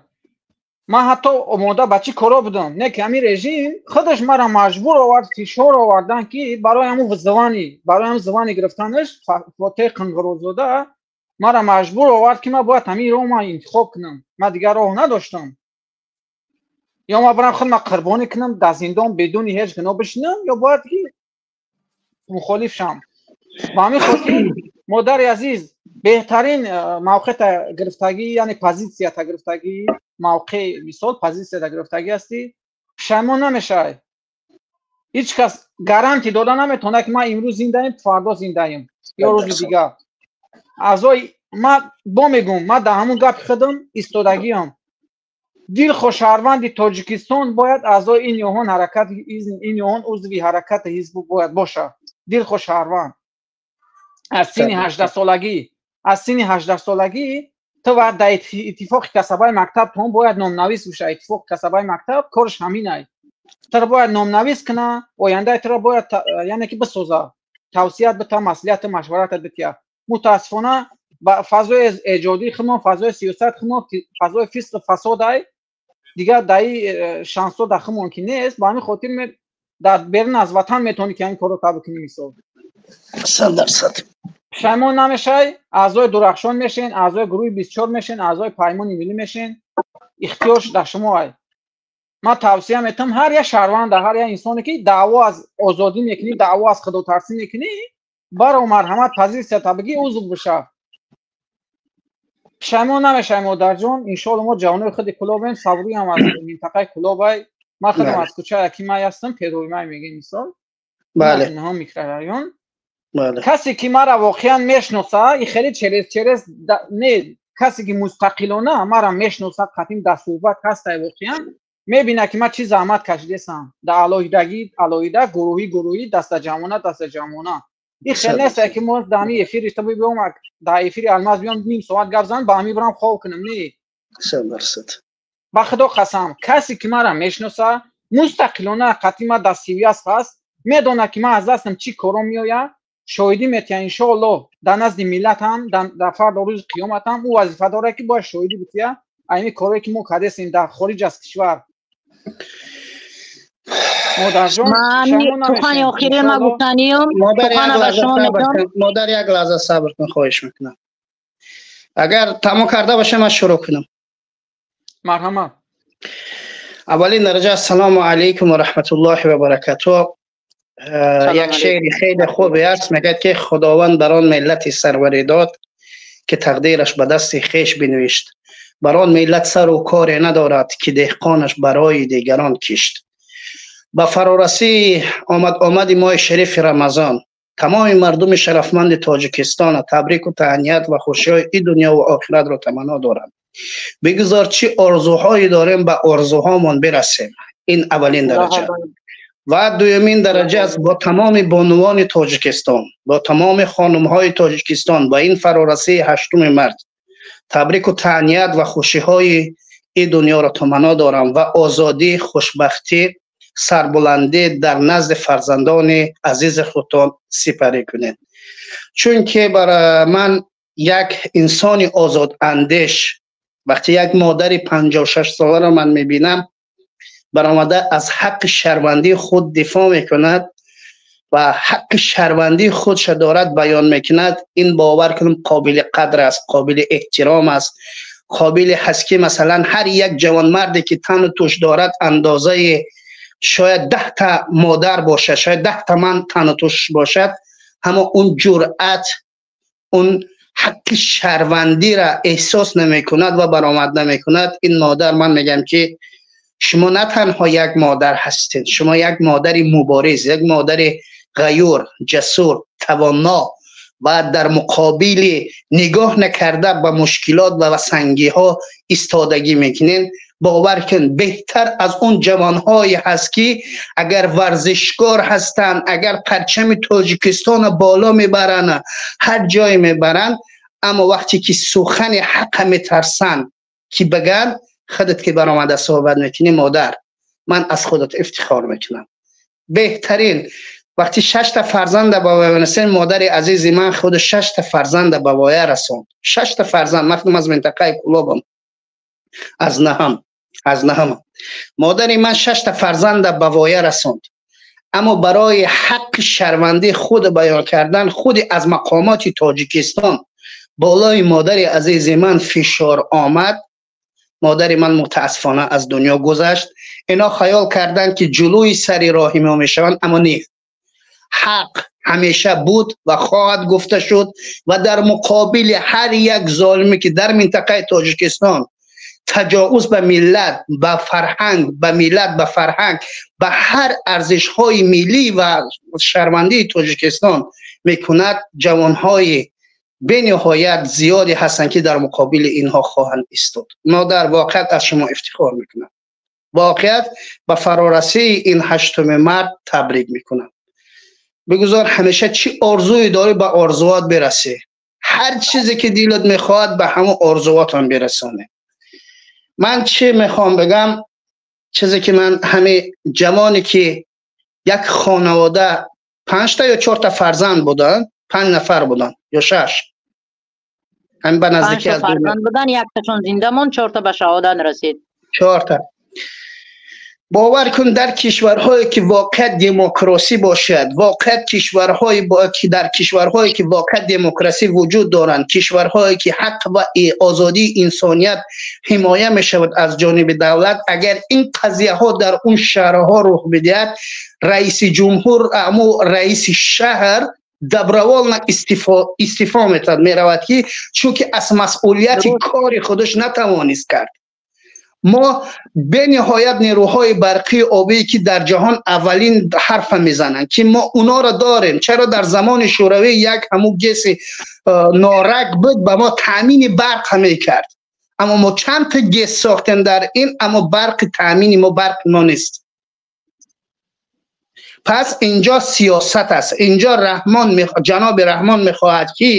Ман ҳатто омода ба чӣ коро будам, не ки ҳамин режим худаш маро маҷбур овард, фишор овардан ки барои ҳамун звани, барои ҳамун звани гирифтанаш Фотеҳ Қанғарозода маро маҷбур овард ки ман бояд ҳамин роҳ ман интихоб кунам. Ман дигар роҳ надоштам. Ё ман барам худма қурбонӣ кунам, дар зиндон бидуни ҳеҷ гуноҳ бишинам, ё бояд ки мухолиф шавам. Ба ҳамин хотир модари азиз, беҳтарин мавқеъта гирифтагӣ, яъне позитсията гирифтагӣ, мавқеъ мисол позитсията гирифтагӣ ҳастӣ, пушаймон намешавӣ. Ҳеҷ кас гарантӣ дода наметавонад ки ман имрӯз зиндаем, фардо зиндаем ё рӯзи дигар. Аъзои ман бо мегӯм, ман дар ҳамун гапи худам истодагиам. Дилхоҳ шаҳрванди Тоҷикистон бояд аъзои ин ё он ҳаракат, ин ё он узви ҳаракати ҳизб бояд бошад. Дилхоҳ шаҳрванд аз синни 18 солагӣ, аз синни 18 солагӣ ту бояд дар иттифоқи касабаи мактаб тон бояд номнавис бошад. Иттифоқи касабаи мактаб кораш ҳамин ай. Туро бояд номнавис куна, ояндаи туро бояд яъне ки бисоза, тавсият бита, маслиҳату машваратат бития. Мутаассифона ба фазои эҷодии худмон, фазои сиёсат худмон, фазои фисқу фасод ай, дигар дар ин шансҳо дар худмон ки нест. Ба ҳамин хотир дар берун аз ватан метавонӣ ки ҳамин корро бикунӣ мисол. 100%. Пушаймон намешавӣ, аъзои Дурахшон мешен, аъзои гурӯҳи 24 мешен, аъзои Паймони миллӣ мешен, ихтиёрш дар шумо ай. Ман тавсия метавам ҳар як шаҳрванда, ҳар як инсоне ки даъво аз озодӣ мекунӣ, даъво аз худотарсӣ мекунӣ, баро марҳамат позитсията бигӣ, узв бишав. Пушаймон намешавӣ модарҷон. Иншоалло мо ҷавонои худи Кулобем, Сабрӯям аз минтақаи Кулобай, ман худам аз кӯчаи Акимай ҳастам, Пероимай мегӯем мисол. Бале. Инҳо микрорайон. Касе ки мара воқеан мешноса, и хеле через не, касе ки мустақилона мара мешноса, қатим дар суҳбат ҳастай, воқеан мебина ки ман чӣ заҳмат кашидесам дар алоҳидагӣ алоҳида, гурӯҳӣ гурӯҳӣ, дастаҷамъона дастаҷамъона. Ин хел нест ки мо дар ҳамин эфири то биём, дар эфири Алмаз биём, ним соат гап зан, ба ҳамин бирам хоб кунам. Не, 100%. Ба худо қасам, касе ки мара мешноса, мустақилона қатъи ман дар сивиас ҳаст, медонад ки ман аз дастам чӣ коро меояд, шоҳидӣ метиҳад иншоаллоҳ дар назди миллат ҳам, дар фардо рӯзи қиёмат ҳам ӯ вазифа дорад ки бояд шоҳидӣ битиҳад ҳамин корое ки мо кардесем дар хориҷ аз кишвар. Модарҷон, сухани охири ма гуфтаниюм. Модар, як лаҳза сабр кун, хоҳиш мекунам. Агар тамом карда бошам, ман шурӯъ кунам. Марҳамат. Аввалин дараҷа, ассалому алайкум ва раҳматуллоҳи ва баракатуҳ. Як шеъри хеле хубе аст, мегӯяд ки худованд бар он миллати сарварӣ дод, ки тақдираш ба дасти хеш бинавишт. Бар он миллат сару коре надорад, ки деҳқонаш барои дигарон кишт. Ба фарорасии омад-омади моҳи шарифи Рамазон тамоми мардуми шарафманди Тоҷикистона табрику таҳният ва хушиҳои и дунё ва охиратро таманно дорам. Бигузор чӣ орзуҳое дорем, ба орзуҳомон бирасем. Ин аввалин дараҷа. Ва дуюмин дараҷа аст, бо тамоми бонувони Тоҷикистон, бо тамоми хонумҳои Тоҷикистон ба ин фарорасии 8 март табрику таҳният ва хушиҳои и дунёро таманно дорам ва озодӣ, хушбахтӣ, сарбуландӣ дар назди фарзандони азизи худтон сипарӣ кунед. Чунки барои ман як инсони озодандеш, вақте як модари 56 соларо ман мебинам, баромада аз ҳаққи шаҳрвандии худ дифоъ мекунад ва ҳаққи шаҳрвандии худша дорад баён мекунад, ин бовар кунам қобили қадр аст, қобили эҳтиром аст, қобили ҳаст ки масалан ҳар як ҷавонмарде ки тану туш дорад андозаи шояд 10 та модар бошад, шояд 10 та ман тану туш бошад, аммо он ҷуръат, он ҳаққи шаҳрвандиро эҳсос намекунад ва баромад намекунад. Ин модар, ман мегӯям ки шумо на танҳо як модар ҳастед, шумо як модари мубориз, як модари ғаюр, ҷасур, тавоно ва дар муқобили нигоҳ накарда ба мушкилот ва сангиҳо истодагӣ мекунед. Бовар кун, беҳтар аз он ҷавонҳое ҳаст ки агар варзишкор ҳастанд, агар парчами Тоҷикистонро боло мебаранд, ҳар ҷое мебаранд, аммо вақте ки сухани ҳаққа метарсанд ки бигӯянд, худат ки баромада суҳбат мекунӣ, модар, ман аз худат ифтихор мекунам. Беҳтарин вақти 6 та фарзанда ба воя расонд, модари азизи ман худ 6 та фарзанда ба воя расонд. 6 та фарзанд. Ман худам аз минтақаи Кӯлобам, аз наҳам. Модари ман 6 та фарзанда ба воя расонд, аммо барои ҳаққи шаҳрвандии худ баён кардан худи аз мақомоти Тоҷикистон болои модари азизи ман фишор омад. Модари ман мутаассифона аз дунё гузашт. Ино хаёл карданд ки ҷулӯи сари роҳи мо мешаванд, аммо не. Ҳақ ҳамеша буд ва хоҳад гуфта шуд ва дар муқобили ҳар як золиме ки дар минтақаи Тоҷикистон таҷовуз ба миллат, ба фарҳанг, ба миллат, ба фарҳанг, ба ҳар арзишҳои миллӣ ва шаҳрвандии Тоҷикистон мекунад, ҷавонҳои бениҳоят зиёде ҳастанд ки дар муқобили инҳо хоҳанд истод. Модар, воқеат аз шумо ифтихор мекунам. Воқеат ба фарорасии ин 8 март табрик мекунам. Бигузор ҳамеша чӣ орзуе дорӣ, ба орзуат бирасӣ. Ҳар чизе ки дилат мехоҳад, ба ҳамон орзуатон бирасонӣ. Ман чӣ мехоҳам бигам? Чизе ки ман ҳамин ҷавоне ки як хонавода 5 та ё 4 та фарзанд буданд, 5 нафар буданд ё 6, ҳамин ба наздикӣ аз фарзанд буданд, якташон зинда монд, 4 та ба шаҳодат расид. 4 та. Бовар кун, дар кишварҳое ки воқеан демокрасӣ бошад, воқеан кишварҳое ки дар кишварҳое ки воқеан демокрасӣ вуҷуд доранд, кишварҳое ки ҳақ ва озодии инсоният ҳимоя мешавад аз ҷониби давлат, агар ин қазияҳо дар он шаҳрҳо рух бидиҳад, раиси ҷумҳур, аму раиси шаҳр добровольно истифо метавад, меравад, ки чунки аз масъулияти кори худаш натавонист кард. Мо бениҳоят нерӯҳои барқии обӣ ки дар ҷаҳон аввалин ҳарфа мезананд, ки мо унора дорем. Чаро дар замони Шӯравӣ як ҳамун ГЭСи Норак буд, ба мо таъмини барқ мекард. Аммо мо чанд та ГЭС сохтем дар ин, аммо барқи таъмини мо барқи мо нест. Пас инҷо сиёсат аст. Инҷо Раҳмон ҷаноби Раҳмон мехоҳад ки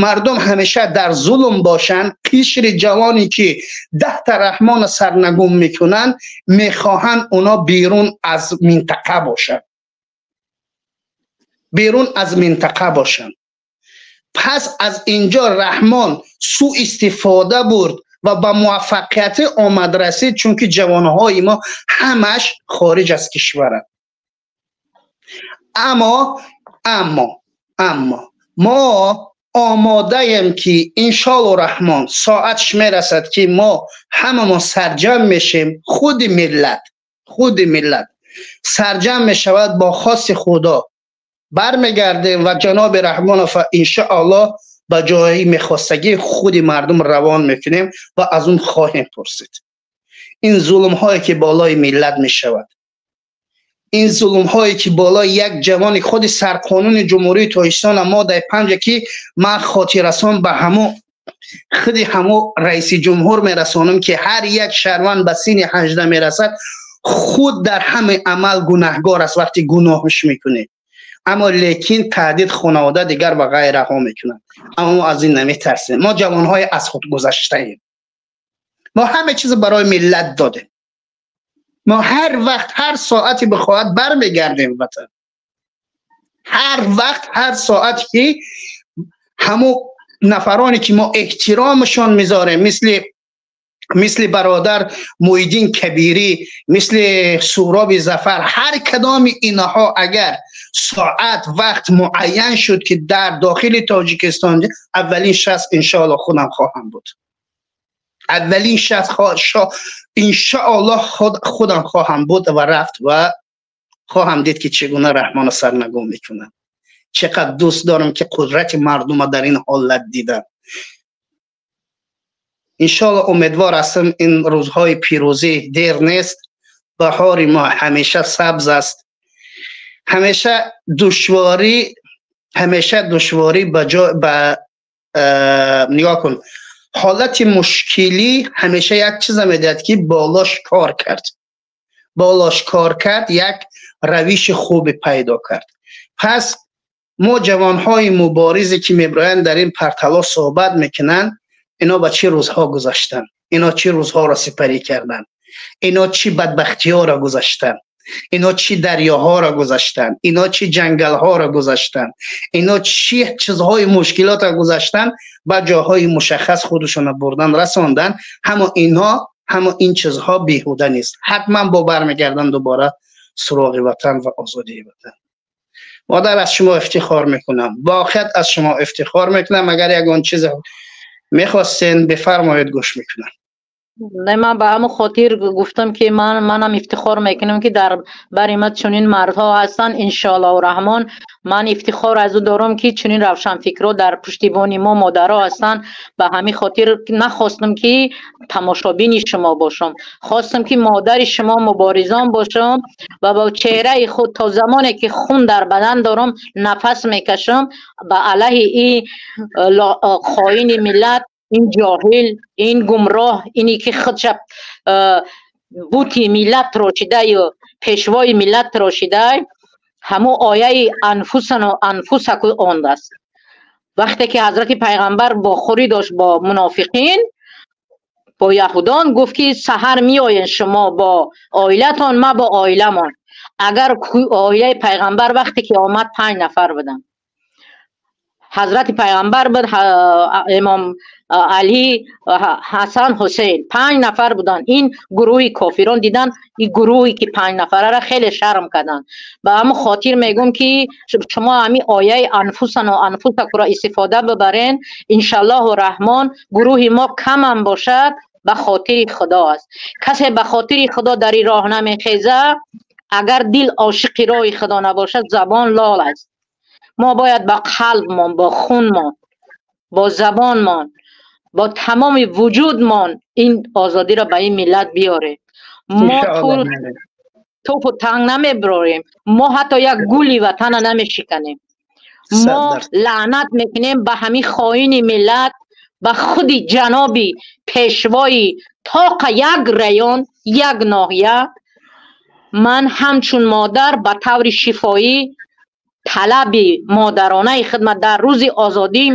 мардум ҳамеша дар зулм бошанд. Қишри ҷавоне ки 10 та Раҳмона сарнагун мекунанд, мехоҳанд уно берун аз минтақа бошанд. Берун аз минтақа бошанд. Пас аз инҷо Раҳмон суистифода бурд ва ба муваффақият омад расид, чунки ҷавонҳои мо ҳамаш хориҷ аз кишваранд. Аммо аммо аммо мо омодаем ки иншоалло Раҳмон соатш мерасад ки мо ҳамамон сарҷам мешем, худи миллат сарҷам мешавад бо хости Худо бармегардем ва ҷаноби Раҳмонов иншоалло ба ҷои мехостагии худи мардум равон мекунем ва аз он хоҳем пурсид. Ин зулмҳое ки болои миллат мешавад, ин зулмҳое ки болои як ҷавони худи сарқонуни Ҷумҳурии Тоҷикистон моддаи 5 ки ман хотиррасон ба ҳамо худи ҳамо раиси ҷумҳур мерасонам ки ҳар як шаҳрванд ба синни 18 мерасад, худ дар ҳамаи амал гунаҳгор аст вақти гуноҳш мекунед. Аммо лекин таҳдид хонавода дигар ва ғайраҳо мекунанд. Аммо мо аз ин наметарсем. Мо ҷавонҳои аз худ гузаштаем. Мо ҳама чиз барои миллат додем. Мо ҳар вақт ҳар соати бихоҳад бармегардем ватан. Ҳар вақт ҳар соат ки ҳамон нафароне ки мо эҳтиромашон мезорем, мисли бародар Муҳиддин Кабирӣ, мисли Суҳроби Зафар, ҳар кадоми инҳо агар соат вақт муайян шуд ки дар дохили Тоҷикистон аввалин шахс иншоалло худам хоҳам буд. Аввалин шахс иншоалло худам хоҳам буд ва рафт ва хоҳам дид ки чӣ гуна Раҳмонро сарнагун мекунам. Чӣ қадр дӯст дорам ки қудрати мардумро дар ин ҳолат дидам. Иншоалло умедвор ҳастам ин рӯзҳои пирӯзӣ дер нест. Баҳори мо ҳамеша сабз аст. Ҳамеша душворӣ ба ҷой ба нигоҳ кун, ҳолати мушкилӣ ҳамеша як чиза медиҳад ки болош кор кард. Болош кор кард, як равиши хубе пайдо кард. Пас мо ҷавонҳои муборизе ки мебироянд дар ин порталҳо суҳбат мекунанд, ино ба чӣ рӯзҳо гузаштанд, ино чӣ рӯзҳоро сипарӣ карданд, ино чӣ бадбахтиҳоро гузаштанд, ино чӣ дарёҳоро гузаштанд, ино чӣ ҷангалҳоро гузаштанд, ино чӣ чизҳои мушкилотро гузаштанд, ба ҷоҳои мушаххас худашонро бурдан расонданд. Ҳамо инҳо, ҳамо ин чизҳо беҳуда нест. Ҳатман бо бармегарданд дубора суроғи ватан ва озодии ватан. Модар, аз шумо ифтихор мекунам, воқеат аз шумо ифтихор мекунам. Агар ягон чиз мехостен бифармоед, гӯш мекунам. Не, ман ба ҳамон хотир гуфтам ки манам ифтихор мекунам ки дар бари ман чунин мардҳо ҳастанд. Иншоаллоҳу Раҳмон ман ифтихор аз ӯ дорам ки чунин равшанфикрҳо дар пуштибони мо модарҳо ҳастанд. Ба ҳамин хотир нахостам ки тамошобини шумо бошам, хостам ки модари шумо муборизон бошам ва бо чеҳраи худ то замоне ки хун дар бадан дорам нафас мекашам ба алайҳи ин хоини миллат, ин ҷоҳил, ин гумроҳ, ине ки худша бути миллат рошидаю пешвои миллат рошидай, ҳамун ояи анфусану анфусаку онд аст. Вақте ки ҳазрати пайғамбар бохӯрӣ дошт бо мунофиқин, бо яҳудон, гуфт ки саҳар меоен шумо бо оилатон, ма бо оиламон. Агар оилаи пайғамбар вақте ки омад 5 нафар буданд. Ҳазрати пайғамбар буд, имом Алӣ, Ҳасан, Ҳусейн, 5 нафар буданд. Ин гурӯҳи кофирон дидан ин гурӯҳе ки 5 нафарара хеле шарм карданд. Ба ҳамон хотир мегӯм ки шумо ҳамин ояи анфусану анфусакуро истифода бибарен. Иншаллоҳу Раҳмон гурӯҳи мо камам бошад, ба хотири Худо аст. Касе ба хотири Худо дар ин роҳ намехеза, агар дил ошиқи роҳи Худо набошад, забон лол аст. Мо бояд бо қалбмон, бо хунмон, бо забонмон, бо тамоми вуҷудмон ин озодиро ба ин миллат биёрем. Мо топу танг намебарорем, мо ҳатто як гули ватана намешиканем. Мо лаънат мекунем ба ҳамин хоини миллат, ба худи ҷаноби пешвои тоқа як район, як ноҳия. Ман ҳамчун модар ба таври шифоӣ талаби модаронаи хидмат дар рӯзи озодим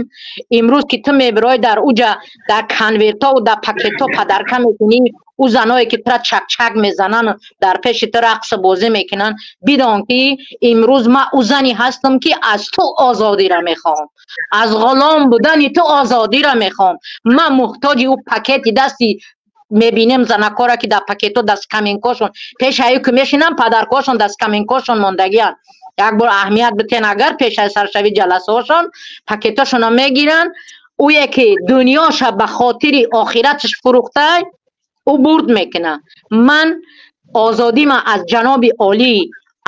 имрӯз ки ту мебирои дар уҷа дар конвертову дар пакетҳо падарка мекунӣ, ӯ заное ки тура чакчак мезананд, дар пеши ту рақсу бозӣ мекунанд, бидон ки имрӯз ман ӯ зане ҳастам ки аз ту озодиро мехоҳам, аз ғулом будани ту озодиро мехоҳам. Ман муҳтоҷи ӯ пакети дасти мебинем занакора ки дар пакетҳо дар скаменкошон пешаи ки мешинанд, падаркошон дар скаменкошон мондагианд. Як бор аҳамият битен, агар пеш аз саршави ҷаласаҳошон пакетҳошонро мегиранд, ӯе ки дунёша ба хотири охираташ фурӯхтай, ӯ бурд мекунад. Ман озодима аз ҷаноби олӣ,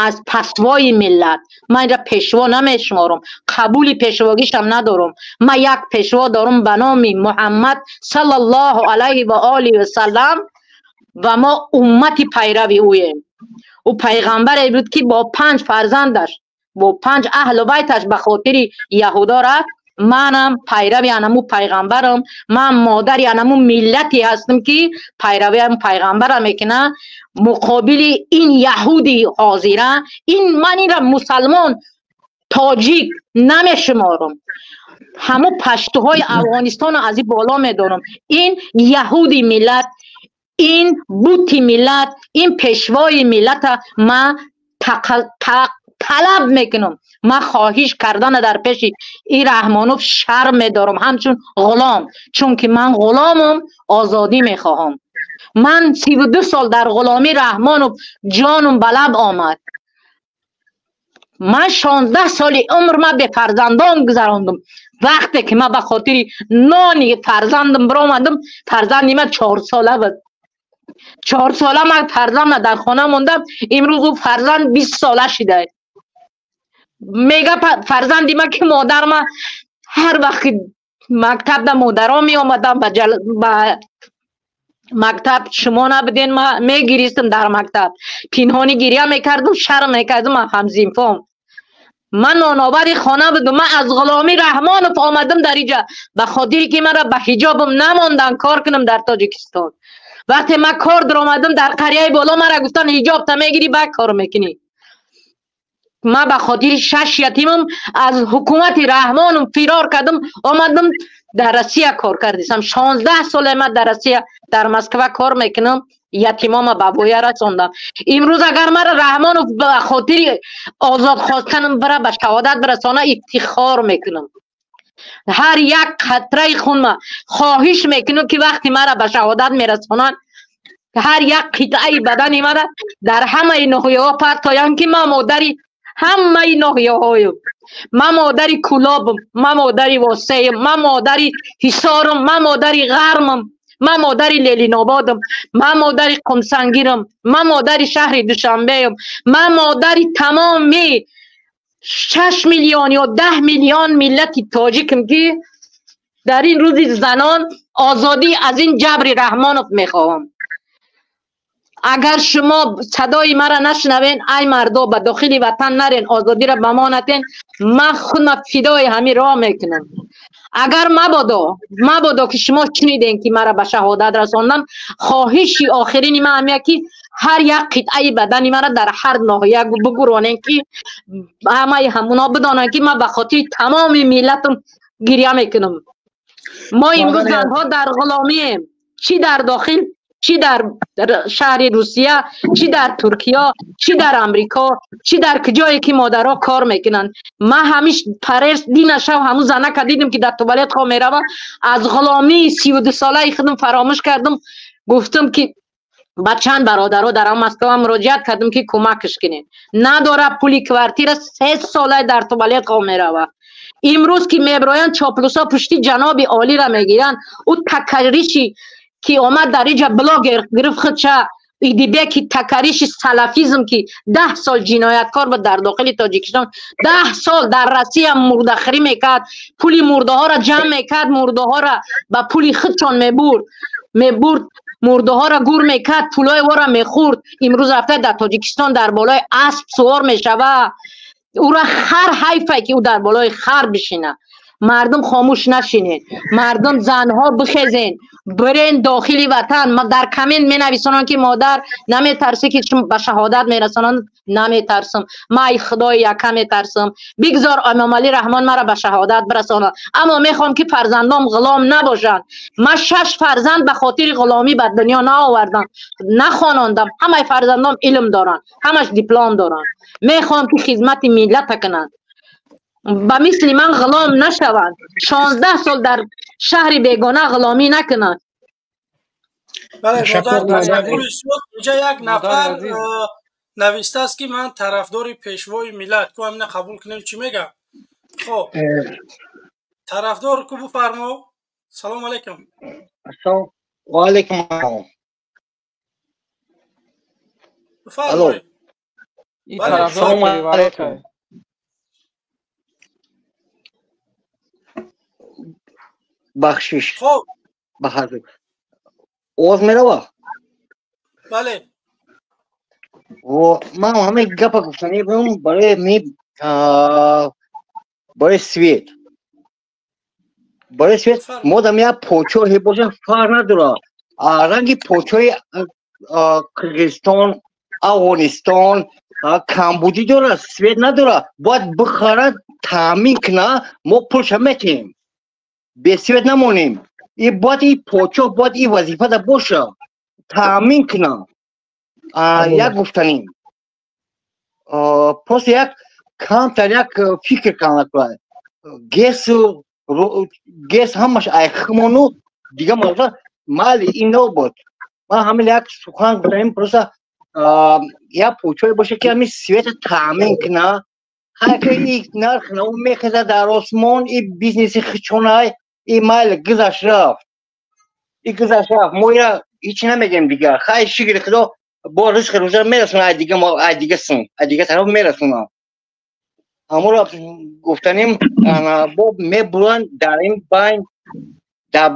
аз пасвои миллат, ман инра пешво намешуморам, қабули пешвогишам надорам. Ман як пешво дорам ба номи Муҳаммад саллаллоҳу алайҳи ва олиҳи васаллам ва мо уммати пайрави ӯем. Ӯ пайғамбаре буд ки бо 5 фарзандаш, бо 5 аҳлу байташ ба хотири яҳудо рафт. Манам пайрави анаму пайғамбарам, ман модари анаму миллате ҳастам ки пайрави ам пайғамбара мекунам. Муқобили ин яҳуди ҳозира, ин ман инра мусалмон тоҷик намешуморам. Ҳаму паштуҳои Афғонистонро аз ин боло медорам. Ин яҳуди миллат, ин бути миллат, ин пешвои миллата ман талаб мекунам. Ман хоҳиш кардана дар пеши ин Раҳмонов шарм медорам ҳамчун ғулом, чунки ман ғуломам, озодӣ мехоҳам. Ман 32 сол дар ғуломӣ Раҳмонов ҷонум ба лаб омад. Ман 16 соли умр ман бефарзандон гузарондум. Вақте ки ман ба хотири нони фарзандам биромадам, фарзанди ман 4 сола буд. 4 сола ман фарзандам дар хона мондам, имрӯз ӯ фарзанд 20 сола шуда. Мега фарзанди ман ки модар ман ҳар вақт мактаб да модаро меомадам ба мактаб, шумо набуден, ман мегиристам дар мактаб, пинҳонӣ гиря мекардам, шарм мекардам аз ҳамзинфом. Ман ноновари хона будам, ман аз ғуломӣ Раҳмонов омадам дар инҷа ба хотире ки маро ба ҳиҷобам намондан кор кунам дар Тоҷикистон. Вақте ман кор даромадам дар қарияи боло, маро гуфтан ҳиҷоб та мегирӣ, баъд кор мекунӣ. Ман ба хотири 6 ятимам аз ҳукумати Раҳмонов фирор кардам, омадам дар Россия кор кардисам. 16 сола ман дар Россия, дар Москва кор мекунам, ятимома ба воя расондам. Имрӯз агар маро Раҳмонов ба хотири озод хостанам бара ба шаҳодат бирасона, ифтихор мекунам. Ҳар як қатраи хунма хоҳиш мекунам ки вақти маро ба шаҳодат мерасонанд, ҳар як қитъаи бадани маро дар ҳамаи ноҳияҳо партоянд ки ман модари ҳамаи ноҳияҳоям, ман модари Кӯлобам, ман модари Восеям, ман модари Ҳисорам, ман модари Ғармам, ман модари Ленинободам, ман модари Қумсангирам, ман модари шаҳри Душанбеям, ман модари тамоми 6 миллион ё 10 миллион миллати тоҷикам ки дар ин рӯзи занон озодӣ аз ин ҷабри Раҳмонов мехоҳам. Агар шумо садои маро нашунавен, ай мардо, ба дохили ватан нарен, озодиро ба мо натен, ман худма фидои ҳамин роҳ мекунам. Агар мабодо ки шумо шуниден ки маро ба шаҳодат расондам, хоҳиши охирини ман ҳамия ки ҳар як қитъаи бадани маро дар ҳар ноҳия бигуронен ки ҳамаи ҳамуно бидонанд ки ман ба хотири тамоми миллатам гиря мекунам. Мо имрӯз занҳо дар ғуломием, чӣ дар дохил, чӣ дар шаҳри Русия, чӣ дар Туркия, чӣ дар Амрико, чӣ дар ҷое ки модарҳо кор мекунанд. Ман ҳамиш парес дина шав ҳамун занака дидам ки дар туалет хоб мерава, аз ғуломии 32 солаи худам фаромӯш кардам, гуфтам ки ба чанд бародаро дар Москва муроҷиат кардам ки кӯмакш кунед. Надора пули квартира, 3 сола дар туалет хоб мерава. Имрӯз ки меброянд чоплусо пушти ҷаноби олиро мегиранд, ӯ такарриши ки омад дар инҷа блогер гирифт худша, Идибеки такарриши салафизм ки 10 сол ҷинояткор буд дар дохили Тоҷикистон, 10 сол дар Россия мурдахӯрӣ мекард, пули мурдаҳоро ҷамъ мекард, мурдаҳоро ба пули худшон мебурд. Мебурд мурдаҳоро гур мекард, пулои ворро мехӯрд. Имрӯз рафта дар Тоҷикистон дар болои асп сувор мешава. Ӯра хар ҳайфе ки ӯ дар болои хар бишина. Мардум хомӯш нашинед, мардум занҳо бихезен, бирен дохили ватан. Дар коммент менависонанд ки модар наметарсӣ ки ба шаҳодат мерасонанд. Наметарсам, ман ай худои яка метарсам. Бигзор Эмомалӣ Раҳмон маро ба шаҳодат бирасонад, аммо мехоҳам ки фарзандом ғулом набошанд. Ман 6 фарзанд ба хотири ғуломӣ ба дунё наовардам, нахонондам. Ҳамаи фарзандом илм доранд, ҳамаш диплом доранд. Мехоҳам ки хизмати миллата кунанд, ба мисли ман ғулом нашаванд, 16 сол дар шаҳри бегона ғуломӣ накунанд. Инҷа як нафар навистааст ки ман тарафдори пешвои миллат. Ку ҳамина қабул кунем, чӣ мегӯям? Хоб, тарафдор ку бифармо. Салому алайкум. Ва алайкум ассалом. Бифармоед. Салому алайкум. Бахшиш. Ба ҳар овоз мерава? Бале. Ман ҳамаи гапа гуфтанӣ будам барои барои свет. Барои свет модам як почоҳе боша, фарқ надорад. Ранги почоҳи Қирғизистон, Афғонистон камбудӣ дорад, свет надорад. Бояд бихарад, таъмин кунад, мо пулша метиҳем. Бесвет намонем. И бояд и почоҳ бояд и вазифада боша, таъмин кунад. Як гуфтанӣ. Просто як камтар як фикр кунад. Гес ҳамаш айхмону дига мавзӯъ майли ин набуд. Ман ҳамин як сухан гуфтанем, просто як почоҳе боша ки ҳамин света таъмин кунад. Ҳар ки нарх нав мехезад дар осмон, и бизнеси хичонай, и майл гузашт рафт. И гузашт рафт. Мо ира ҳеч намегем дигар. Хай шукри худо бо ризқи рӯза мерасонад, ай дига ай дига сун, ай дига тараф мерасонад. Ҳаморо гуфтанем, бо мебуранд дар ин байн, дар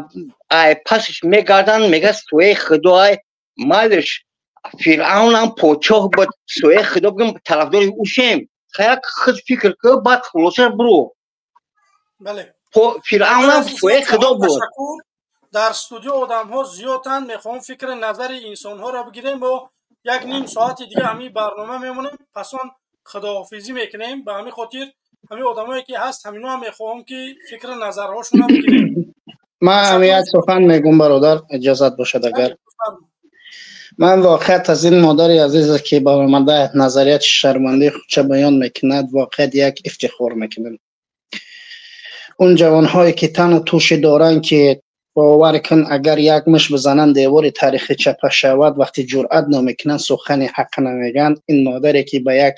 ай пасш мегарданд, мегӯяд сӯяи худо ай майлш Фиръавнам подшоҳ буд, сӯяи худо бигӯм тарафдори ӯ шем. Як худ фикр кун, баъд хулоса буру. Бале. Фиръавнам сӯяи худо буд. Дар студио одамҳо зиёданд, мехоҳам фикри назари инсонҳоро бигирем. Мо як ним соати дига ҳамин барнома мемонем, пас он худоҳофизӣ мекунем. Ба ҳамин хотир ҳамин одамое ки ҳаст, ҳамино ҳам мехоҳам ки фикри назарҳошонро бигирем. Ман ҳам як сухан мегӯм, бародар, иҷозат бошад агар. Ман воқеат аз ин модари азизе ки баромада назарияти шармандии худша баён мекунад, воқеат як ифтихор мекунам. Он ҷавонҳое ки тану тӯши доранд ки бовар кун, агар як муш бизананд девори таърихӣ чапа шавад, вақти ҷуръат намекунанд, сухани ҳақ намегӯянд. Ин модаре ки ба як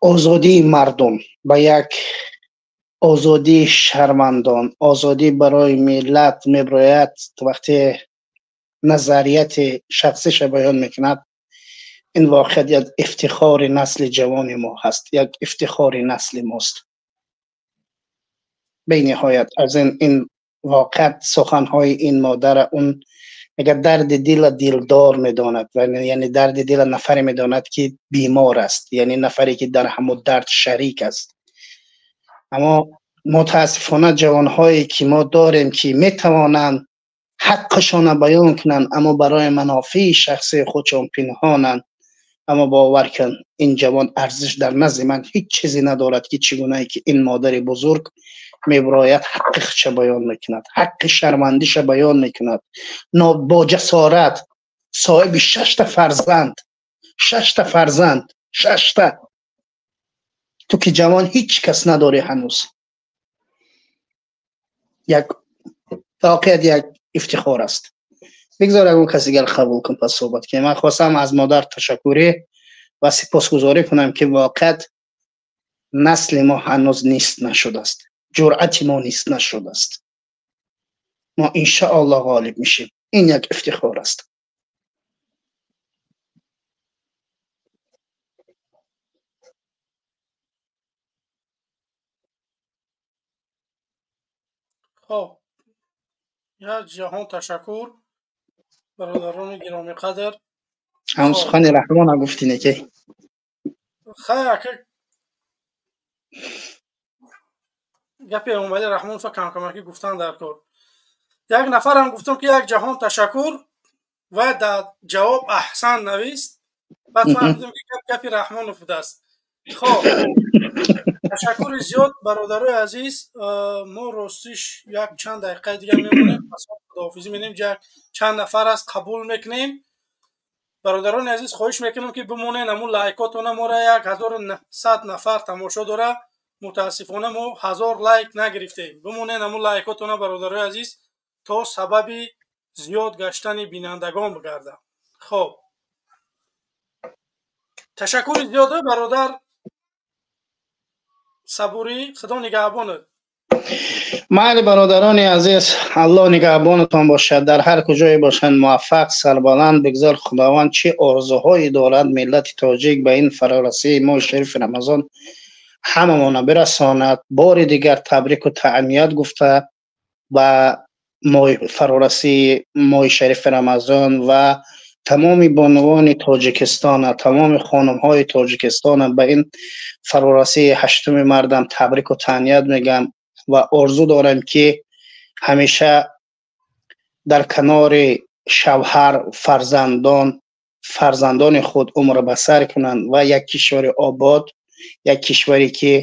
озодии мардум, ба як озодии шармандон, озодӣ барои миллат меброяд, вақте назарияти шахсиша баён мекунад, ин воқеат як ифтихори насли ҷавони мо ҳаст, як ифтихори насли мост. Бениҳоят аз ин воқеат суханҳои ин модара, он мегӯяд дарди дила дилдор медонад, яъне дарди дила нафаре медонад ки бемор аст, яъне нафаре ки дар ҳамон дард шарик аст. Аммо мутаассифона ҷавонҳое ки мо дорем ки метавонанд ҳаққашонро баён кунанд, аммо барои манофеи шахсии худшон пинҳонанд. Аммо бовар кун, ин ҷавон арзиш дар назди ман ҳеҷ чизе надорад ки чӣ гунае ки ин модари бузург меброяд, ҳаққи худша баён мекунад, ҳаққи шармандиша баён мекунад, бо ҷасорат, соҳиби 6 фарзанд, 6 фарзанд, 6. Ту ки ҷавон ҳеҷ кас надорӣ ҳанӯз. Як воқеат як ифтихор аст. Бигзор ягон кас дигар қабул кун пас суҳбат кунем. Ман хостам аз модар ташаккурӣ ва сипосгузорӣ кунам ки воқеат насли мо ҳанӯз нист нашудааст, ҷуръати мо нист нашудааст. Мо иншааллоҳ ғолиб мешем. Ин як ифтихор аст. Хоб, Як ҷаҳон ташаккур бародарони гиромиқадр. Ҳам сухани Раҳмона гуфтӣ неки. Хай, ака, гапи Эмомалӣ Раҳмонова камкамакӣ гуфтан дар кор. Як нафарам гуфтам, ки як ҷаҳон ташаккур, ва дар ҷавоб аҳсан навист. Баъд фаҳмидам, ки гап гапи Раҳмонов будааст. Хоб, ташаккури зиёд, бародарои азиз. Мо ростиш як чанд дақиқаи дигар мемонем, пас худоҳофизӣ менем. Чанд нафар аст, қабул мекунем. Бародарони азиз, хоҳиш мекунам, ки бимонен. Ҳамун лайкотона мора 1900 нафар тамошо дора, мутаассифона мо 1000 лайк нагирифтем. Бимонен, ҳамун лайкотона, бародарои азиз, то сабаби зиёд гаштани бинандагон бигардад. Хоб, ташаккури зиёд, бародар Сабурӣ, Худо нигаҳбонат. Майли, бародарони азиз, Аллоҳ нигаҳбонатон бошад. Дар ҳар куҷое бошанд, муваффақ, сарбаланд. Бигзор Худованд чӣ орзуҳое дорад миллати тоҷик, ба ин фарорасии моҳи шарифи Рамазон ҳамамона бирасонад. Бори дигар табрику таъният гуфта ба фарорасии моҳи шарифи Рамазон ва тамоми бонувони Тоҷикистона, тамоми хонумҳои Тоҷикистона ба ин фарорасии ҳаштуми мардам табрику таъният мегӯям ва орзу дорам, ки ҳамеша дар канори шавҳар, фарзандон, фарзандони худ умр ба сар кунанд ва як кишвари обод, як кишваре ки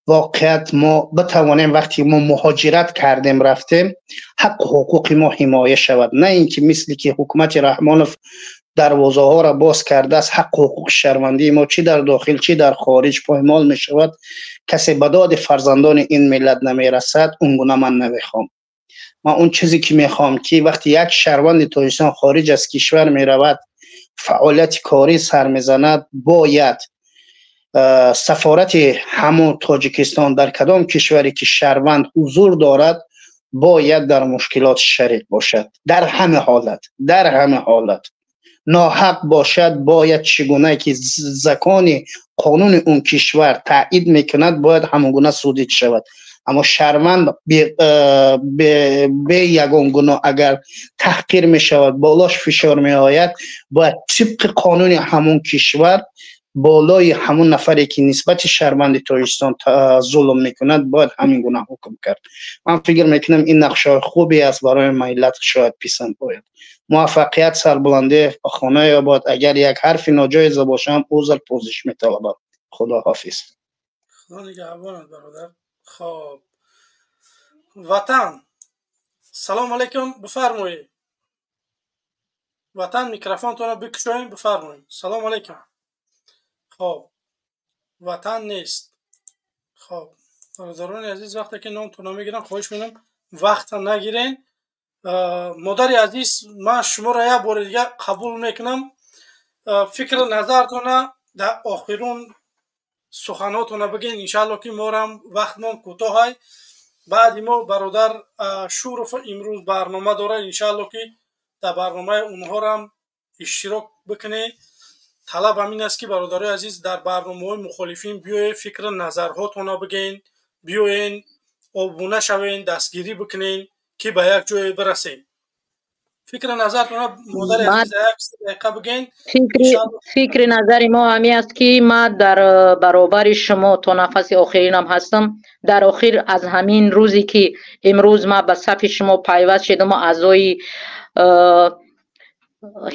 воқеат мо битавонем, вақте мо муҳоҷират кардем, рафтем, ҳаққу ҳуқуқи мо ҳимоя шавад, на ин ки мисли ки ҳукумати Раҳмонов дарвозаҳоро боз кардааст, ҳаққу ҳуқуқи шаҳрвандии мо чӣ дар дохил, чӣ дар хориҷ поймол мешавад, касе ба доди фарзандони ин миллат намерасад. Он гуна ман намехоҳам. Ман он чизе ки мехоҳам, ки вақте як шаҳрванди Тоҷикистон хориҷ аз кишвар меравад, фаъолияти корӣ сар мезанад, бояд сафорати ҳамон Тоҷикистон дар кадом кишваре ки шаҳрванд ҳузур дорад, бояд дар мушкилот шарик бошад. Дар ҳама ҳолат, дар ҳама ҳолат ноҳақ бошад, бояд чӣ гуна ки закони қонуни он кишвар таъид мекунад, бояд ҳамон гуна судид шавад. Аммо шаҳрванд бе ягон гуноҳ агар таҳқир мешавад, болош фишор меояд, бояд тибқи қонуни ҳамон кишвар болои ҳамон нафаре ки нисбати шаҳрванди Тоҷикистон зулм мекунад, бояд ҳамин гуна ҳукм кард. Ман фикр мекунам, ин нақшаҳои хубе аст барои миллат, шояд писанд ояд. Муваффақият, сарбуландӣ хонаи обод. Агар як ҳарфи ноҷоиза бошам, узр пӯзиш металабам. Худоҳофиз. Худо нигаҳбонат, бародар. Хоб, Ватан, салом алейкум, бифармоед. Ватан, микрофонтонро бикушоем, бифармоед. Салом алейкум. Хоб, Ватан нест. Хоб, бародарони азиз, вақте ки номтонро мегирам, хоҳиш менам, вақта нагирен. Модари азиз, ман шуморо як бори дигар қабул мекунам. Фикру назартона дар охирун суханотона бигӯен, иншаалло, ки морам вақтмон кӯтоҳай. Баъди мо бародар Шуров имрӯз барнома дорад, иншаалло, ки дар барномаи онҳорам иштирок бикунед. Талаб ҳамин аст, ки, бародарои азиз, дар барномаҳои мухолифин биёед, фикру назарҳотонро бигӯен, биёен, обуна шавен, дастгирӣ бикунен, ки ба як ҷое бирасем. Фикри назартона, модари азиз, як дақиқа бигӯен. Фикри назари мо ҳамин аст, ки ман дар баробари шумо то нафаси охиринам ҳастам. Дар охир, аз ҳамин рӯзе ки имрӯз ман ба сафи шумо пайваст шудам, аъзои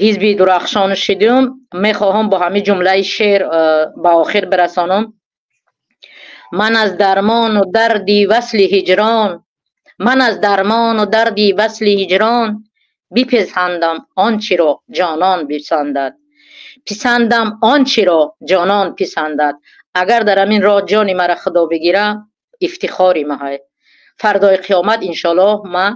ҳизби Дурахшон шудем, мехоҳам бо ҳамин ҷумлаи шеър ба охир бирасонам. Ман аз дармону дарди васли ҳиҷрон, ман аз дармону дарди васли ҳиҷрон биписандам он чиро ҷонон биписандад, писандам он чиро ҷонон писандад. Агар дар ҳамин роҳ ҷони мара Худо бигира, ифтихори маҳай. Фардои қиёмат, иншоаллоҳ, ман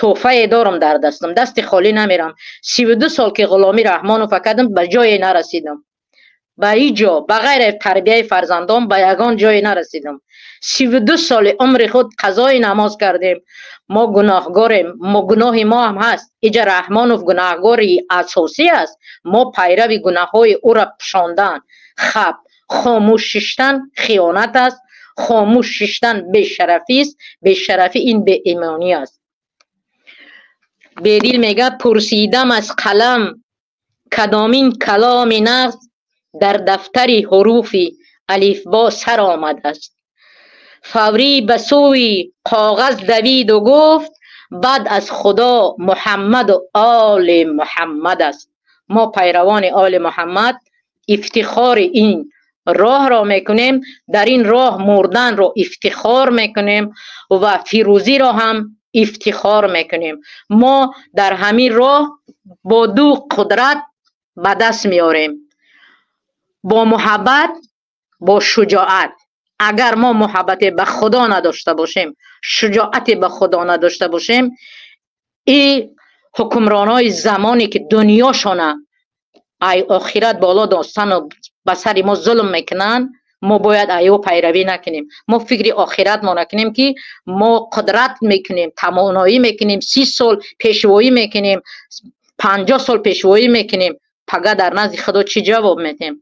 тӯҳфае дорам дар дастам, дасти холӣ намерам. 32 сол ки ғуломӣ Раҳмонова кардам, ба ҷое нарасидам, ба ҳеҷ ҷо, ба ғайр аз тарбияи фарзандон ба ягон ҷое нарасидам. 32 соли умри худ қазои намоз кардем. Мо гуноҳгорем, мо, гуноҳи мо ҳам ҳаст. Иҷа Раҳмонов гунаҳгори асосӣ аст. Мо пайрави гунаҳҳои ӯра пӯшондан хаб. Хомӯш шиштан хиёнат аст, хомӯш шиштан бешарафист, бешарафӣ ин беимонӣ аст. Бедил мега пурсидам аз қалам кадомин каломи нағз дар дафтари ҳуруфи алифбо сар омадааст. Фаврӣ ба сӯи коғаз давиду гуфт баъд аз Худо Муҳаммаду оли Муҳаммад аст. Мо пайравони оли Муҳаммад ифтихори ин роҳро мекунем, дар ин роҳ мурданро ифтихор мекунем ва фирӯзиро ҳам ифтихор мекунем. Мо дар ҳамин роҳ бо ду қудрат ба даст меорем: бо муҳаббат, бо шуҷоат. Агар мо муҳаббате ба Худо надошта бошем, шуҷоате ба Худо надошта бошем, и ҳукмронои замоне ки дунёшона ай охират боло достану ба сари мо зулм мекунанд, мо бояд ай ӯ пайравӣ накунем. Мо фикри охиратмо накунем, ки мо қудрат мекунем, тамоноӣ мекунем, 30 сол пешвоӣ мекунем, 50 сол пешвоӣ мекунем, пага дар назди Худо чӣ ҷавоб медиҳем?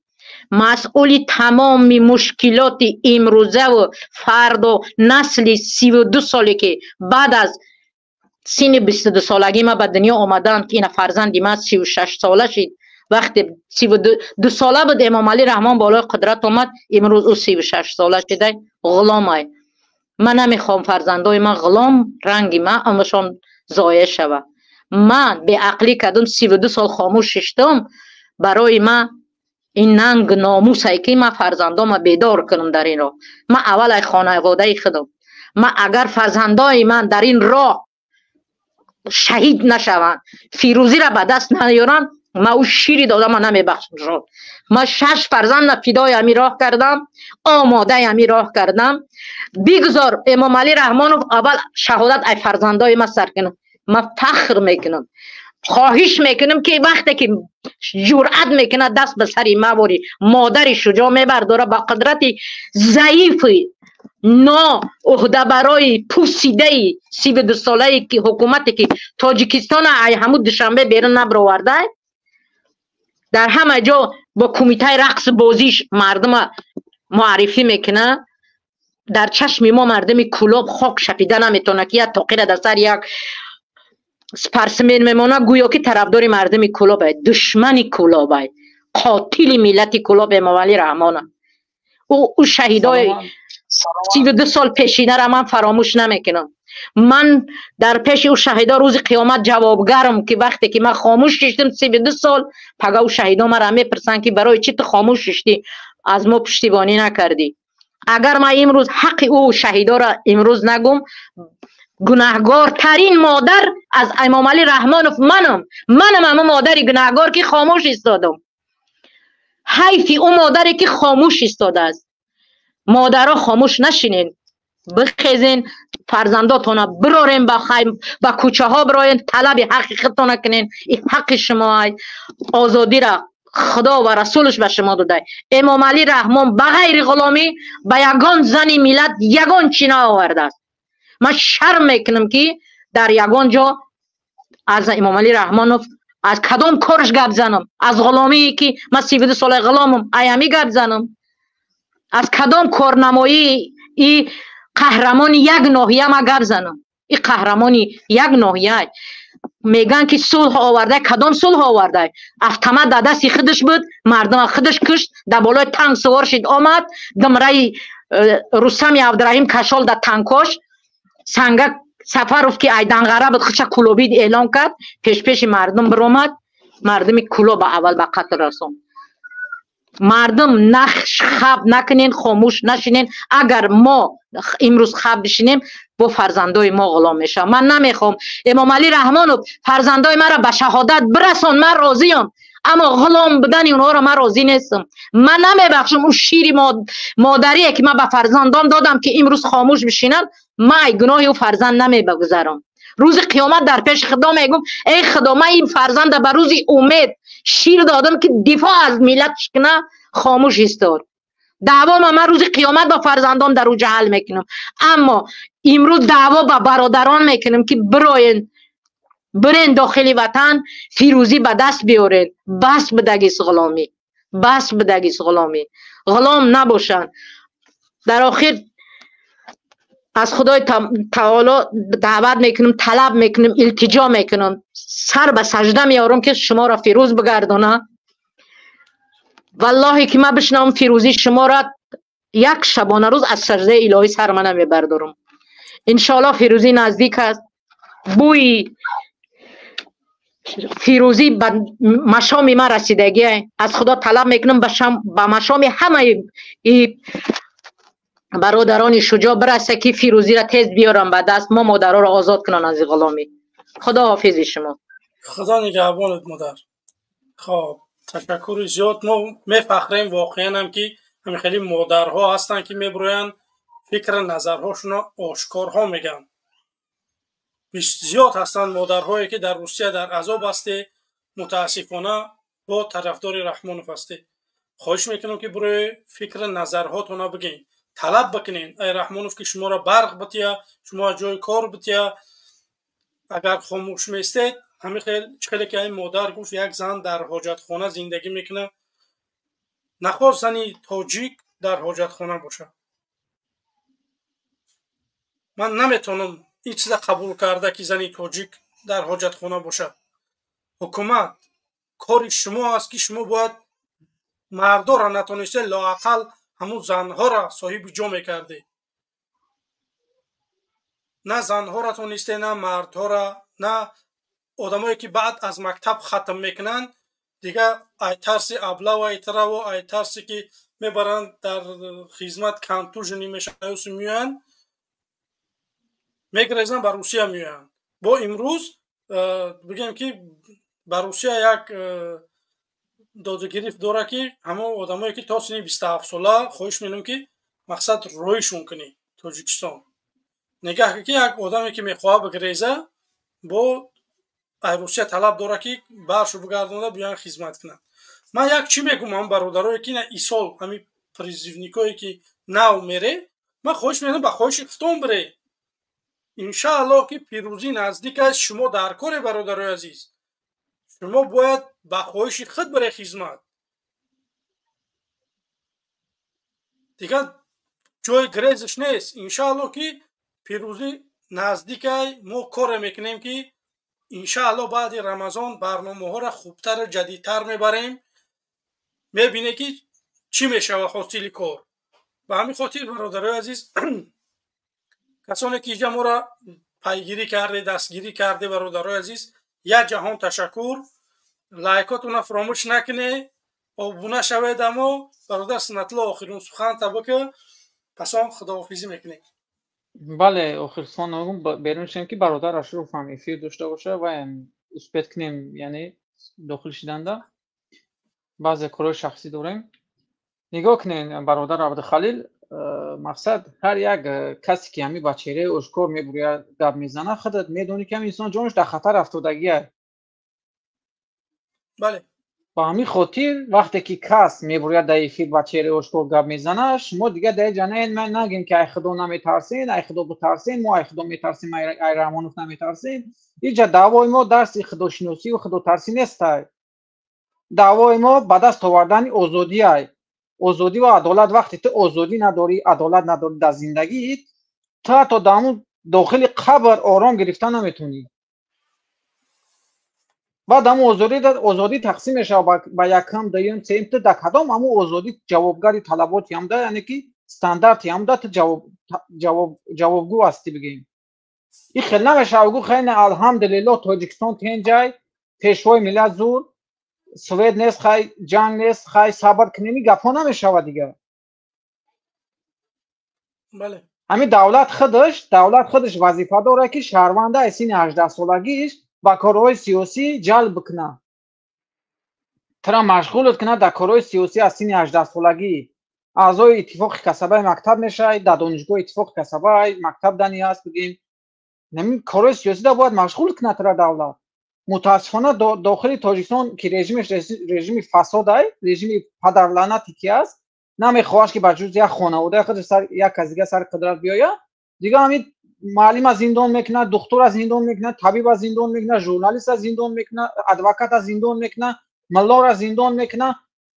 Масъули тамоми мушкилоти имрӯзаву фардо насли 32 соле ки баъд аз синни 22 солагӣ ма ба дунё омаданд, ки ина фарзанди ман 36 сола шид, вақте 32 сола буд Эмомалӣ Раҳмон болои қудрат омад, имрӯз ӯ 36 сола шида ғуломай. Ман намехоҳам фарзандои ман ғулом ранги ман умршон зоя шава. Ман беақлӣ кардум, 32 сол хомӯш шиштум, барои ман ин нанг номусае ки ман фарзандома бедор кунам дар ин роҳ. Ман аввал ай хонаводаи худам. Ман агар фарзандои ман дар ин роҳ шаҳид нашаванд, фирӯзиро ба даст наёранд, ман ӯ шири додама намебахшам. Ман 6 фарзанда фидои ҳамин роҳ кардам, омодаи ҳамин роҳ кардам. Бигзор Эмомалӣ Раҳмонов аввал шаҳодат ай фарзандои ман сар кунад. Ман фахр мекунам, хоҳиш мекунам ки вақте ки ҷуръат мекунад даст ба сари ма борӣ, модари шуҷоъ мебардора ба қудрати заифи ноуҳдабарои пусидаи 32 солаи ки ҳукумате ки Тоҷикистона ай ҳамун Душанбе берун набароварда, дар ҳама ҷо бо кумитаи рақс бозиш мардума муаррифӣ мекунад. Дар чашми мо мардуми Кӯлоб хок шапида наметавонад, ки як тоқира дар сари як спортсмен мемонад, гӯё ки тарафдори мардуми Кӯлоб ай, душмани Кӯлоб ай, қотили миллати Кӯлоб Эмомалӣ Раҳмон. Ӯ шаҳидои 32 сол пешинара ман фаромӯш намекунам. Ман дар пеши ӯ шаҳидо рӯзи қиёмат ҷавобгарам, ки вақте ки ман хомӯш шиштам 32 сол, пага ӯ шаҳидо маро мепурсанд, ки барои чӣ ту хомӯш шиштӣ, аз мо пуштибонӣ накардӣ. Агар ман имрӯз ҳаққи ӯ шаҳидоро имрӯз нагум, гунаҳгортарин модар аз Эмомалӣ Раҳмонов манам. Манам ҳамон модари гунаҳгор ки хомӯш истодам. Ҳайфи ӯ модаре ки хомӯш истодааст. Модаро хомӯш нашинен, бихезен, фарзандотона бирорен, ба кӯчаҳо бироен, талаби ҳаққи худтона кунен. Ин ҳаққи шумоай. Озодира Худо ва расулаш ба шумо додай. Эмомалӣ Раҳмон ба ғайри ғуломӣ ба ягон зани миллат ягон чӣ наовардааст. Ман шарм мекунам, ки дар ягон ҷо аз Эмомалӣ Раҳмонов аз кадом корш гап занам? Аз ғуломие ки ман 32 сола ғуломам, ай ҳами гап занам? Аз кадом корнамоии и қаҳрамони як ноҳия ман гап занам? И қаҳрамони як ноҳия мегӯянд, ки сулҳ оварда. Кадом сулҳ оварда? Автомат дар дасти худаш буд, мардума худаш кушт, дар болои танк сувор шид, омад думраи Рустами Абдураҳим кашол дар танкош. Сангак Сафаров ки ай Данғара буд, худша кулобӣ эълон кард, пешпеши мардум биромад, мардуми Кулоба аввал ба қатл расонд. Мардум хаб накунен, хомӯш нашинен. Агар мо имрӯз хаб бишинем, бо фарзандои мо ғулом мешавам. Ман намехоҳам Эмомалӣ Раҳмонов фарзандои маро ба шаҳодат бирасон, ман розиям, аммо ғулом будани онҳоро ман розӣ нестам. Ман намебахшам ӯ шири модарие ки ман ба фарзандом додам, ки имрӯз хомӯш бишинанд, ман ай гуноҳи ӯ фарзанд намебагузарам. Рӯзи қиёмат дар пеши Худо мегӯм: эй Худо, ман ин фарзанда ба рӯзи умед шир додам, ки дифоъ аз миллат куна, хомӯш истод. Даъвома ман рӯзи қиёмат бо фарзандом дар ӯ ҷаҳл мекунам, аммо имрӯз даъво ба бародарон мекунам, ки бироен, бирен дохили ватан, фирӯзӣ ба даст биёрен. Бас бидагис ғуломӣ, бас бидагис ғуломӣ, ғулом набошанд. Дар охир Аз Худои Таоло даъват мекунам, талаб мекунам, илтиҷо мекунам, сар ба сажда меорам, ки шуморо фирӯз бигардона. Валлоҳе ки ман бишнавам фирӯзии шуморо, як шабона рӯз аз саждаи илоҳӣ сар ман намебардорам. Иншоаллоҳ фирӯзӣ наздик аст. Бӯи фирӯзӣ ба машоми ман расидагӣ. Аз Худо талаб мекунам, ба машоми ҳамаи бародарони шуҷоъ бирасе, ки фирӯзиро тез биёрам ба даст, мо модароро озод кунанд аз ғуломӣ. Худо ҳофизи шумо. Худо нигаҳбонат, модар. Хоб, ташаккури зиёд. Мо мефахрем воқеанам, ки ҳамин хеле модарҳо ҳастанд, ки мебироянд, фикру назарҳошонро ошкорҳо мегӯянд. Зиёд ҳастанд модарҳое, ки дар Русия дар азоб ҳасте, мутаассифона бо тарафдори Раҳмонов ҳасте. Хоҳиш мекунам, ки бирои фикру назарҳотона бигӯед, талаб бикунед ай Раҳмонов, ки шуморо барқ бития, шумо ҷои кор бития. Агар хомӯш меистед, ҳамин хел чӣ хеле ки ай модар гуфт, як зан дар ҳоҷатхона зиндагӣ мекунад. Нахост зани тоҷик дар ҳоҷатхона бошад. Ман наметавонам ин чиза қабул карда, ки зани тоҷик дар ҳоҷатхона бошад. Ҳукумат, кори шумо аст, ки шумо бояд мардоро натонисте, лоақал ҳамун занҳоро соҳиби ҷо мекардед. На занҳоро тонисте, на мардҳоро, на одамое, ки баъд аз мактаб хатм мекунанд, дигар ай тарси облава итраву ай тарсе, ки мебаранд дар хизмат, контуженный мешаванд, меоянд, мегрезанд, ба Русия меоянд. Бо имрӯз бигем, ки ба Русия як додугирифт дорад, ки ҳамон одамое, ки то синни 27 сола, хоҳиш менам, ки мақсад роҳишон кунӣ Тоҷикистон. Нигаҳ, ки як одаме, ки мехоҳад бигреза, бо ай Русия талаб дорад, ки баршу бигардонда биёянд, хизмат кунанд. Ман як чӣ мегӯм, ҳам бародарое, ки на исол ҳамин призывникое, ки нав мере, ман хоҳиш менам, ба хоҳиши худтон бире. Иншааллоҳ, ки пирӯзӣ наздик аст. Шумо дар коре, бародарои азиз, шумо бояд ба хоҳиши худ бире хизмат. Дигар ҷои грезиш нест. Иншааллоҳ, ки пирӯзӣ наздикай. Мо коре мекунем, ки иншааллоҳ баъди Рамазон барномаҳоро хубтару ҷадидтар мебарем. Мебине, ки чӣ мешавад ҳосили кор. Ба ҳамин хотир, бародарои азиз, касоне, ки иҷа моро пайгирӣ карде, дастгирӣ карде, бародарои азиз, як ҷаҳон ташаккур. Лайкотона фаромӯш накунед, обуна шавед. Амо бародар Сунатулло, охирун суханта бикӯ, пас он худоҳофизӣ мекунем. Бале, охир сухан нагум, берун шем, ки бародар Ашроф ҳам эфир дошта боша ва успеть кунем, яъне дохил шиданда баъзе корҳои шахсӣ дорем. Нигоҳ кунед, бародар Абдухалил, мақсад, ҳар як касе, ки ҳамин ба чеҳраи ошкор мебурӯяд, гап мезанад, худат медонӣ, ки ҳамин инсон ҷонаш дар хатар афтодагиа. Бале. Ба ҳамин хотир, вақте ки кас мебурӯяд, дар эфир ба чеҳраи ошкор гап мезанад, шумо дигар дар ҷа ман нагем, ки ай Худо наметарсен, ай Худо битарсен, мо ай Худо метарсем, ай Раҳмонов наметарсем. Иҷа даъвои мо дарси худошиносию худотарсӣ нестай. Даъвои мо ба даст овардани озодиай, озодӣ ва адолат. Вақте ту озодӣ надорӣ, адолат надорӣ дар зиндагӣ, ту ҳатто дар ҳамун дохили қабр ором гирифта наметавонӣ. Баъд ҳамун озодӣ тақсим мешавад ба якум, дуюм, сеюм. Ту дар кадом ҳамун озодӣ ҷавобгари талаботи ҳамда, яъне ки стандарти ҳамда ту ҷавобгӯ ҳастӣ, бигӯем. Ин хел намешавад гӯ, хеле алҳамдулиллоҳ, Тоҷикистон тенҷай, пешвои миллат зур, свет нест, хай ҷанг нест, хай сабр кунем. Ин гапҳо намешавад дигар. Бале. Ҳамин давлат худаш вазифа дорад, ки шаҳрванда аз синни 18-солагиш ба корҳои сиёсӣ ҷалб бикунад, тура машғулат кунад дар корҳои сиёсӣ. Аз синни 18-солагӣ аъзои иттифоқи касабаи мактаб мешавад, дар донишгоҳ иттифоқи касабаи мактаб дани ҳаст, бигем, ҳамин корҳои сиёсида бояд машғул кунад тура давлат. Мутаассифона, дохили Тоҷикистон, ки режимаш режими фасодай, режими падарлаънате ки аст, намехоҳад, ки ба ҷуз як хонаводаи худаш як кас дига сари қудрат биёяд. Дига ҳамин муаллима зиндон мекунад, духтура зиндон мекунад, табиба зиндон мекунад, журналиста зиндон мекунад, адвоката зиндон мекунад, муллора зиндон мекунад.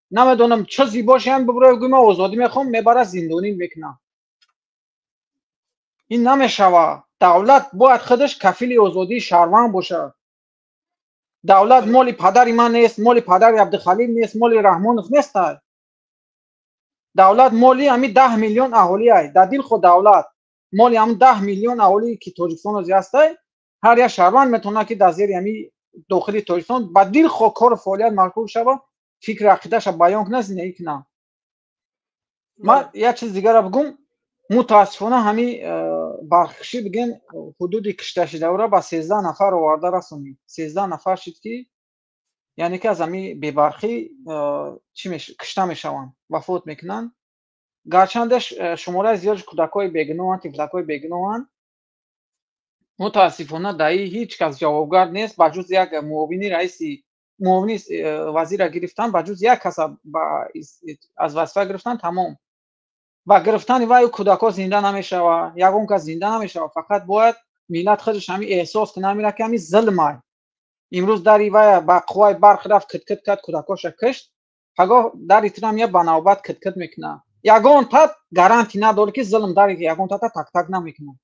Намедонам, чӣ зибошиам бибурӯй, гӯй ман озодӣ мехоҳам, мебара, зиндонӣ мекунад. Ин намешава. Давлат бояд худаш кафили озодии шаҳрванд бошад. Давлат моли падари ман нест, моли падари Абдухалил нест, моли Раҳмонов нест. Давлат моли ҳами 10 миллион аҳолӣ ай. Дар дил худ давлат моли ҳам 10 миллион аҳолӣ ки Тоҷикистон ози ҳастай, ҳар як шаҳрванд метавонад ки дар зери ҳами дохили Тоҷикистон ба дил хоҳ кору фаъолият машғул шава, фикру ақидаша баён кунад, зиндагӣ кунад. Ман як чиз дигарро бигӯм, мутаассифона ҳами барқкушӣ бигем ҳудуди кишташидаро ба 13 нафар оварда расонид. 13 нафар шид ки яъне ки аз ҳами бебарқӣ чӣ кишта мешаванд, вафот мекунанд. Гарчанде шумораи зиёди кӯдакҳои бегуноҳанд, тифлакҳои бегуноҳанд. Мутаассифона дар ин ҳеҷ кас ҷавобгар нест, ба ҷуз як муовини раиси муовини вазира гирифтан, ба ҷуз як каса аз вазифа гирифтан, тамом. Ба гирифтани вай кӯдакҳо зинда намешава, ягон кас зинда намешава. Фақат бояд миллат худаш ҳами эҳсос кунад, ҳамира ки ҳами зулмай. Имрӯз дари вай ба қувваи барқ рафт, киткит кард, кӯдакҳоша кишт, пагоҳ дари тирам я ба навбат киткит мекунад. Ягон тат гарантӣ надорӣ ки зулм дари ягон тата так-так намекунад.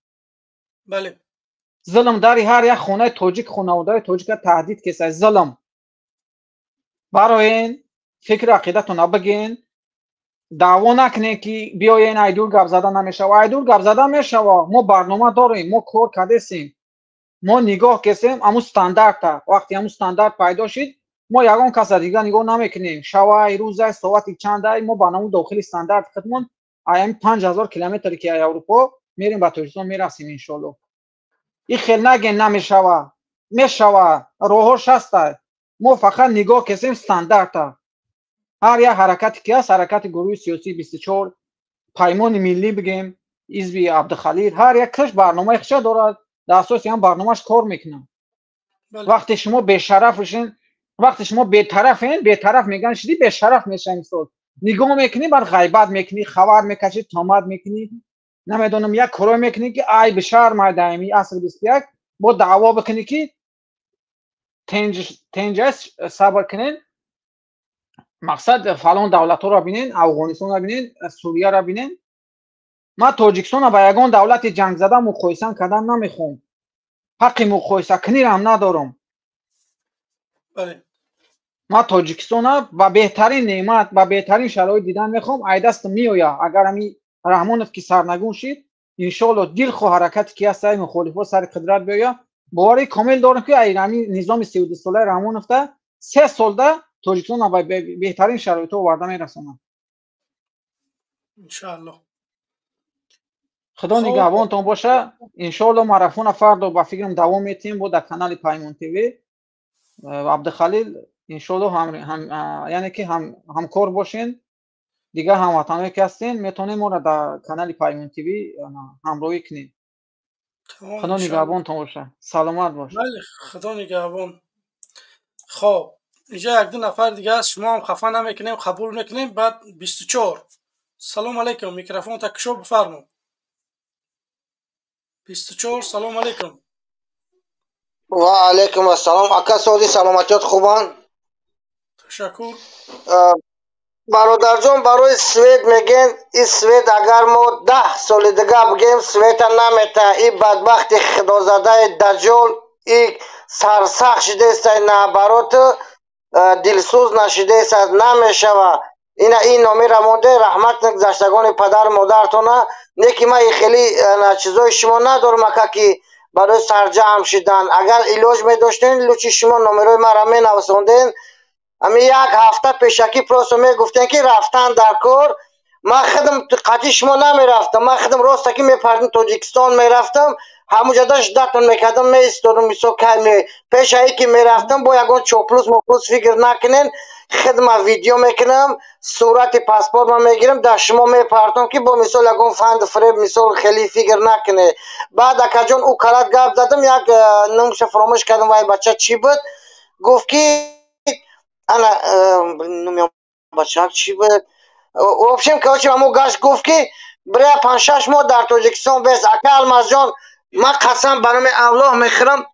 Бале. Зулм дари ҳар як хонаи тоҷик, хонаводаи тоҷика таҳдид кесай зулм. Бароен фикру ақидатона биген, даъво накунед ки биёен айдур гап зада намешава. Айдур гап зада мешава. Мо барнома дорем, мо кор кардесем, мо нигоҳ кесем аму стандарта. Вақте аму стандарт пайдо шид, мо ягон каса дига нигоҳ намекунем. Шавай, рӯзай, соати чандай, мо ба наму дохили стандарт худмон аями 5000 километре ки Аврупо мерем ба Тоҷикистон мерасем иншоалло. И хел наген намешава, мешава, роҳош ҳастай. Мо фақат нигоҳ кесем стандарта. Ҳар як ҳаракате ки ҳаст, ҳаракати гурӯҳи сиёсии 24, Паймони миллӣ бигем, ҳизби Абдухалил, ҳар як киш барномаи худша дорад, дар асоси ҳам барномааш кор мекунад. Вақте шумо бешараф шин, вақте шумо бетарафен, бетараф меган шиди, бешараф мешавӣ мисол. Нигоҳ мекунӣ, баъд ғайбат мекунӣ, хабар мекашӣ, томат мекунӣ, намедонам як корое мекунӣ ки айби шарм ай асри 21 бо даъво бикунӣ ки тенҷа сабр кунен. Мақсад фалон давлатҳоро бинен, Афғонистонро бинен, Сурияро бинен. Ман Тоҷикистонро ба ягон давлати ҷангзада муқоиса кардан намехоҳам. Ҳаққи муқоисакуниро ҳам надорам. Ман Тоҷикистонро ба беҳтарин неъмат, ба беҳтарин шароит дидан мехоҳам. Ай дастам меояд. Агар ҳами Раҳмонов ки сарнагун шид, иншоалло дилхоҳ ҳаракате ки ҳаст, ай мухолифо сари қудрат биёяд. Боварии комил дорам ки ай ҳами низоми 32-солаи Раҳмоновда 3 солда Тоҷикистонро ба беҳтарин шароитҳо оварда мерасонад. Иншоалло. Худо нигаҳбонтон боша. Иншоалло марафона фардо ба фикрам давом метиҳем бо дар канали Паймон ТВ. Абдухалил иншоалло яъне ки ҳамкор бошен. Дигар ҳамватаное ки ҳастен, метавонем моро дар канали Паймон ТВ ҳамроҳӣ кунем. Худо нигаҳбонтон боша. Саломат бош. Бале, Худо нигаҳбон. Хоб, инҷа як-ду нафар дига аст, шумо ҳам хафа намекунем, қабул мекунем. Баъд 24. Салом алейкум, микрофонта кушо бифармо. 24, салом алейкум. Ва алейкум ассалом. Ака сози саломатиёт хубанд? Ташаккур. Бародарҷон, барои свет мегӯем, ин свет агар мо 10 соли дига бигӯем, света намета. Ин бадбахти худозадаи даҷҷол, и сарсахт шидаеста, наоборот дилсӯз нашидаеста, намешава. Ина ин номера монде, раҳмат гузаштагони падару модартона. Не ки ман хеле чизои шумо надорам, ака, ки барои сарҷамъ шидан. Агар илоҷ медоштен, лучи шумо номерои маро менависонден. Ами як ҳафта пешакӣ просто мегуфтен ки рафтан дар кор. Ман худам қатъи шумо намерафтам, ман худам ростаки мепардим Тоҷикистон мерафтам, ҳамуҷада ждатон мекардам, меистодам. Мисол кай пешаи ки мерафтам, бо ягон чоплус моплус фикр накунен, хидма видео мекунам, сурати паспортма мегирам, дар шумо мепартом, ки бо мисол ягон фанду фиреб мисол хеле фикр накуне. Баъд акаҷон ӯ калат гап задам, як номша фаромӯш кардам, вай бача чӣ буд, гуфт ки ана номи бачаак чӣ буд, в общем, короче, ҳамо гашт гуфт ки биря 5-6 моҳ дар Тоҷикистон бес. Ака Алмазҷон, ман қасам ба номи Аллоҳ мехӯрам,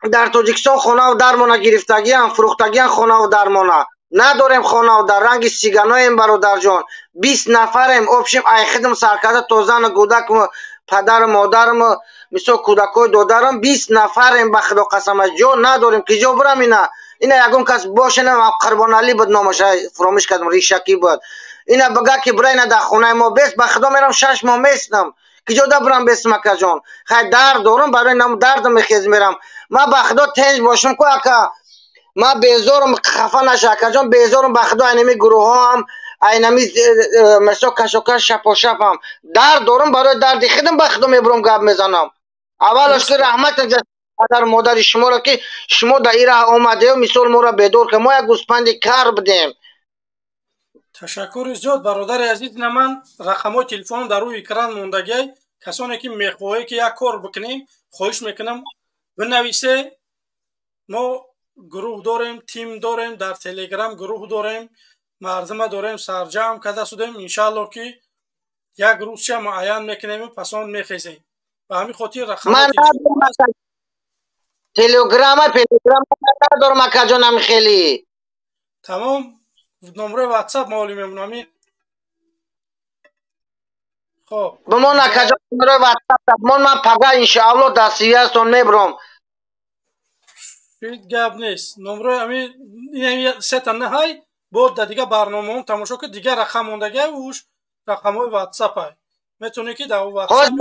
дар Тоҷикистон хонаву дармона гирифтагиам, фурӯхтагиам, хонаву дармона надорем, хонаву дар ранги сиганоем, бародарҷон. 20 нафарем, общем, ай хидм саркарда то зану гӯдак Падару модарам, мисол кӯдакҳои додарам, 20 нафарем, ба худо қасамаш, ҷо надорем, ки ҷо бурам ина. Ина ягон кас боше, на Қурбоналӣ буд номаша, фуромӯш кардам, ришакӣ буд. Ина бага ки бура, ина дар хонаи мо бест, ба худо мерам, 6 моҳ местам. Ки ҷо да бурам бестам, акаҷон? Хай, дард дорам, барои нам дардам мехез мерам. Ма ба худо тенҷ бошам ку, ака. Ма безорам, хафа наша, акаҷон, безорам, ба худо, айнами гурӯҳҳоам, айнами мисол кашокаш шапошапам. Дард дорам, барои дарди худам ба худо мебурам, гап мезанам. Аввалаш ки раҳмат падару модари шуморо, ки шумо дар ин раҳ омадею мисол моро бедор кар. Мо як гӯспанди кар будем. Ташаккури зиёд, бародари азиз. Ина ман рақамҳои телефонам дар рӯи экран мондагиай. Касоне ки мехоҳед ки як кор бикунем, хоҳиш мекунам, бинависе. Мо гурӯҳ дорем, тим дорем, дар Телеграм гурӯҳ дорем, мардума дорем, сарҷамъ карда шудем. Иншаалло ки як рӯзча муайян мекунем, пас он мехезем. Ба ҳамин хотир рақам Телеграма, Телеграма надорам, акаҷонам, хеле. Тамом, номраи Ватсап маолӣ мемонам. Хоб. Бимон, акаҷон, номраи Ватсап бимон, ман пага иншоалло дастгириятон мебурам. Ҳеҷ гап нест. Номраи ами сета наҳай, бо дар дигар барномаҳом тамошо ки дигар рақам мондагиай, уш рақамҳои Ватсапай. Метавонӣ ки дар Ватсап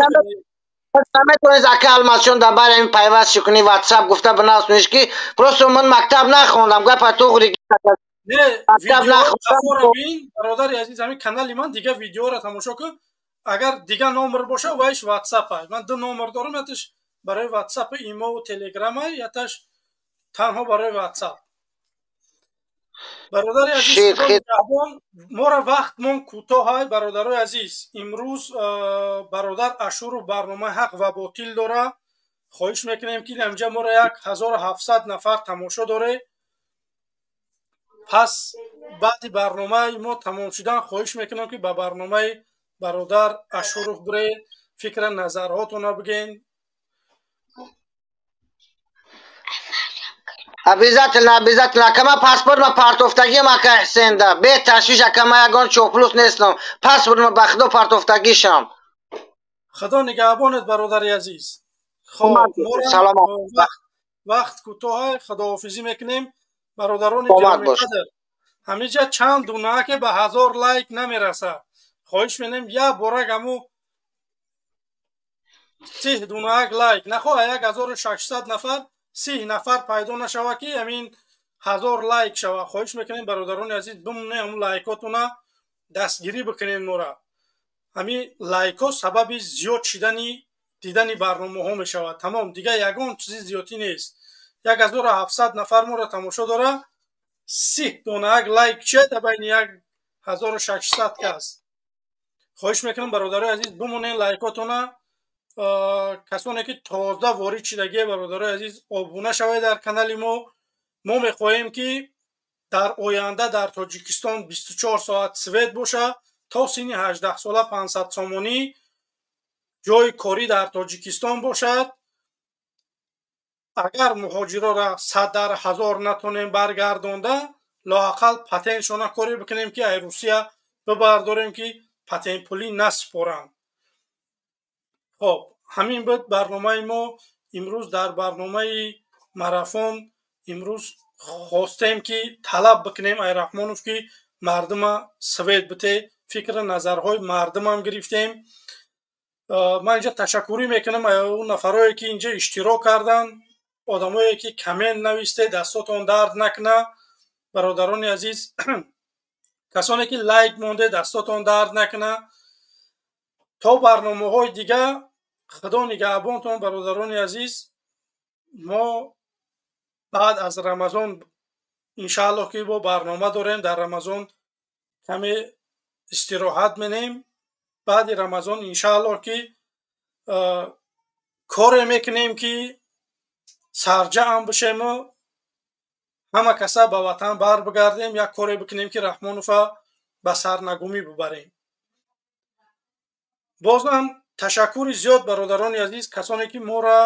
наметавонед, ака Алмазҷон, дар бари ҳамин пайваст кунӣ, Ватсап гуфта бинависониш, ки просто ман мактаб нахондам, гапа туғри. Не, видеоро бин, бародари азиз, ҳамин канали ман дигар видеоро тамошо кун. Агар дигар номер боша, вайш Ватсапай. Ман ду номер дорам, яташ барои Ватсапи, Имову Телеграмай, яташ танҳо барои Ватсап. Бародари азиз, мора вақтмон кӯтоҳай, бародарои азиз. Имрӯз бародар Ашуров барномаи ҳақ ва ботил дора. Хоҳиш мекунем ки инҷа моро 1700 нафар тамошо доре. Пас баъди барномаи мо тамом шудан, хоҳиш мекунам ки ба барномаи бародар Ашуров бире, фикра назарҳотона бигӯен. Обязательно, обязательно. Ака, ман паспорт ма партофтагиам, ака Ҳусенда. Бе ташвиш, ака, ман ягон чоплус нестам. Паспорт ма ба худо партофтагишам. Худо нигаҳбонет, бародари азиз. Хоб, салом. Вақт кӯтоҳа, худоҳофизӣ мекунем, бародарони гиромиқадр. Ҳамиҷа чанд дунаҳа ки ба 1000 лайк намерасад. Хоҳиш менем, як борак ҳаму 30 дунаак лайк нахоҳ, 1600 нафар, 30 нафар пайдо нашава ки ҳамин 1000 лайк шава. Хоҳиш мекунем, бародарони азиз, бимонем, ҳамун лайкотона дастгирӣ бикунем мора. Ҳамин лайкҳо сабаби зиёд шидани дидани барномаҳо мешавад. Тамом, дигар ягон чизи зиёдтӣ нест. 1700 нафар моро тамошо дора, 30 донаак лайк чия дар байни 1600 кас. Хоҳиш мекунам, бародарои азиз, бимонем лайкотона. Касоне ки тоза ворид шидагие, бародарои азиз, обуна шавед дар канали мо. Мо мехоҳем ки дар оянда дар Тоҷикистон 24 соат свет боша, то синни 18 сола 500 сомонӣ, ҷои корӣ дар Тоҷикистон бошад. Агар муҳоҷирора сад дар ҳазор натонем баргардонда, лоақал патентшона коре бикунем ки ай Русия бибардорем, ки патентпулӣ насупоранд. Хоб, ҳамин буд барномаи мо имрӯз дар барномаи марафон. Имрӯз хостем ки талаб бикунем ай Раҳмонов, ки мардума свет бите. Фикру назарҳои мардумам гирифтем. Ман инҷа ташаккурӣ мекунам он нафарое ки инҷа иштирок карданд, одамое ки коммент нависте, дастотон дард накуна, бародарони азиз. Касоне ки лайк монде, дастотон дард накуна. То барномаҳои дигар, худо нигаҳбонтон, бародарони азиз. Мо баъд аз Рамазон иншааллоҳ ки бо барнома дорем. Дар Рамазон каме истироҳат менем. Баъди Рамазон иншааллоҳ ки коре мекунем ки сарҷаъам бишему ҳама каса ба ватан бар бигардем, як коре бикунем ки Раҳмонова ба сарнагумӣ бибарем. Бозам ташаккури зиёд, бародарони азиз, касоне ки моро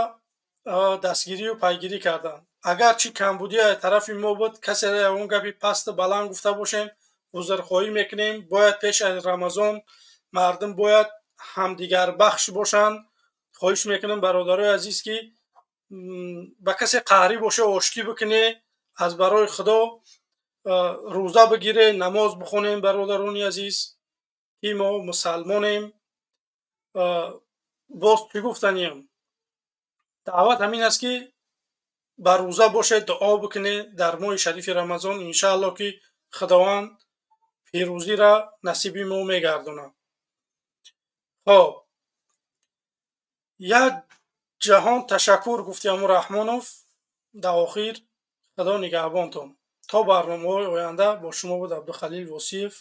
дастгирию пайгирӣ карданд. Агарчи камбудӣ аз тарафи мо буд, касеро ягон гапи пасту баланд гуфта бошем, узрхоҳӣ мекунем. Бояд пеш аз Рамазон мардум бояд ҳамдигарбахш бошанд. Хоҳиш мекунам, бародарои азиз, ки ба касе қаҳрӣ боша, оштӣ бикуне, аз барои Худо рӯза бигире, намоз бихонем, бародарони азиз, ки мо мусалмонем. Боз чӣ гуфтаниям? Даъват ҳамин аст, ки ба рӯза бошед, дуо бикунед дар моҳи шарифи Рамазон. Иншаалло, ки Худованд пирӯзиро насиби мо мегардонад. Хоб, як ҷаҳон ташаккур, гуфти ҳамун Раҳмонов. Дар охир, Худо нигаҳбонтон то барномаҳои оянда. Бо шумо буд Абдухалил Восиев.